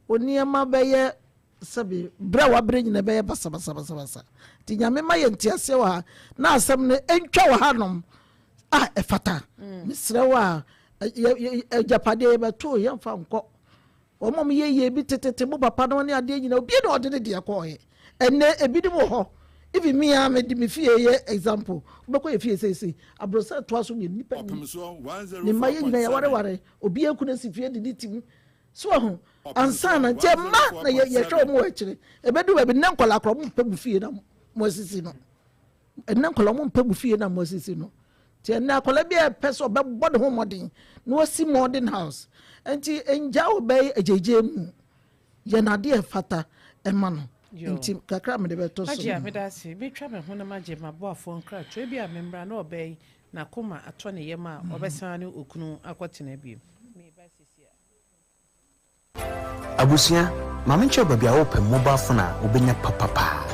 onneɛma bɛyɛ Sɛbe, berɛ a wabrɛ nyina bɛyɛ basabasabasabasa. Nti Nyame ma yɛ nteaseɛ wɔ ha, na asɛm no ntwa wɔ hanom a ɛfata. Mesrɛ wo a, agyapadeɛ yɛbɛtoo yɛmfa nkɔ. Wɔn a wɔyɛ yie bi tetete mo papa no ne adeɛ nyina, obi na ɔde ne deɛ kɔɔɛ. Ɛnnɛ ebinom wɔ hɔ, even me ara mede me fie yɛ example, wobɛkɔ yɛ fie seesei, abrɔsan ɛtoa so mmienu, nnipa nnim. Ne mma yɛ nyina yɛwareware, obiara kunu asi fie de ne tim. So wahu? Ansa na nti mma na yɛ yɛhwɛ wɔn wɔ akyire. Ebedu baabi nnɛ nkɔla korɔ wɔn mpɛ mu fie na mo asisi no. Ɛnnɛ nkɔla wɔn mpɛ mu fie na mo asisi no. Nti ɛnnɛ akɔla bi a ɛpɛ sɛ ɔbɛbɔ ne ho mmɔden na wasi modern house. Nti ngya wo bɛyɛ agyegye mu. Yɛ no adeɛ ɛfata ɛma no. Nti kakra mede bɛto so. Agye a meda ase. Metwa me ho na magye m'aboafoɔ nkratoɔ. Ebia memmra na ɔbaa yi n'akoma atɔ ne yam a ɔbɛsan ne okunu akɔtena bio. Meba sisi a. Abusua, ma menkyerɛ wo baabi a wopɛ mobile phone a wobɛnya papa paa.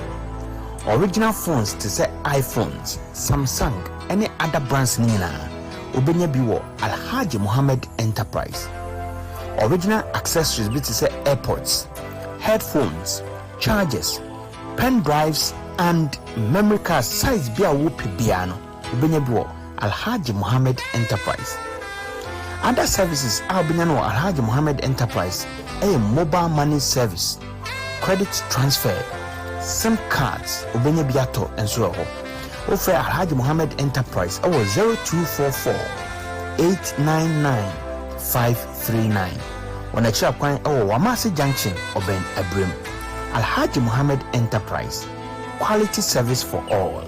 Original phones te sɛ iPhones, Samsung ne other brands no nyinaa, wobɛnya bi wɔ Alhaji Mohammed Enterprise. Original accessories bi te sɛ airpods, headphones, chargers, pen drives and memory cards size bi a wopɛ biara no, Wobɛnya bi wɔ Alhaji Mohammed Enterprise. Other services a wobɛnya no wɔ Alhaji Mohammed Enterprise yɛ mobile money service, credit transfer, sim cards wobɛnya bi atɔ nso wɔ hɔ. Wofrɛ Alhaji Mohammed Enterprise wɔ 0244 899. 539. Wɔn akyiri akwan wɔ Wamase Junction, ɔbɛn Abirem. Alhaji Mohammed Enterprise, quality service for all.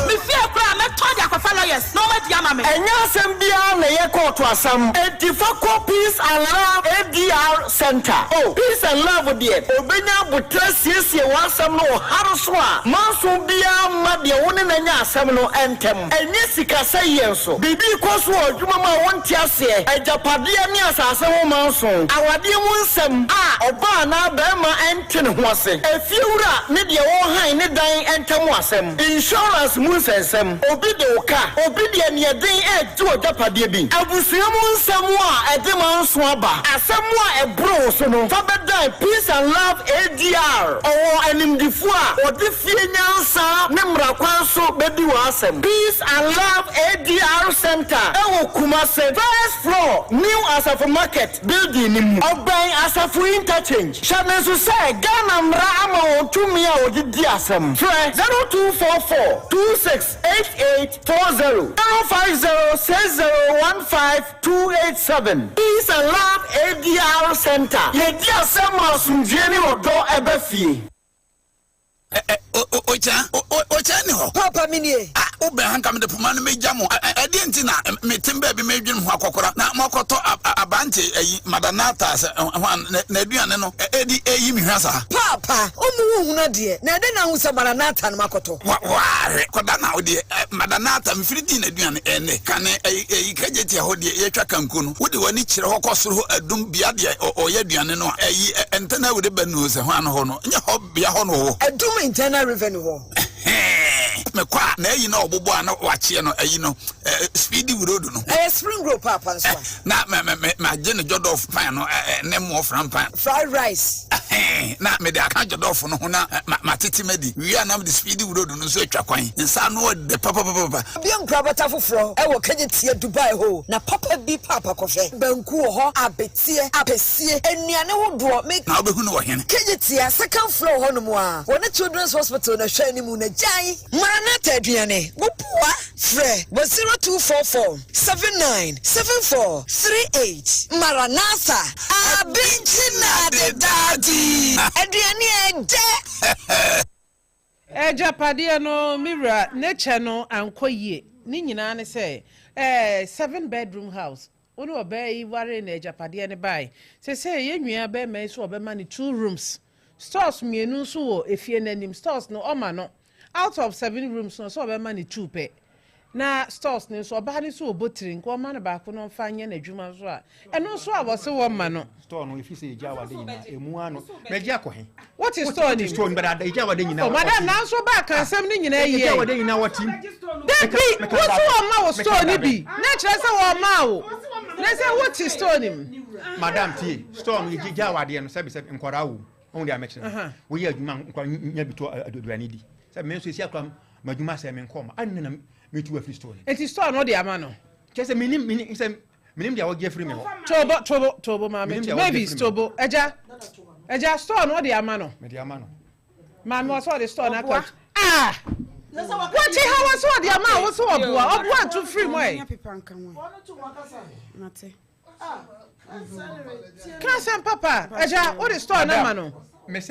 Me fie koraa mɛtɔ de akɔfa lawyers na wɔn adi ama me. Ɛnyɛ asɛm biara na ɛyɛ kɔɔto asɛm, enti fa kɔ Peace and Love ADR Centre. Oh, Peace and Love deɛ, ɔbɛnya aboterɛ asiesie w'asɛm no wɔ hare so a manso biara mma deɛ wo ne no anya asɛm no ntɛm. Ɛnyɛ sikasɛeɛ nso. Biribi rekɔ so wɔ adwuma mu a wonte aseɛ, agyapadeɛ ne asase ho manso, awadeɛ mu nsɛm a ɔbaa anaa barima nte ne ho ase, efiewura ne deɛ ɔrehan ne dan ntam asɛm, insurance mu nsɛnsɛm, obi de wo ka, obi de aniɛden regye w'agyapadeɛ bi, abusua mu nsɛm a ɛde manso aba, asɛm a ɛboro wo so no, fa bɛdan Peace and Love ADR. Ɔwɔ animdefoɔ a wɔde fie nyansa ne mmara kwan so bɛdi w'asɛm. Peace and Love ADR Centre wɔ Kumase, First Floor, New Asafo Market building no mu. Ɔbɛn Asafo Interchange. Hyɛ no nso sɛ Ghana mmara ama wɔn tumi a wɔde di asɛm. Frɛ 0244 26 88 40, 050 6015 287. Peace and Love ADR Centre, Yɛdi asɛm ma asomdwoeɛ ne ɔdɔ ba fie. Okyɛn, okyɛn ni hɔ. Paapa me nie. Ah, wobɛn ha nka mede poma no megya mo. Ɛdeɛ nti na metem baabi medwene ho akɔkora na moakɔtɔ aberante ayi Madanata sɛ hwan n'aduane no ɛdi ɛyi me hwa saa. Paapa, ɔmmu wo nhunu adeɛ, na ɛdɛn na ahu sɛ Maranatha no makɔtɔ? Wa, wahwɛ, kɔda na wo deɛ, Madanata mefiri dii n'aduane ɛnnɛ. Kane ɛyi Kagyetia hɔ deɛ yɛtwa kanko no, wode w'ani kyerɛ hɔ kɔ soro hɔ adum bea deɛ ɔyɛ aduane no a, ɛyi ɛntɛnɛ wode ba nu sɛ hwan hɔ no, nyɛ hɔ. Bea hɔ na ɔwɔ. Adum internal revenue hɔ. Ɛhɛɛ mekɔ a na ayi na ɔbobɔ a na wakyeɛ no ayi no speedy road no. Ɛyɛ spring roll paapa nso a. Na mɛ mɛ mɛ magye no jɔdɔf pan no ne moɔ fran pan. Fried rice. Ɛhɛɛ na mede aka jɔdɔf no ho na ma matete madi wie a na mede speedy road no nso atwa kwan nsa ano ɔdɛ papapapapa. Bia nkorabata foforɔ ɛwɔ Kejetia Dubai hɔ o na papa bi paapa kɔhwɛ banku wɔ hɔ abeteɛ apɛsie nnuane hodoɔ me. Na wobɛhu no wɔ hene. Kejetia second floor hɔ nom a wɔne children's hospital na hwɛ animu na gyae. Maranatha aduane wo boa frɛ wɔ 0244 79 74 38 Maranatha Abinkyi na dedaadi. Aduane a ɛdɛ. Agyapadeɛ no, me wura, ne kyɛ no ankɔ yie. Ne nyinaa ne sɛ, ɛɛ, seven bedroom house, wo ne ɔbaa yi waree na agyapadeɛ no baeɛ. Seesei yɛn nua barima yi nso ɔbɛma no two rooms. Stores mmienu nso wɔ efie no anim. Stores no, ɔma no. Out of seven rooms no, ɔsɛ ɔbɛma no two pɛ. Na stores no nso, ɔbaa no nso ɔbɔ tiri, nka ɔma no baako na ɔmfa nyɛ n'adwuma nso a, ɛno nso a wɔse wɔmma no. Store no efi sɛ egya awade nyinaa emu ano mɛgye akɔ he. Wote store ni? Store ni bɛda egya awade nyinaa. Oh madam nanso ba ka nsɛm no nyinaa yie. Egya awade nyinaa wɔte mu. Dabi wosi wɔn ma wo store ni bi na kyerɛ sɛ wɔn ma wo na sɛ wote store ni mu. Madam tie store no egya awadeɛ no sɛbi sɛbi nkwadaa wɔ mu wɔn de amɛkyerɛ no woyɛ adwuma nkwadaa nya bi to aduane di sɛ me nso esi akora m'adwuma sɛ me nkɔɔ ma ɛnna na metu afiri store no. Eti store no de ama no. Kyerɛ sɛ menim menim sɛ menim deɛ wɔgye afiri me hɔ. Tobo tobo tobo maame to Mavis tobo ɛgya ɛgya store no ɔde ama no. Mede ama no. Maame wɔ sɛ ɔde store no aka ah wɔkye ha wɔ sɛ ɔde ama a wɔ sɛ ɔboa ɔboa nto firi mu ɛ. Ka asɛm papa agya wode store no ama no. Mese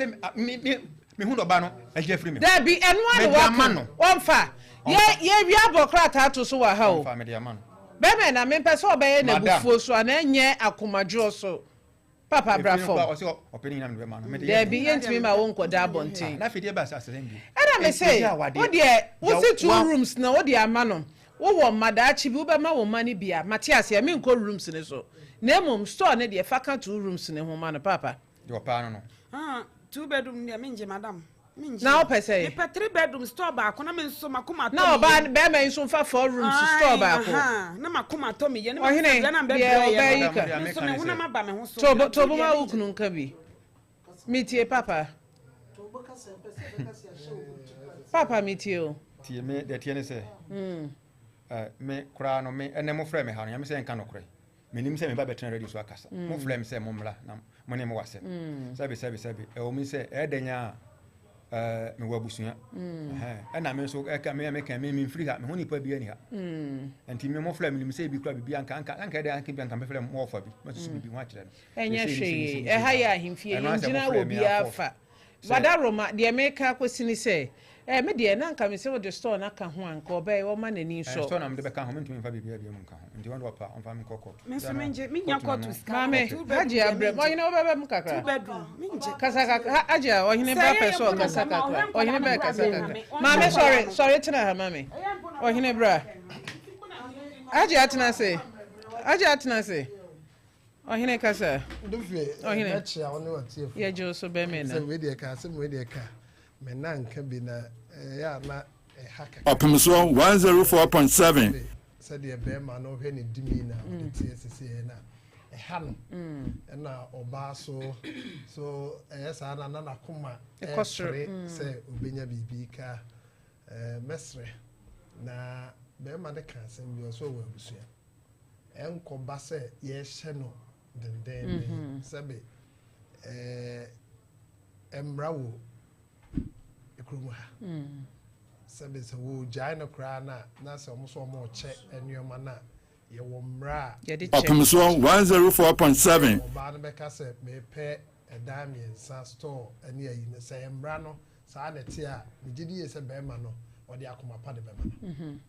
mehu na ɔba no agye afiri me. Dabi ɛno ara na waka ɔmfa yɛ yɛwie abɔ krataa to so wɔ ha o. Bɛmɛ na mempɛ sɛ ɔbɛyɛ n'abufuo so anaa ɛnyɛ akomadwoɔ so. Papa bra fam. Dabi yɛntumi ma wo nkɔda abɔnten. Ɛna me se wo deɛ wo se two rooms na wo de ama no wo wɔ mma daakye bi wo bɛma wo mma no bi a mate aseɛ me nkɔ rooms no so na mmom store no deɛ fa ka two rooms no ho ma no papa. Deɛ ɔpaa no no. Ah two bedroom deɛ mengye madam. Na wopɛ sɛ? Mepɛ three bedroom store baako na me nso makoma atɔ me yam. Na ɔbaa bɛrima yi nso nfa four rooms store baako. Na makoma atɔ me yam. Ɔhene deɛ ɔbaa yi ka. Me nso me honam aba me ho so. Tobo tobo ma wo kunu nka bi. Metie papa. Papa metie o. Tie me deɛ tie ne sɛ. Me koraa no me ɛnɛ mo frɛ me ha no nyame sɛ nka nokorɛ. Menim sɛ meba bɛtena radio so akasa. Mm. Mofrɛ me sɛ mommra na mo ne me wɔ asɛm. Mm. Sɛbe sɛbe sɛbe ɛwɔ mu sɛ ɛyɛ dɛn a ɛɛ mewɔ abusua. Mm. Ɛna me nso ɛka me meka me memfiri ha me ho nipa bi ani ha. Mm. Nti me mofrɛ me nim sɛ ebi kura biribi anka anka anka ɛdɛn anka bi anka mefrɛ mo ɔfa bi masusu biribi ho akyerɛ no. Ɛnyɛ hwee ɛha yɛ ahemfie yɛngyina wɔ biara fa. Wadaroma, deɛ meka akɔsi ne sɛ, eh, me deɛ na anka mese wode store no aka ho a, anka ɔbɛyɛ, wɔma n'ani Eh, nsɔ. store na mede bɛka ho, mentumi mfa biribiara bio mu nka ho. Nti wɔn de wɔpɛ a, wɔmfa me nkɔ court. Me nso Sɛ no, mengye, mennya court na court no. sika. Maame, Two bedroom Hajia deɛ brɛ, mengye. ɔhene wobɛba mu Two kakra? bedroom, mengye. Kasa kakra, ha, Hajia, ɔhene Sɛ ba ɛyɛ pɛ sɛ yɛ mpo na ɔkasa nka ma kakra. ɔhwɛ Ɔhene nkwadaa no bɛkasa koraa bɛn kakra. me. Ɔnhwɛ Maame, nkwadaa sɔre, no. sɔre tena ha ma me. Ɔhene bra. Hajia tena ase. Hajia tena ase. Ɔhene kasa. Ɔhene. Yɛgye wo so bɛmɛ na. Sɛ wei deɛ ka asɛm wei deɛ ka me na nka bi na ɛyɛ a na ɛha kakra. Ɔpemsoɔ 104.7. Sɛdeɛ bɛrima no hwɛ ne dimi na ɔde teɛ sisi yɛ na ɛha no ɛna ɔbaa so so ɛyɛ saa na na n'akoma ɛpere sɛ obenya biribi ka ɛɛ mɛsrɛ na bɛrima no ka asɛm bi ɔsɛ ɔwɔ abusua. Ɛnkɔba sɛ yɛrehyɛ no dendenden sɛbe ɛɛ mmara wɔ kurom ha. Sɛbe sɛ wɔgyae no koraa no a, na sɛ wɔn nso wɔrekyɛ nneɛma no a, yɛwɔ mmara a. Yɛde kyɛ. Ɔpemsoɔ 104.7. Ɔbaa no bɛka sɛ mepɛ ɛdan mmiɛnsa, store ne ayi no, sɛ mmara no saa na ɛte a, megye di yie sɛ barima no ɔde akoma pa de bɛma no.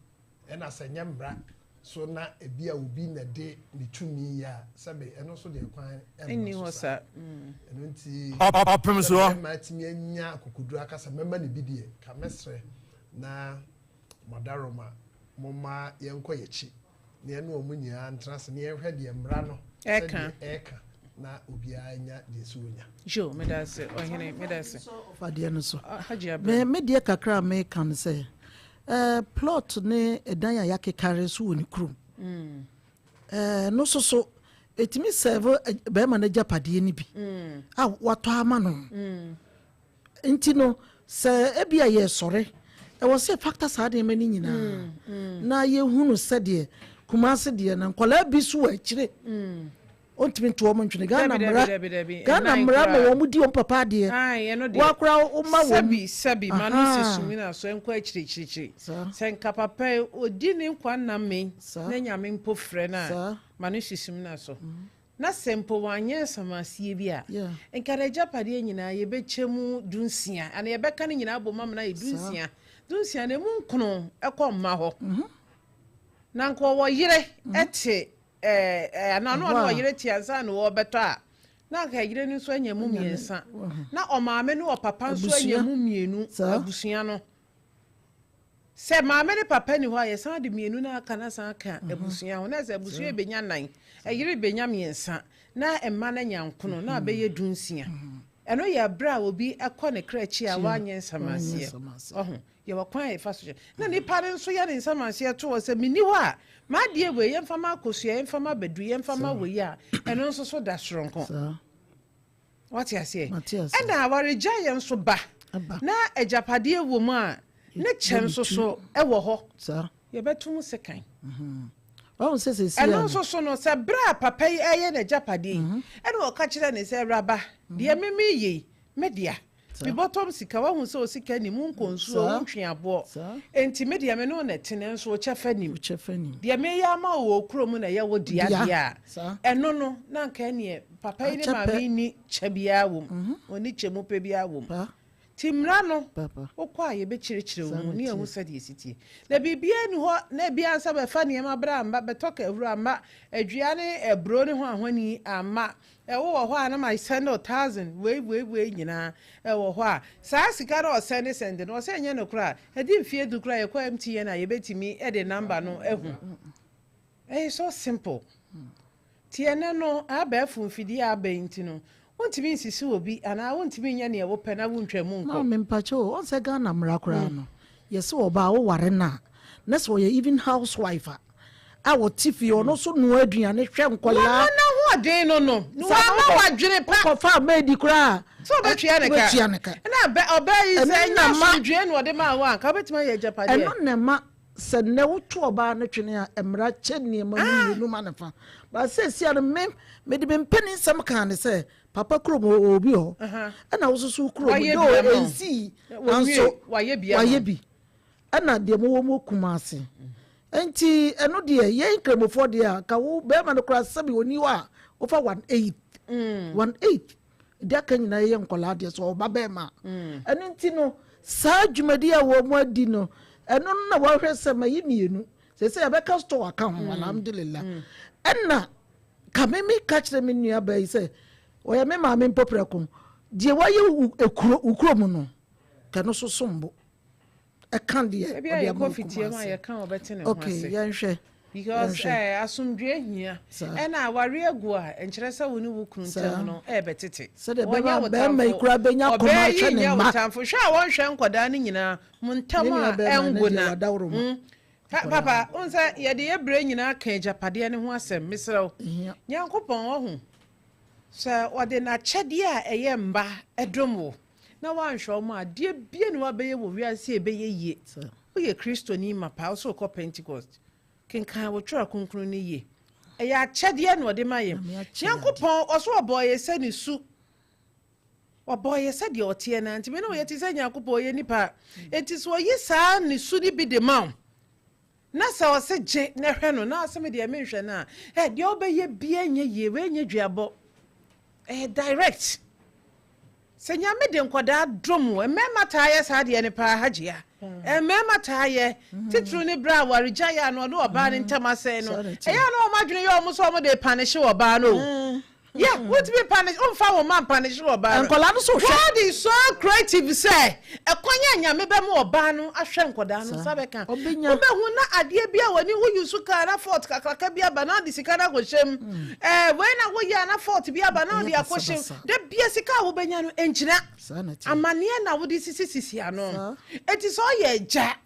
Ɛna sɛ ɛnyɛ mmara so na ebia obi na ɛde ne tumi yɛ a, sɛbe ɛno nso deɛ kwan Nni mma so hɔ saa. saa. Ɛno nti, Ɔpem sɛ soɔ. barima atumi anya akokoduru aka sɛ mɛma no bi deɛ, ka mɛsrɛ na mo adaworoma momma yɛnkɔ yɛn akyi na yɛne wɔn nyinaa ntena ase na yɛnhwɛ deɛ mmara no Ɛka. sɛdeɛ ɛreka na obiara nya deɛ ɛsɛ ɔnya. Yo, meda ase, ɔhene, meda ase. Ɔfa deɛ no so. Hajji Me Abraham. me deɛ kakra a meka no sɛ, Eh, plot ne ɛdan a yɛakekare so wɔ ne kurom. Eh, no nso so, ɛtumi sɛve bɛrima no agyapadeɛ no bi a watɔ ama no. Nti no, sɛ ebi a yɛsɔre, ɛwɔ sɛ yɛfakta saa nneɛma no nyinaa na yɛhunu sɛdeɛ Kumase deɛ no, nkwadaa bi so wɔ akyire. Ontumi nto wɔn ntwene. Ghana Dabi, mmara dabi, dabi, dabi. Ghana Ɛnan mmara ma koraa. wɔn di wɔn papa adeɛ. Ae, ɛno deɛ. Wakora woma wɔn. Sɛbi, sɛbi, ma no si Ahaa. sumina so ɛnkɔ akyirikyirikyiri. Saa. Sɛ nka papa yi, ɔdi ne nkwa nna mmee, Saa. na Nyame mpo frɛ no a, Saa. ma no si sumina so. Na sɛ mpo wanyɛ nsamaseɛ bi a, Yeah. nka n'agyapadeɛ nyinaa yɛbɛkyɛ mu dunsia, anaa yɛbɛka ne nyinaa abom ama no ayɛ Saa. dunsia. Dunsia no, ɛmu nkono kɔ mma hɔ. Na nka ɔwɔ yere te ɛɛ anaa na ɔne ɔyere te ansa na wɔbɛtɔ a, na anka yere no nso anya mu mmiɛnsa, na ɔmaame ne ɔpapa nso anya mu mmienu, abusua no. Sɛ maame ne papa ni hɔ a, yɛsan de mmienu no aka na san aka abusua ho, na sɛ abusua bɛnya nnan, ɛyere bɛnya mmiɛnsa, na mma no anya nkono, na abɛyɛ dunsia. Ɛno yɛ berɛ a obi kɔ ne kra akyi a wanyɛ nsamaseɛ. Ɔho. Yɛwɔ kwan a yɛfa so kyɛ. Na nipa no nso yɛ ne nsamanseɛ to hɔ sɛ, menni hɔ a, m'adeɛ wei, yɛmfa ma Akosua, yɛmfa ma Badu, yɛmfa ma wei a, ɛno nso so da soronko. Wate aseɛ? Ɛna awaregyaeɛ nso ba, na agyapadeɛ wɔ mu a, ne kyɛ nso so wɔ hɔ. Yɛbɛto mu sekan. Ɛno nso so no, sɛ berɛ a papa yi reyɛ n'agyapadeɛ yi, ɛna ɔka kyerɛ ne sɛ, Awuraba, deɛ me mereyɛ yi, me dea. Me bɔtɔm sika, woahu sɛ osika nnim, wonkɔ nsuo, wontwe aboɔ. Enti me deɛ me ne wo na ɛte nanso wo kyɛfa nnim. Deɛ mereyɛ ama wo wɔ wo kuro mu na ɛyɛ wo dea deɛ a, ɛno no, na anka ɛnneɛ papa yi ne maame yi nni kyɛ biara wɔ mu. Wɔnni kyɛ mu pɛ biara wɔ mu. Nti mmara no, wokɔ a yɛbɛkyerɛkyerɛ wo mu ne yɛahu sɛdeɛ ɛsi teɛ. Na biribiara nni hɔ na ebia sɛ bɛfa nneɛma berɛ amma, bɛtɔ kahuro amma, adua ne aburo ne hwanhwani amma, Ɛwo wɔ hɔ a na ma sɛnde wo thousand wei wei wei nyinaa ɛwɔ hɔ a saa sika no a ɔsɛnde sɛnde no ɔsɛ ɛnyɛ nokorɛ a ɛde mfie du koraa yɛkɔ MTN a yɛbɛtumi de number no ahu ɛyɛ so simple nti ɛnɛ no abɛɛfo mfidie a aba yi nti no wontumi nsisi obi anaa wontumi nyɛ neɛ wopɛ na wontwa mu nkɔ. Maame mpakyɛ o, ɔn sɛ Ghana mmara koraa no yɛse ɔbaa wo ware no a na sɛ ɔyɛ even house wife a a ɔte fie ɔno nso noa aduane hwɛ nkɔlaa. Wɔn n'ahoɔden no no na wɔama wadwene pa. Wokɔfa maid koraa. Sɛ ɔbɛtua ne ka. Wobɛtua ne ka. Ɛna ɔbaa yi sɛ ɛnyɛ asomdwoeɛ na ɔde maa wo a, nka wobɛtumi ayɛ agyapadeɛ. Ɛno na ɛma. Sɛ nnɛ woto ɔbaa no twene a, mmara kyɛ nneɛma mu mmienu ma no fa. But seesia no, me, mede me mpanin nsɛm kaa no sɛ, papa kurom hɔ, ɔwɔ obi wɔ hɔ. Ɛna wo nso so wo kurom, Wayɛ though bi ama wo. ɛnsii, Wɔnwie, nanso wayɛ bi ama wayɛ wo. bi. Ɛna deɛ mowɔ mu wɔ Kumasi. Nti ɛno deɛ, yɛn Nkramofoɔ deɛ a, nka wo bɛrima no koraa sɛbi ɔnni hɔ a, wofa one eighth. One eighth. Deɛ aka nyinaa yɛ nkwadaa deɛ, sɛ ɔba bɛrima a. Ɛno nti no, saa dwumadi a wɔn adi no, ɛno no na wɔahwɛ sɛ mayi mmienu. Seesei yɛbɛka store aka ho, alhamdulillah. Ɛna ka me me ka kyerɛ me nua baa yi sɛ, ɔyɛ me maame mpo prɛko. Deɛ wayɛ wo ekuro, wo kuro mu no, kɛ no so som bo. Ɛka deɛ Ebi a ɔde ama yɛkɔ wo fitie mu a Kumasi. yɛka wɔbɛte ne ho Okay, ase. yɛnhwɛ. Because Yɛnhwɛ. asomdwe hia. Saa. Ɛna aware agu a nkyerɛ sɛ wo ne wo kunu Saa. ntam no ɛɛbɛtete. Sɛdeɛ Wɔnyɛ bɛma wo bɛrima yi tamfo. koraa bɛnya kɔma Ɔbaa yi ahwɛ ne nyɛ wo mma. tamfo. Hwɛ a wɔnhwɛ nkɔdaa no nyinaa mo ntam Ne nua a bɛrima no ɛngo deɛ na. wadaworo ma. Papa, wo sɛ yɛde yɛ berɛ nyinaa ka agyapadeɛ no ho asɛm, mesrɛ wo. Ehia. Nyankopɔn ɔho sɛ ɔde n'akyɛdeɛ a ɛyɛ mba ɛdom wo na woanhwɛ wo ma adeɛ bie ne woabɛyɛ wɔ wiase a ɛbɛyɛ yie. Saa. Woyɛ Kristoni mapa, wo sɛ wokɔ Pentecost. Kenkan wo twerɛ kronkron no yie. Ɛyɛ akyɛdeɛ na ɔde ma yɛn. Nyame akyɛ yɛn Nyankopɔn ɔso ɔbɔɔ yɛ sɛ ne su. Ɔbɔɔ yɛ sɛ deɛ ɔteɛ na nti me ne wo yɛte sɛ Nyankopɔn ɔyɛ nipa. Enti sɛ ɔyi saa ne su no bi de ma wo na sɛ ɔse gye na hwɛ no na ɔse me deɛ menhwɛ no a, ɛ deɛ wobɛyɛ bia nyɛ yie, wei nyɛ duabɔ. Ɛyɛ direct. Sɛ Nyame de nkɔdaa dom wo, mmarima taa yɛ saa deɛ no paa hagyia. Mmarima taa yɛ, titiriw ne berɛ a awaregyaeɛ a na ɔne ɔbaa no ntam asɛe no. Saa na ɛteɛ. Ɛyɛ a na wɔn adwene yɛ wɔn sɛ wɔn de punish ɔbaa no o. Yeah, wotumi punish, womfa wo mma mpunish ɔbaa no. Nkwadaa no so hwɛ. God is so creative sɛ ɛkwan a Nyame bɛma ɔbaa no ahwɛ nkɔdaa no nsa bɛka. Ɔbɛnya. Wobɛhu na adeɛ bi a wɔne wo use kaa na fault kakraka bi aba na ɔde sika no akɔhyɛ mu. Wei na woyɛ a na fault bi aba na ɔde Ɛyɛ akɔhyɛ mu. basabasa. Da bia sika a wobɛnya no ɛngyina. Saa na ɛteɛ. Amanneɛ na wode sisisisi ano. Saa. Enti sɛ ɔyɛ agya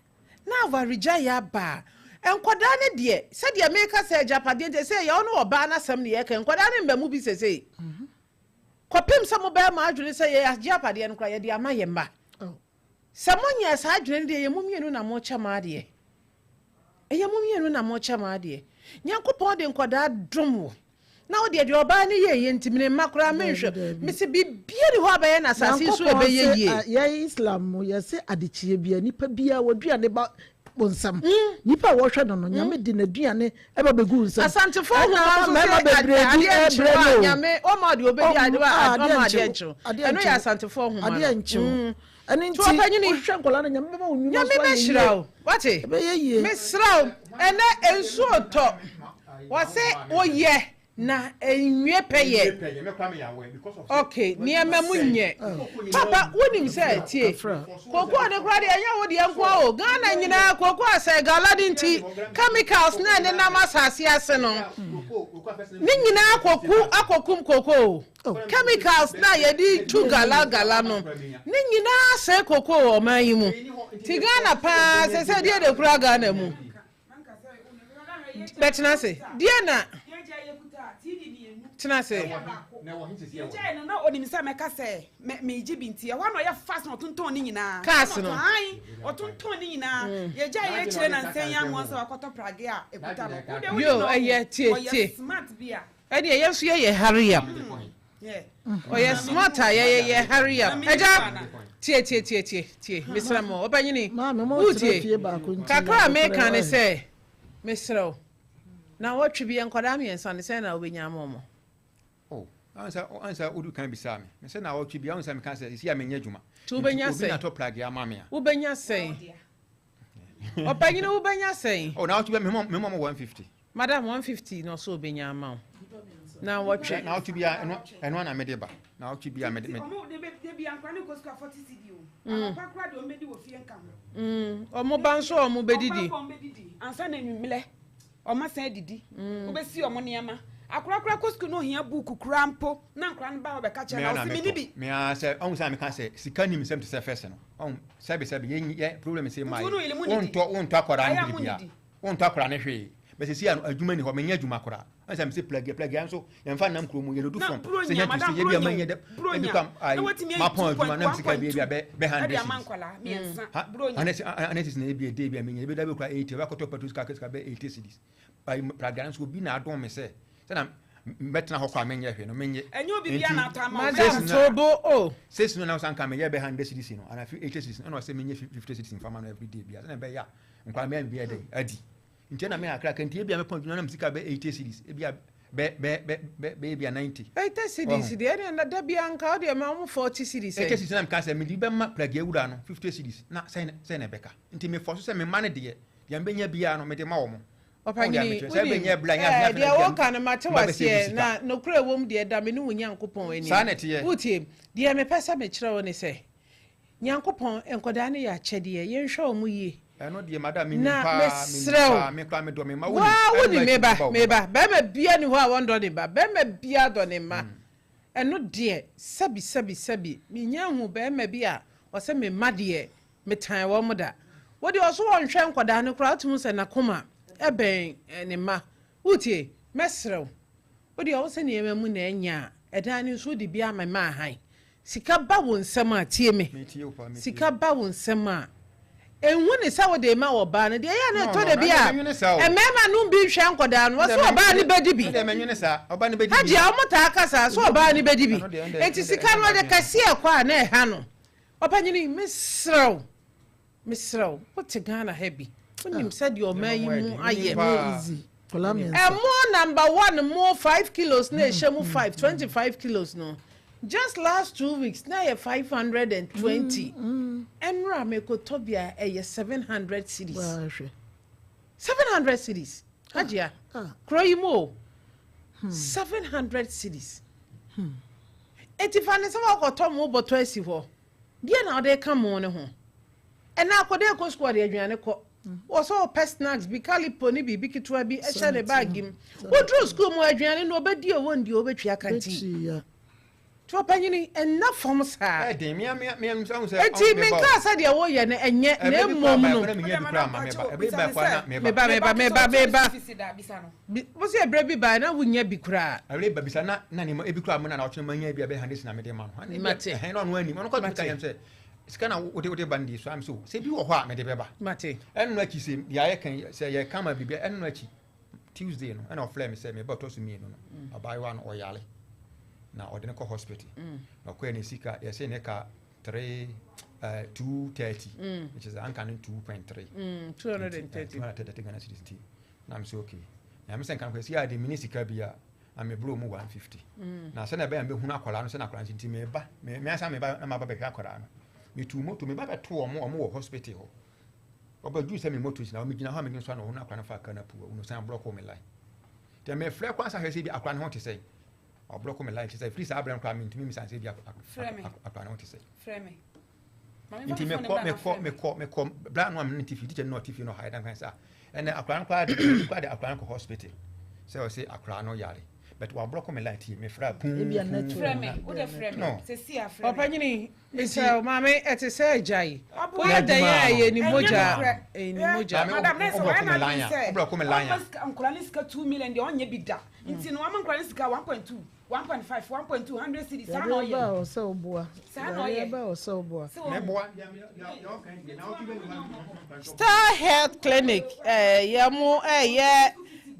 na awaregyaeɛ aba a, nkwadaa no deɛ, sɛdeɛ meka sɛ agyapadeɛ nti sɛ yɛ ɔne ɔbaa no asɛm ne yɛka, nkwadaa no mma mu bi sesei. Kɔpem sɛ mobɛyɛ mo adwene sɛ yɛ agyapadeɛ no koraa yɛde ama yɛ mma. Oh. Sɛ monyɛ saa adwene no deɛ, ɛyɛ mo mmienu na mokyɛ mo adeɛ. Ɛyɛ mo mmienu na mokyɛ mo adeɛ. Nyankopɔn de nkwadaa dom wo. Na wo deɛ deɛ ɔbaa no yɛɛyɛ nti mene mma koraa menhwɛ. Dabi, dabi. Mese bibia ni hɔ a bɛyɛ no asase yi so Nyankopɔn ɛbɛyɛ se, yie. yɛn Islam mu yɛse adekyeɛ bia nipa bia wɔduane ba bonsam. Nipa a wɔhwɛ no no, Nyame de n'aduane ɛba bɛgu nsam. Asantefoɔ Ɛna nhoma ama nso mmarima sɛ bebree bi adeɛ ɛbrɛ nkyew a no o. Nyame ɔma deɛ ɔbɛdi Ɔm- adeɛ ah, a adeɛ ɔma adeɛ nkyew. nkyew. Adeɛ Ɛno yɛ nkyew. Asantefoɔ nhoma Adeɛ no. nkyew. Ɛno Nti nti ɔpanyini, wohwɛ nkwadaa no Nyame bɛma wo nnwuma Nyame so ayɛ bɛhyira yie. wo. Wate? Ɛbɛyɛ yie. Mesrɛ wo, ɛnɛ nsuo tɔ. Wɔse woyɛ na nwie pɛyɛ. Okay, nneɛma mu nyɛ. Papa, wonim sɛ tie. Kokoo ne koraa deɛ ɛnyɛ wo deɛ nko a o. Ghana nyinaa kokoo asɛe gala de nti chemicals na ɛnenam asase ase no. Ne nyinaa akɔku akɔkum kokoo. Chemicals na yɛde tu gala gala no. Ne nyinaa asɛe kokoo wɔ ɔman yi mu. Ti Ghana paa sɛ sɛ deɛ de kura Ghana mu. Bɛtena ase. Deɛ na tena ase. Yɛgyae no na onim sɛ mɛka sɛ megye bi nti ɛhɔ na ɔyɛ fast na ɔtontɔn ne nyinaa. Cars no. Ae, ɔtontɔn ne nyinaa. Yɛgyae yɛ akyire na nsɛn yi amoa sɛ wakɔtɔ prage a ɛkuta no. Wo deɛ wonim Yo, na ɔho. ɛyɛ tie Ɔyɛ tie. smart bi a. Ɛdeɛ yɛn nso yɛyɛ hurry up. Yeah. Ɔyɛ smart a yɛyɛ yɛ hurry up. Ɛgya tie tie tie tie tie mesrɛ mo ɔbɛnyini Maame, mo tena wotie fie baako nti kakra a na meka ne abotire sɛ mesrɛ wo na wɔtwe bi yɛ nkwadaa mmiɛnsa ne sɛn na wobɛnya ama ɔmo. Oh, ansa ansa wodu kan bisaa me. Me sɛ na wɔtwe bi, ansa meka sɛ sisi a menyɛ adwuma. Nti wobɛnya Obi sɛn? na tɔ plug ama me a. Wobɛnya sɛn? Ɔpanyini wobɛnya sɛn? Oh, na wɔtwe bi me mo 150. Madam 150 na ɔsɛ obɛnya ama wo. Na wɔtwe. Na wɔtwe bi a ɛno ɛno na mede ba. Na wɔtwe bi a mede mede. Ɔmo de bɛ de bi ankora ne kɔ sukuu a 40 cedi o. Anɔpa koraa deɛ ɔmo bɛdi wɔ fie nka ho. Ɔmo ba nso a ɔmo bɛdidi. Ɔmo ba nso a ɔmo bɛdidi. Ansa na anwummerɛ ɔmo asan adidi. Wobɛsi ɔmo nneɛma. Akora koraa kɔ sukuu na ohia buuku koraa mpo na nkora no ba hɔ bɛka kyerɛ Me na na ɔsi mi ni metɔ. bi. Me a sɛ ɔhu sɛ meka sɛ sika nim nsɛm te sɛ fɛs no. Ɔhu sɛbi sɛbi yɛ yɛ problem sɛ maa Nti wo ne yi. wo yere mo nidi? Wontɔ wontɔ akwadaa Ayɛ no a mo biribiara. nidi? Wontɔ akwadaa no hwee. Bɛ sɛsi a no adwuma ni hɔ, menyɛ adwuma koraa. Ɛna sɛ mese plagi plagi nso yɛmfa nnam kuro mu yɛlodu Na fam. Sɛ Buronya, nya tu madam sɛ yɛ bi a Buronya manyɛ o, dɛ Buronya. ebi kwa Na ayi watumi ayi mapɔn adwuma na mesika bi 2.1.2 ebi a bɛ bɛ ɛde 100 ama cedis. nkwadaa mmiɛnsa. Ha Buronya. 100 cedis na ebi a day bi a menya ebi da bi kura 80 ɔbɛkɔtɔ petrol sika sika bɛ 80 cedis. Ayi plagi nso obi na adɔn me sɛ sɛ na mbɛtena hɔ koraa menyɛ hwee no menyɛ. Ɛnyɛ obi bia na atɔ ama wo. Madam Tobo o. Sesi no na ɔsan ka meyɛ bɛ 100 cedis no ana 80 cedis no ɛna ɔsɛ menyɛ 50 cedis mfa ma no every day bia sɛ na ɛbɛyɛ a nkwadaa mɛn bi ɛdɛn adi. Nti ɛna me akra ka nti ebia mɛpɔn adwuma na me sika bɛ 80 cedis ebia bɛ bɛ bɛ bɛ bɛ ebia 90. 80 cedis deɛ ɛne na da bia nka wodeɛ ma wɔn 40 cedis 80 cedis na meka sɛ mede bɛma plagi awura no 50 cedis na sɛn sɛn na ɛbɛka. Nti mefɔ so sɛ me mma no deɛ deɛ mbɛnya biara no mede ma wɔn. Ɔpanyini, wonim, ɛɛ, deɛ woka no mate waseɛ, na nokorɛ ɛwɔ mu deɛ ɛda me ne wo Nyankopɔn anim. Saa na ɛteɛ. Wotie? Deɛ mepɛ sɛ mekyerɛ wo ne sɛ, Nyankopɔn, nkwadaa no yɛ akyɛdeɛ, yɛnhwɛ wɔn yie. Ɛno deɛ madam menim Na paa, menim mesrɛ wo, paa, me koraa medɔ me mma, wo wonim, ara ɛno wonim, akyi me ba, meba wo me meba. ba, barima biara nni hɔ a ɔndɔ ne ba, barima biara dɔ ne mma. Ɛno deɛ, sɛbi, sɛbi, sɛbi, mennya nhuu barima bi a ɔsɛ me mma deɛ, Metan wɔn da. Wo deɛ ɔso ɔnhwɛ nkwadaa no koraa wotumi hu sɛ n'akoma bɛn ne mma. Wotie? Mɛsrɛ wo. Wo deɛ wo sɛ nneɛma mu na ɛnyɛ a, ɛdan no nso wode bi ama me ahan. Sika ba wo nsam a, tie me. Sika ba wo nsam a, nhu ne sɛ wode rema ɔbaa no. Deɛ ɛyɛ a na ɛtɔ da bi a, mmarima nom bi nhwɛ nkwadaa no. Wɔse ɔbaa no bɛdi bi. Hajia, wɔtaa ka saa, sɛ ɔbaa no bɛdi bi. Enti sika no ɔde kɛseɛ kɔ a na ɛha no. Ɔpanyini, mesrɛ wo, mesrɛ wo, wote Ghana ha bi, wonim sɛdeɛ ɔman yi mu ayɛ. Ɛmo number one mo 5 kilos na ɛhyɛ mu 5, 25 kilos no, just last 2 weeks na ɛyɛ 520. Ɛnora mekɔtɔ bi a ɛyɛ 700 cedis. 700 cedis. Hajia, kuro yi mu o, 700 cedis. Eti fa ne sɛ wakɔtɔ mo bɔtɔ asi hɔ. Deɛ na ɔde ka mo ne ho. Ɛna akɔda ɛkɔ sukuu ɔde aduane kɔ. Wɔ sɛ ɔpɛ snacks bi, Kalyppo ne biribi ketewa bi ɛhyɛ ne baagi mu. Woduru sukuu mu aduane no ɔbɛdi o wɔndi o ɔbɛtua kanteen. Nti ɔpanyini ɛnna fam saa. Eti menkaa sɛ deɛ woyɛ no ɛnyɛ na mmom no. Meba meba meba meba. Wo sɛ ɛberɛ bi bae na wonnya bi koraa. Ɛberɛ ba bisa na na nneɛma ebi koraa mo na na ɔkyerɛ manya bi a bɛyɛ 100 na mede ma no. Mate. Ɛhɛn na ɔno anim. Ɔno kɔ tumi ka yɛn sɛ sika na wode wode ba no deɛ so am so sɛ bi wɔ hɔ a mede bɛba. Mate. Ɛno akyi sɛ deɛ ayɛ kan sɛ yɛ kama biribi ɛno akyi Tuesday no ɛna ɔfrɛ me sɛ meba ɔtɔ so mmienu no abaayewa no ɔyare na ɔde no kɔ hospital na ɔkɔɛ ne sika yɛsɛ ne ka 3 230 which is anka no 2.3 230 230 Ghana cedis nti na me sɛ okay na me sɛ nka nkwasi a de mini sika bi a na me bro mu 150 na sɛ na ɛbɛyɛ mebɛhunu akwadaa no sɛ na akwadaa no nti meba me me ansa meba na maba bɛhwɛ akwadaa no metu moto meba bɛto ɔmo ɔmo wɔ hospital hɔ ɔbɛduru sɛ me moto gyina hɔ megyina hɔ a megyina so a na ɔhunu akwadaa no fa kaa no apu ɔno san block me line nti mefrɛ kwan sa hwɛ sɛ bi akwadaa no ho te sɛ ɔblock me line kyɛ sɛ firi saa berɛ no koraa mentumi misa sɛ bi akwadaa no ho te sɛ nti mekɔ mekɔ mekɔ mekɔ bra no a mene te fie teacher no ɔte fie no ɔha ɛdan kwan sɛ ɛnɛ akwadaa no koraa de koraa de akwadaa no kɔ hospital sɛ ɔsɛ akwadaa no yare but wablock me line tie mefrɛ pum no ɔpanyini mesɛ maame ɛte sɛ agya yi woyɛ dɛn a ɛyɛ ni mogya ɛyɛ ni mogya. Madam nurse wɔyɛ na adi sɛ ɔma nkora ne sika 2 million deɛ ɔnyɛ bi da nti no wama nkora ne sika 1.2, 1.5, 1.2, 100 cedis saa na Yareɛ ba a ɔyɛ ɔsɛ ɔboa. Saa na Yareɛ ɔyɛ. ba a ɔsɛ ɔboa. Star Health Clinic ɛɛ yɛ mo ɛyɛ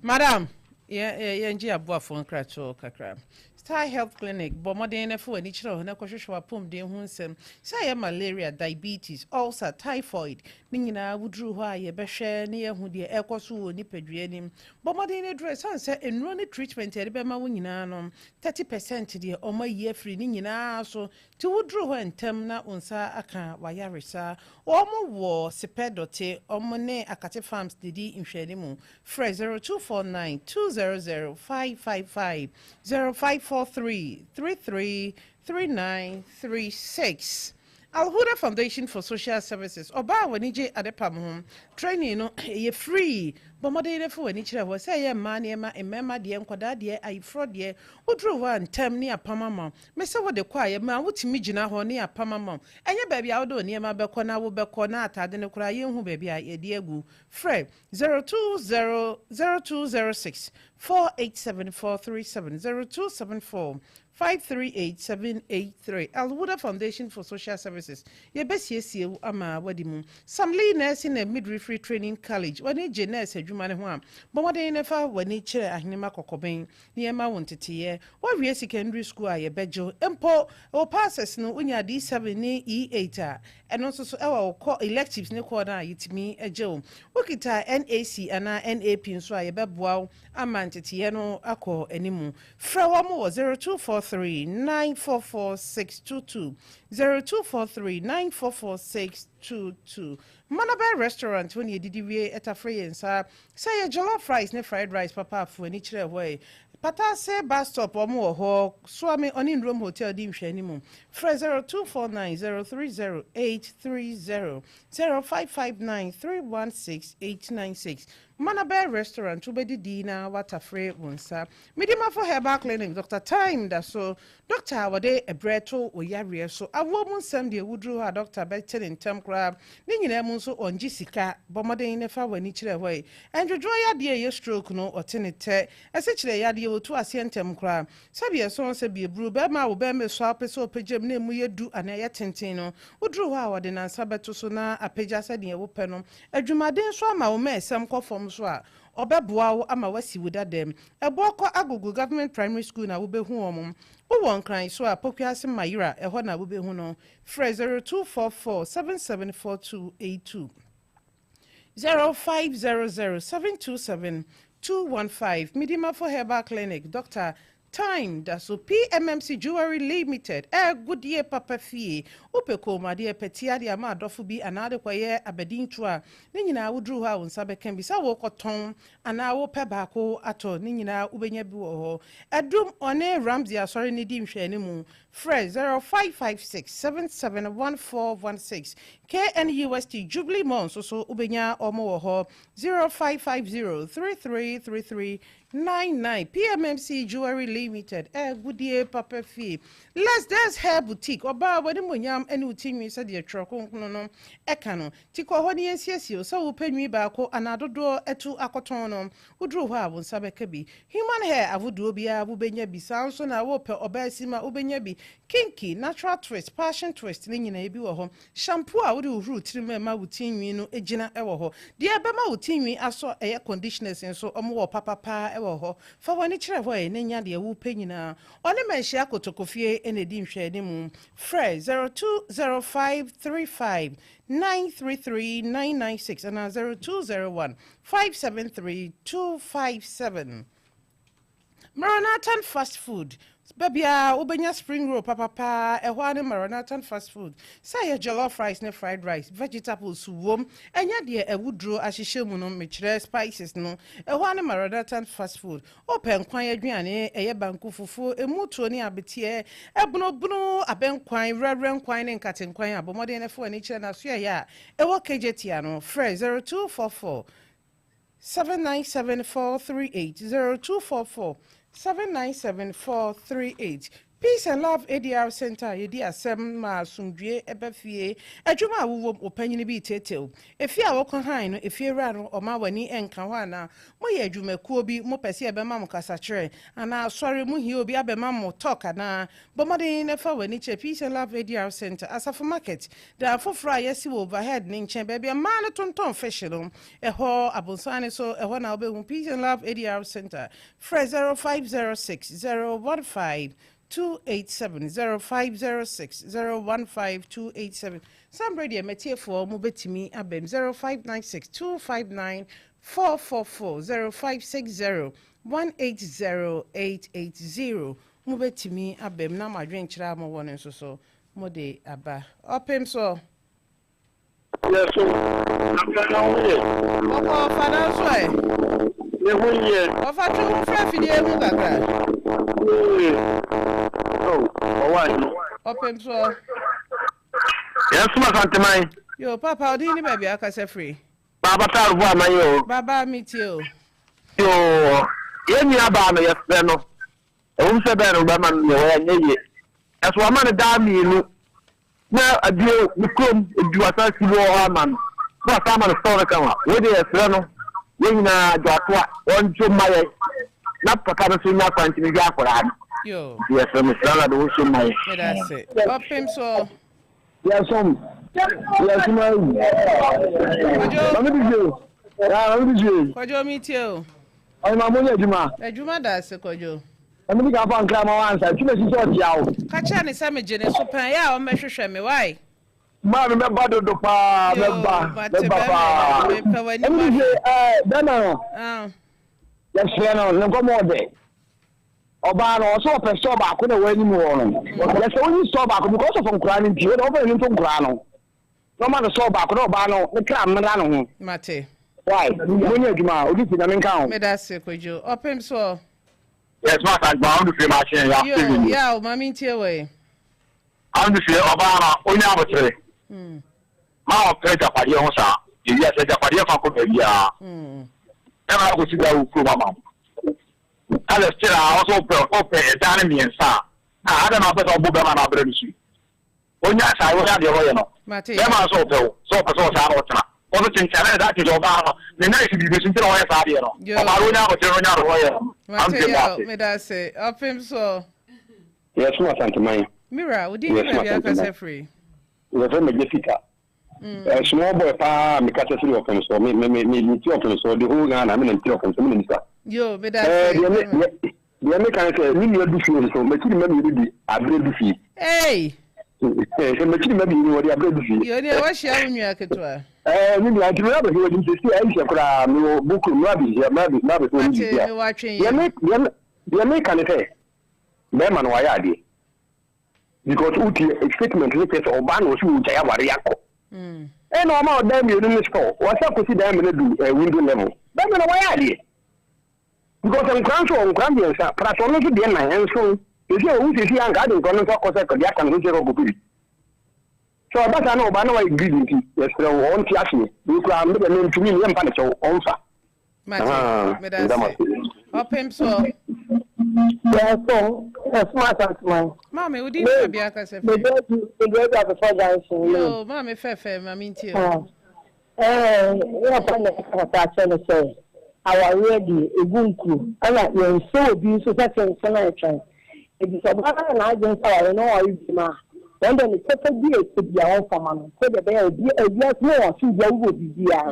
madam yɛ yɛn gye aboafo nkratoɔ kakra. Star Health Clinic, bɔ mmɔden na fa w'ani kyerɛ hɔ na kɔhwehwɛ w'apɔmuden ho nsɛm sɛ ɛyɛ malaria, diabetes, ulcer, typhoid ne nyinaa. Woduru hɔ a yɛbɛhwɛ ne yɛhu deɛ ɛrekɔ so wɔ nipadua anim. Bɔ mmɔden no duru ɛsiane sɛ nnuro ne treatment a yɛde bɛma wo nyinaa no 30% deɛ ɔma yi afiri ne nyinaa so nti woduru hɔ ntɛm na wo nsa aka wayaresa. Wɔn wɔ Sepɛ Dɔte, wɔn ne Akate Farms didi nhwɛanimu. Frɛ 0249 200 555, 0543 33 3936. Alhuda Foundation for Social Services, ɔbaa a w'ani gye adepam ho training no ɛyɛ free. Bɔ Bɔ mmɔden na fa w'ani kyerɛ hɔ, sɛ ɛyɛ mmaa nneɛma, mmarima deɛ, nkwadaa deɛ, ayeforɔ deɛ, woduru hɔ a ntɛm ne apam ama wo. Mese wode kɔ a, yɛma wotumi gyina hɔ ne apam ama wo. Ɛnyɛ baabi a wode wo nneɛma bɛkɔ na wobɛkɔ na atade no koraa yɛnhu baabi a yɛde agu. Frɛ 020 0206 487 437 0274 538783 Al-Huda Foundation for Social Services Yɛbɛsiesie wo ama woadi mu. Sam Lee Nursing and Midwifery Training College W'ani gye nɛɛse adwuma no ho a, bɔ mmɔden na fa w'ani kyerɛ Ahenemma Kɔkɔbɛn na yɛmma wo nteteeɛ. Woawie sekɛndere sukuu a, yɛbɛgye wo. Mpo wo passes no, wonya D7 ne E8 a, ɛno nso so ɛwɔ wo kɔ electives ne kɔɔ no a, yɛtumi gye wo. Wokita NAC anaa NAP nso a, yɛbɛboa wo ama nteteeɛ no akɔ anim. Frɛ wɔn wɔ 0243 944 622, 0243 944 622. Manabɛ Restaurant hɔ na yɛdidi wie tafere yɛn nsa. Sɛ ɛyɛ jollof rice ne fried rice papa a, fa w'ani kyerɛ hɔ ɛ. Pataase bus stop wɔn wɔ hɔ. Soame ɔne Ndurom Hotel di nhwɛanimu. Frɛ 0249 030 830, 0559 316 896. Manabɛ Restaurant wobɛdidi na woatafere wo nsa. Medimafo Herbal Clinic, Doctor Time da so. Doctor a wɔde brɛ to wo yareɛ so. Awoɔ mu nsɛm deɛ woduru hɔ a doctor bɛte ne ntɛm koraa. Ne nyinaa mu nso ɔngye sika. Bɔ mmɔden na fa w'ani kyerɛ hɔ yi. Ndwodwoɔ yadeɛ a ɛyɛ stroke no ɔte ne tɛ. Asikyire yadeɛ ɔtu aseɛ ntɛm koraa. Sɛbi ɛsɔn sɛbi ɛburu. Bɛrima a wo bɛrima sua a wopɛ sɛ ɔpagya mu na ɛmu yɛ du anaa ɛyɛ tenten no, woduru hɔ a ɔde nansa bɛto so na apagya sɛdeɛ wopɛ no. Adwumaden nso ama wo ma ɛsɛm kɔ fam nso a, ɔbɛboa wo ama woasi wo dada mu. Ɛboɔ kɔ Agogo Government Primary School na wobɛhu wɔn. Wowɔ Nkran so a, Pokuase Mayera, ɛhɔ na wobɛhu no. Frɛ 0244 774282, 0500 727 215. Midimafo Herbal Clinic, Doctor Time da so PMMC Jewelry Limited Agudeɛ papa fie Wopɛ kɔnmuadeɛ, pɛ ti adeɛ ama adɔfo bi anaa wode kɔyɛ abadinto a, ne nyinaa woduru hɔ a wo nsa bɛka bi. Sɛ worekɔtɔn anaa wopɛ baako atɔ, ne nyinaa wobɛnya bi wɔ hɔ. Adum ɔne Ramsey Asɔre no di nhwɛanimu. Frɛ 0556 771416. KNUST Jubilee Mall nso so wobɛnya wɔn wɔ hɔ. 0550 3333 99 PMMC Jewelry Limited, Agudeɛ Papa Fie, Les Des Hair Boutique, Ɔbaa w'animuonyam ne wo ti nwi sɛdeɛ Twerɛ Kronkron no ka no, ti kɔ hɔ na yɛnsiesie wo, sɛ wopɛ nwi baako anaa dodoɔ atu akɔtɔn no, woduru hɔ a wo nsa bɛka bi. Human hair ahodoɔ biara wobɛnya bi, saa nso na wopɛ ɔbaa sim a wobɛnya bi, kinky, natural twist, passion twist ne nyinaa bi wɔ hɔ. Shampoo a wode hohoro tirim a ɛma wo ti nwi no gyina wɔ hɔ. Deɛ ɛbɛma wo ti nwi asɔ ɛyɛ conditioners nso wɔn wɔ papa paa wɔ hɔ. Fa w'ani kyerɛ hɔ ɛ na nya deɛ wopɛ nyinaa. Ɔne Manhyia Kotokofie na ɛdi nhwɛanimu. Frɛ 020535 933996 anaa 0201 573 257. Maranathan Fast Food, Baabi a wobɛnya spring roll papapa, ɛhɔ ara ne Maranathan Fast Food. Sɛ ɛyɛ jollof rice ne fried rice, vegetables wom, ɛnyɛ deɛ awuduro ahyehyɛ mu no, mekyerɛ spices no, ɛhɔ ara ne Maranathan Fast Food. Wopɛ nkwan aduane, ɛyɛ banku, fufuo, emu tuo ne abeteɛ, ɛbunobunu, abɛnkwan, werɛwerɛ nkwan ne nkate nkwan a, bɔ mmɔden na fa w'ani kyerɛ n'asoɛeɛ a ɛwɔ Kejetia no. Frɛ 0244 797438 0244 797438 Peace and Love ADR Centre a yɛdi asɛm ma asomdwie ba fie. Adwuma a wowom, wo panyin bi reteetee wo. Efie a wokɔ hann no, efiewura no ɔma w'ani nka hɔ anaa? Moyɛ adwumakuo bi, mopɛ sɛ yɛbɛma mo kasakyerɛ anaa asɔre, mohia obi abɛma mo talk anaa? Bɔ mmɔden na fa w'ani kyerɛ Peace and Love ADR Centre, Asafo Market, dan foforo a yɛasi wɔ Overhead no nkyɛn, baabi a mmaa no tontɔn fish no. Ɛhɔ, abonsan no so, ɛhɔ na wobɛhu Peace and Love ADR Centre. Frɛ 0506 015 287, 0506 015 287. Saa mmerɛ deɛ matiefoɔ mobɛtumi abam 0596 259 444, 0560 180 880. Mobɛtumi aba mu na mo adwenkyerɛ a mowɔ no nso so mode aba. Ɔpem so. Yɛ so, Afra na wo yɛ. Bɔkɔɔ fa na nso ɛ. Me ho yɛ. Ɔfa twe wo ho firi afidie ho kakra. Ee, oh, ɔwɔ ahe. Ɔpem so. Yɛn som Asanteman. Yoo, papa, wo din ne baabi a wokasa firi? Baaba Tarvo aman o. Baba me tie o. Yoo, yɛn nua baa no yɛsrɛ no, ɛwom sɛ bɛn no bɛma no deɛ wɔyɛ nyɛ yie, nanso wama no daa mienu, na bio ne kurom edu wasan si bi wɔ hɔ ama no, na wasan ama no store no kama, wei deɛ yɛsrɛ no, yɛn nyinaa dwoatoa, ɔnto mma yɛn, na papa no nso nya kwan ntumi hwɛ akwadaa no, nti yɛsrɛ mesrɛ Awurade wo nso mma yɛn. Meda ase. Ɔpem so. Yɛsom. Yɛsom ayi. Kwadwo. Mame di fie. Ya mame di fie. Kwadwo mi tie o. Ɔyɛ ma mo nyɛ adwuma. Adwuma da ase Kwadwo. Mame di kan fa nkra ma wansa. Ti mesi sɛ ɔkyea wo. Ka kyerɛ ne sɛ megye ne so pɛn. Yɛ a ɔmmɛhwehwɛ me why? Maame mɛba dodo paa mɛba mɛba paa. Mepɛ w'anim Mame di fie ɛɛ bɛma no. Ah. Yɛsrɛ no ne nkɔmɔ ɔdɛ. Ɔbaa no ɔsɛ ɔpɛ store baako na ɛwɔ anim hɔ no na sɛ wonyi store baako because of nkoraa no nti wode ɔmfa n'ani nto nkoraa no na ɔma no store baako na ɔbaa no ne kra mmra ne ho. Mate. Why? Monyɛ adwuma a odi si nyame nka ho. Medase Kwadwo. Ɔpem soɔ. Yes ma sa adwuma ɔno fie ma ahyɛn ya Yo, Steven ni. yaw, ma mentie wei. Ɔno fie ɔbaa no onya abotere ma ɔpɛ agyapadeɛ ho saa ewiase agyapadeɛ fa kɔ baabiara ɛma akɔsi da wo kurom ama wo. Alex kyerɛ a ɔsɛ ɔpɛ ɔpɛ ɛdan no mmiɛnsa a ah adɛn na ɔpɛ sɛ ɔbo bɛrima no abrɛ no su ɔnya saa ɔnya deɛ ɔyɛ no bɛrima no sɛ ɔpɛ wo sɛ ɔpɛ sɛ ɔsaa na ɔtena ɔso kyenkyɛn na ɛda kyerɛ ɔbaa no ne nan si biribi so nti na ɔyɛ saa deɛ no ɔbaa no ɔnya abɔkyerɛ no ɔnya deɛ ɔyɛ no Mate yɛ meda ase ɔpem so. Yɛsom Asanteman. Mira, wo din ne baabi akasa firi? Yɛfrɛ me Jessica. Mm. Small boy paa me kasa firi ɔfɛn so me me me me ti ɔfɛn so the whole Ghana me na me ti ɔfɛn so me na nisa. Yo, me da se. Deɛ me deɛ me kan sɛ me nua du fie nso m'akyiri mma mmienu di abere du fie. Hey. Sɛ m'akyiri mma mmienu wɔde abere du fie. Yo, nea wahyia wo nua ketewa. Ɛɛ me nua nti me abɛhwɛ wɔ nim sisi ayi hyɛ koraa me wɔ buku me abɛhyia me abɛ me abɛhwɛ wɔ nim sisi a. Deɛ me deɛ deɛ me ka ne sɛ bɛrima no wayɛ adeɛ. Because wo tie statement no kyerɛ sɛ ɔbaa na ɔsi ɔgyae aware akɔ. Ɛna ɔma ɔdan mienu no store wasa kɔsi dan mmienu du eh, window level. Bɛma na wayɛ adeɛ. Because nkora nso wɔ nkora mmiɛnsa plus ɔno nso deɛ nan nson. Sɛsi a ɔwu sɛsi a nka ade nkora no nso akɔ sɛ kɔde aka ne ho sɛ kɔkɔpɛ bi. Sɛ ɔba saa na ɔbaa na wayɛ greedy nti yɛsrɛ wo ɔnte aseɛ. Wei koraa me deɛ mentumi meyɛ mpa ne kyɛw ɔmfa. Mate, meda ase. Ɔpem soɔ. Yɛso, ɛsom Asanteman. Maame, wo din ne baabi akasa firi? Mede adu, mede adu Abɛfra Junction. Yoo, maame fɛfɛ, maame ntie o. Ɛɛ, yɛ papa na ɛka papa akyerɛ no sɛ awareɛ deɛ ɛgu nkuro, ɛna yɛnsɛ obi nso sɛ tenten a ɛtwɛn. Enti sɛ ɔbaa no ayɛ n'adwene sɛ aware no ɔnware bio a, wɔn deɛ ne kyɛfa bi a ɛsɛ biara wɔmfa mma no sɛdeɛ ɛbɛyɛ a obi ewiase mu wɔn asom biara wowɔ biribiara.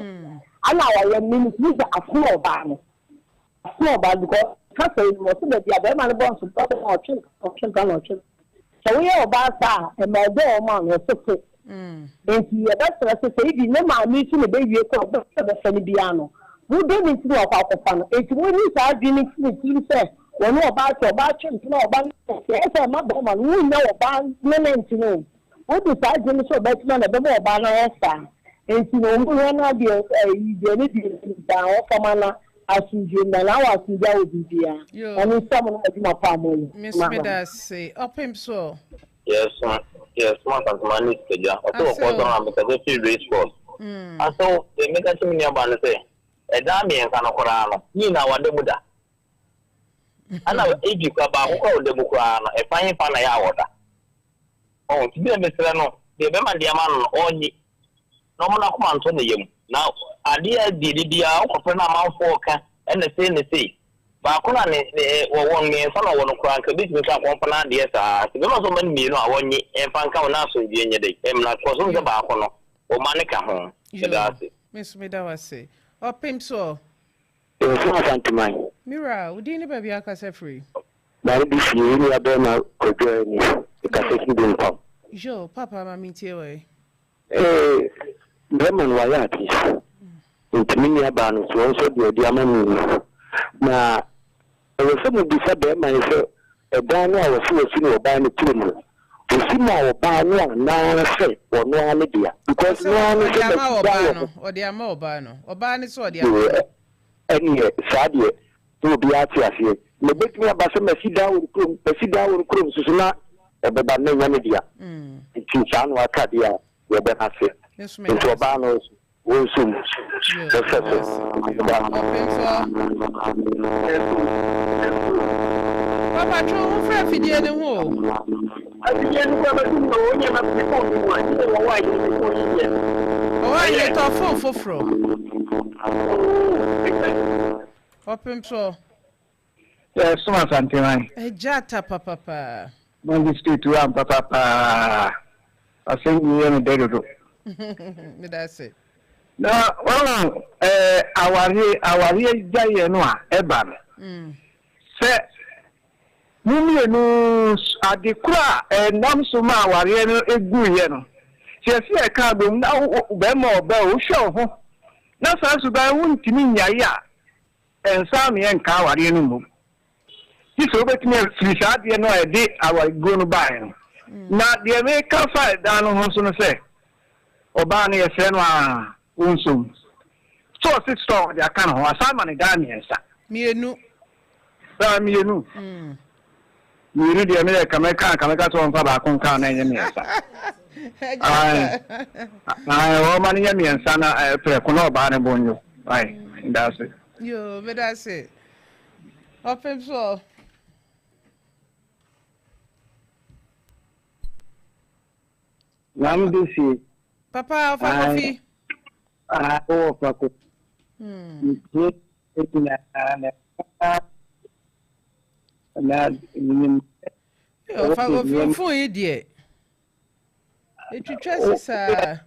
Ɛna awareɛ no metumi sɛ asono ɔbaa no. Asono ɔbaa no because kasa yi mu ɔsɛ baabi a bɛrima no bɔ nso bɔ na ɔtwe nka na ɔtwe nka na ɔtwe. Sɛ woyɛ ɔbaa saa a ɛma ɔdɔ a ɔma no ɛso te. Enti yɛbɛsrɛ sɛ sɛ ebi ne maame nso na ɛbɛwie kɔ a ɔbɛfa bɛfa no biara no, modɔ no nti na wakɔ akɔfa no. Enti monyi saa adwene no mfiri ne tirim sɛ wɔne ɔbaa te, ɔbaa twe mpena, ɔbaa ne ne nte. Ɛyɛ sɛ ɛma barima no, wonnya ɔbaa ne ne nte no o. Wode saa adwene no hyɛ ɔbaa tirim a na ɛbɛma ɔbaa no ayɛ saa. Enti no wɔhwɛ no adeɛ ɛyi deɛ ne deɛ nti daa wɔfa ma na asomdwie mmra na awɔ asomdwie awɔ biribiara. Yoo. Nyame nhyira mo ne mo adwuma pa a moyɛ. Me nso meda ase. Ɔpem soɔ. Yɛsoma yɛsoma Asantuma ne Sikadwa. Ɔsɛ Ase wɔkɔ o. sɔn a mekasa firi race course. Asew deɛ meka kyerɛ me nuabaa ne sɛ ɛdan miɛnsa no koraa no ne nyinaa wada mu da. Ɛna ebi koraa baako koraa a ɔda mu koraa no ɛfa hefa na ɛyɛ a ɔda. Ɔho nti deɛ mesrɛ no deɛ bɛma de ama no no ɔnye na ɔmo n'akoma nto ne yam. Na adeɛ a deɛ da biara wokɔfrɛ no amanfoɔ ɔka ɛna sei ne sei. Baako na ne ne wɔwɔ no miɛnsa na ɔwɔ no koraa nka ebetumi nso anka ɔmfa n'adeɛ saa. Nti bɛma sɛ ɔma no mienu a ɔnye ɛmfa nka ho na asomdwie nyɛ dɛ mmra cos wohu sɛ baako no ɔma no ka ho. Yoo, Meda ase. me nso meda wo ase. Ɔpem soɔ. Yɛnsom Asanteman. Me wura, wo din ne baabi a wokasa firi? Maame bi fie, wo nua barima Kwadwo ani, mekasa firi Benfam. Yoo, papa ma mentie wo ɛ. Ee, barima no wayɛ ade, nti me nua baa no nso ɔnsɔ deɛ ɔde ama no yi. Na ɛwɔ sɛ mobisa barima yi sɛ ɛdan no a wɔse wasi no wɔ ɔbaa no kurom no, Osi maa ɔbaa no anaa sɛ ɔno ara ne dea? Because Ɔsɛ no ara ne ɔde sɛ ama masi dan ɔbaa wɔ no, hɔ. ɔde ama ɔbaa no. Ɔbaa no sɛ ɔde ama Yoo, no. ɛneɛ saa deɛ na obiara te aseɛ. Na ɛbɛtumi aba sɛ masi dan wɔ ne kurom, masi dan wɔ ne kurom nso so na ɔbɛba na ɛnyɛ ne dea. Nti saa na waka deɛ a, yɛda no ase. Me nso meda Nti wo ɔbaa ase. no nso. Wɔnsom. Bɛfɛ so. Papa twe wo ho firi afidie no ho o. Afidie no kura bɛtum na wɔnyɛ ma me phone no mu a gye sɛ wɔwɔ ayɛ me phone yi deɛ. Ɔwɔ ayɛ tɔ phone foforɔ. Ɔpemsoɔ. Yɛ som Asanteman. Agya ta papapaa. Magistrate wo ampa papaa. Asɛm yi yɛ me dɛ dodo. Meda ase. Na wahu eh, awareɛ awareɛ gyaeɛ no a ɛba no sɛ mo mmienu ade koro a ɛnam so ma awareɛ no guiɛ no sɛ yɛsɛ yɛka abom na bɛrima ɔbaa o wohwɛ wo ho na saa suban wontumi nnyae a Ɛnsa ameɛ nka awareɛ no mmom, gye sɛ wobɛtumi afiri saa adeɛ no a ɛde awareguo no baeɛ no. Na deɛ meka fa ɛdan no ho nso no sɛ, ɔbaa no yɛsrɛ no ara ɔnsom. Sɛ ɔse store ɔde aka ne ho, asan ama no dan mmiɛnsa. Mmienu. Saa mmienu. Mmienu deɛ meyɛ ka mɛka anka mɛka sɛ ɔmfa baako nka ho na ɛnyɛ mmiɛnsa. Ae, ae, ɔma no nyɛ mmiɛnsa na eh, prɛko na ɔbaa no bo nyo. Ae, meda ase. Yoo, meda ase. Ɔpem soɔ. Maame Bisi. Papa ɔfa kofi. Ah, wɔ fa kofi. Ntie nyinaa na na menim. Ɔfa kofi fon yi deɛ. Etwitwa si saa.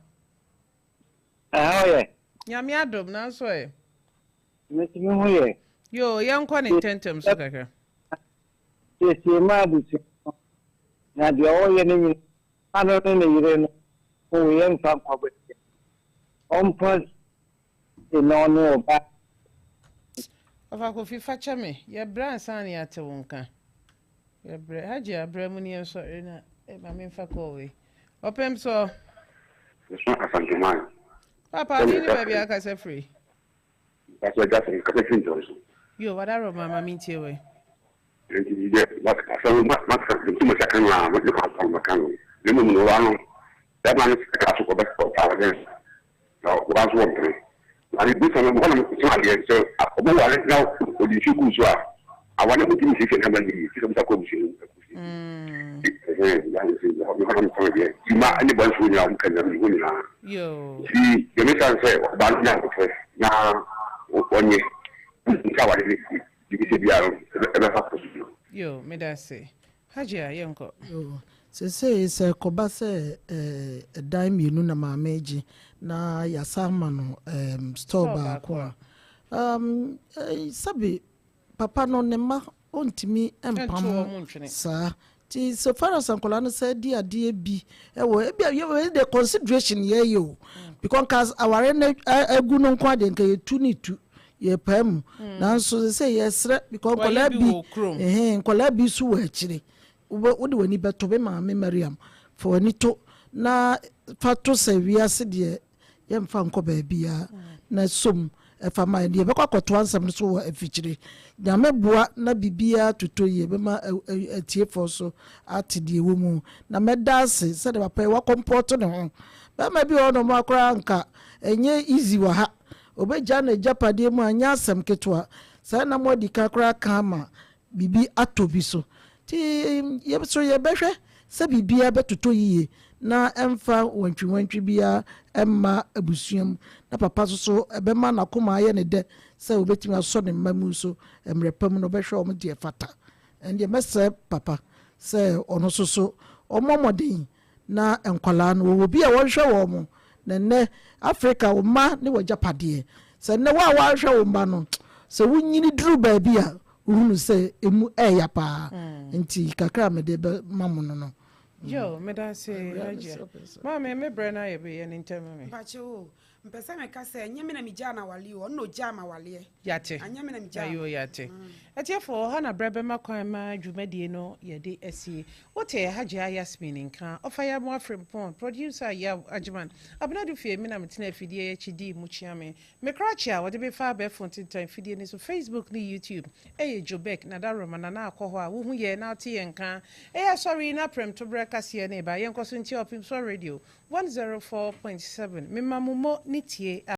Ɛha ɔyɛ. Nyame adom nanso ɛ. Metumi ho yɛ. Yoo, yɛnkɔ ne ntɛntɛm so kakra. Siesie ma abusua no, na deɛ ɔreyɛ no nyinaa mma no ne ne yere no ho yɛ mfa nkɔ baabiara. Ɔmpa se na ɔne ɔbaa no. Ɔfa Kofi fa kyɛ me, yɛbrɛ ansa na yɛate wo nka. Yɛbrɛ. Hajia brɛ mu ne yɛnsɔre na eh, ma memfa call wei. Ɔpem soɔ. Meso Asanteman. Papa, din ne baabi a akasa firi. Pastor Jackson, kasa firi ntɔn so. Yo, wadaro ma ma mentie wei. Nti deɛ asɛm no maka nti mo sɛ no a mo ka asɛm maka no na mmom no ɔbaa no bɛrima no ka so ɔbɛ ɔbɛ na ɔbaa nso wɔ mpene na ne bisa no hɔ na mo adeɛ sɛ ɔmo ware na ɔde nsuo gu so a awa no mutumi siesie nneɛma no yie sɛ bisa kɔ abusua mu hɔ na mo deɛ yima ne bɔ nsuo nyinaa ɔmo ka nyinaa hɔ nyinaa nti deɛ mesa no sɛ ɔbaa no nya abotire na ɔnyɛ nsa aware ne Biribi sɛ biara no ɛbɛfa kɔ so bio. Yoo medase Hajia yɛnkɔ. Yoo sesei sɛ ɛkɔba sɛ ɛdan mmienu na maame regye na yɛasan ama no store baako a sɛbe papa no ne mma ɔntumi mpam saa nti so far as nkwadaa no sɛ di adeɛ bi ɛwɔ ebi a yɛ de consideration yɛyɛ o because nka aware no agu no nko adeɛ nka yɛtu ne tu yɛpae mu nanso sɛ yɛsrɛ because nkwadaa bi ɛhɛn nkwadaa bi nso wɔ akyire wode w'ani bɛto me maame Mariam fa w'ani to na fa to sɛ wiase deɛ yɛmfa nkɔ baabiara na som ɛfa ma yɛn yɛbɛkɔ akɔtoa nsɛm no so wɔ afikyire nyame boa na biribiara totɔ yie bɛma atiefoɔ so ate deɛ ɛwɔ mu na mɛda ase sɛdeɛ papa yi wakɔmpɔto ne ho bɛrima bi wɔ hɔ nom koraa nka ɛnyɛ easy wɔ ha Obegya n'agyapadeɛ mu a, ɛnyɛ asɛm ketewa. Saa na moadi kan koraa aka ama biribi atɔ bi so. Nti yɛn nso yɛbɛhwɛ sɛ biribiara bɛtotɔ yiye na ɛmfa wantwiwantwi biara mma abusua mu. Na papa nso so, ɛbɛma n'akoma ayɛ no dɛ sɛ obetumi asɔ ne mma mu nso mmerɛ pa mu na ɔbɛhwɛ wɔn deɛ ɛfata. Ɛndeɛ mɛsrɛ papa sɛ ɔno nso so ɔmmɔ mmɔden Na nkwadaa no, wɔwɔ bi a wɔhwɛ wɔn. Na nnɛ, Afrika, wo mma ne w'agyapadeɛ. Sɛ nnɛ wo a woanhwɛ wo mma no, sɛ wonyini duru baabi a, wohunu sɛ ɛmu ɛɛya paa. Nti kakra a mede bɛma mo no no. Yo, meda ase, Hajia. Maame, me brɛ no ayɛ beyɛ no ntɛm ma me. Mpakyɛw o, Mpɛ sɛ meka sɛ ɛnyɛ me na megyaa no awaleɛ o, ɔno na ɔgyaa me awaleɛ. Yɛate. Anyɛ me na megyaa no. Ayoo yɛate. Atiefoɔ, ɔha na berɛ bɛma kwan ma dwumadie no yɛde asie. Wote Hajia Yasmin nka, ɔfa Yamoah Frimpong, producer Yaw Agyeman, Abena Dufie, me na metena afidie yi akyi dii mu kyea me. Me krakye a wɔde me fa abɛɛfo ntentan fidie no so, Facebook ne YouTube, ɛyɛ Jobeck Nadaroma Nana Akɔ hɔ a wohu yɛn na wote yɛn nka. Ɛyɛ asɔre yi n'aprɛmtoberɛ kaseɛ no reba. Yɛnkɔ so ntie Ɔpemsoɔ Radio 104.7. Mema mo mo ne. ne tie.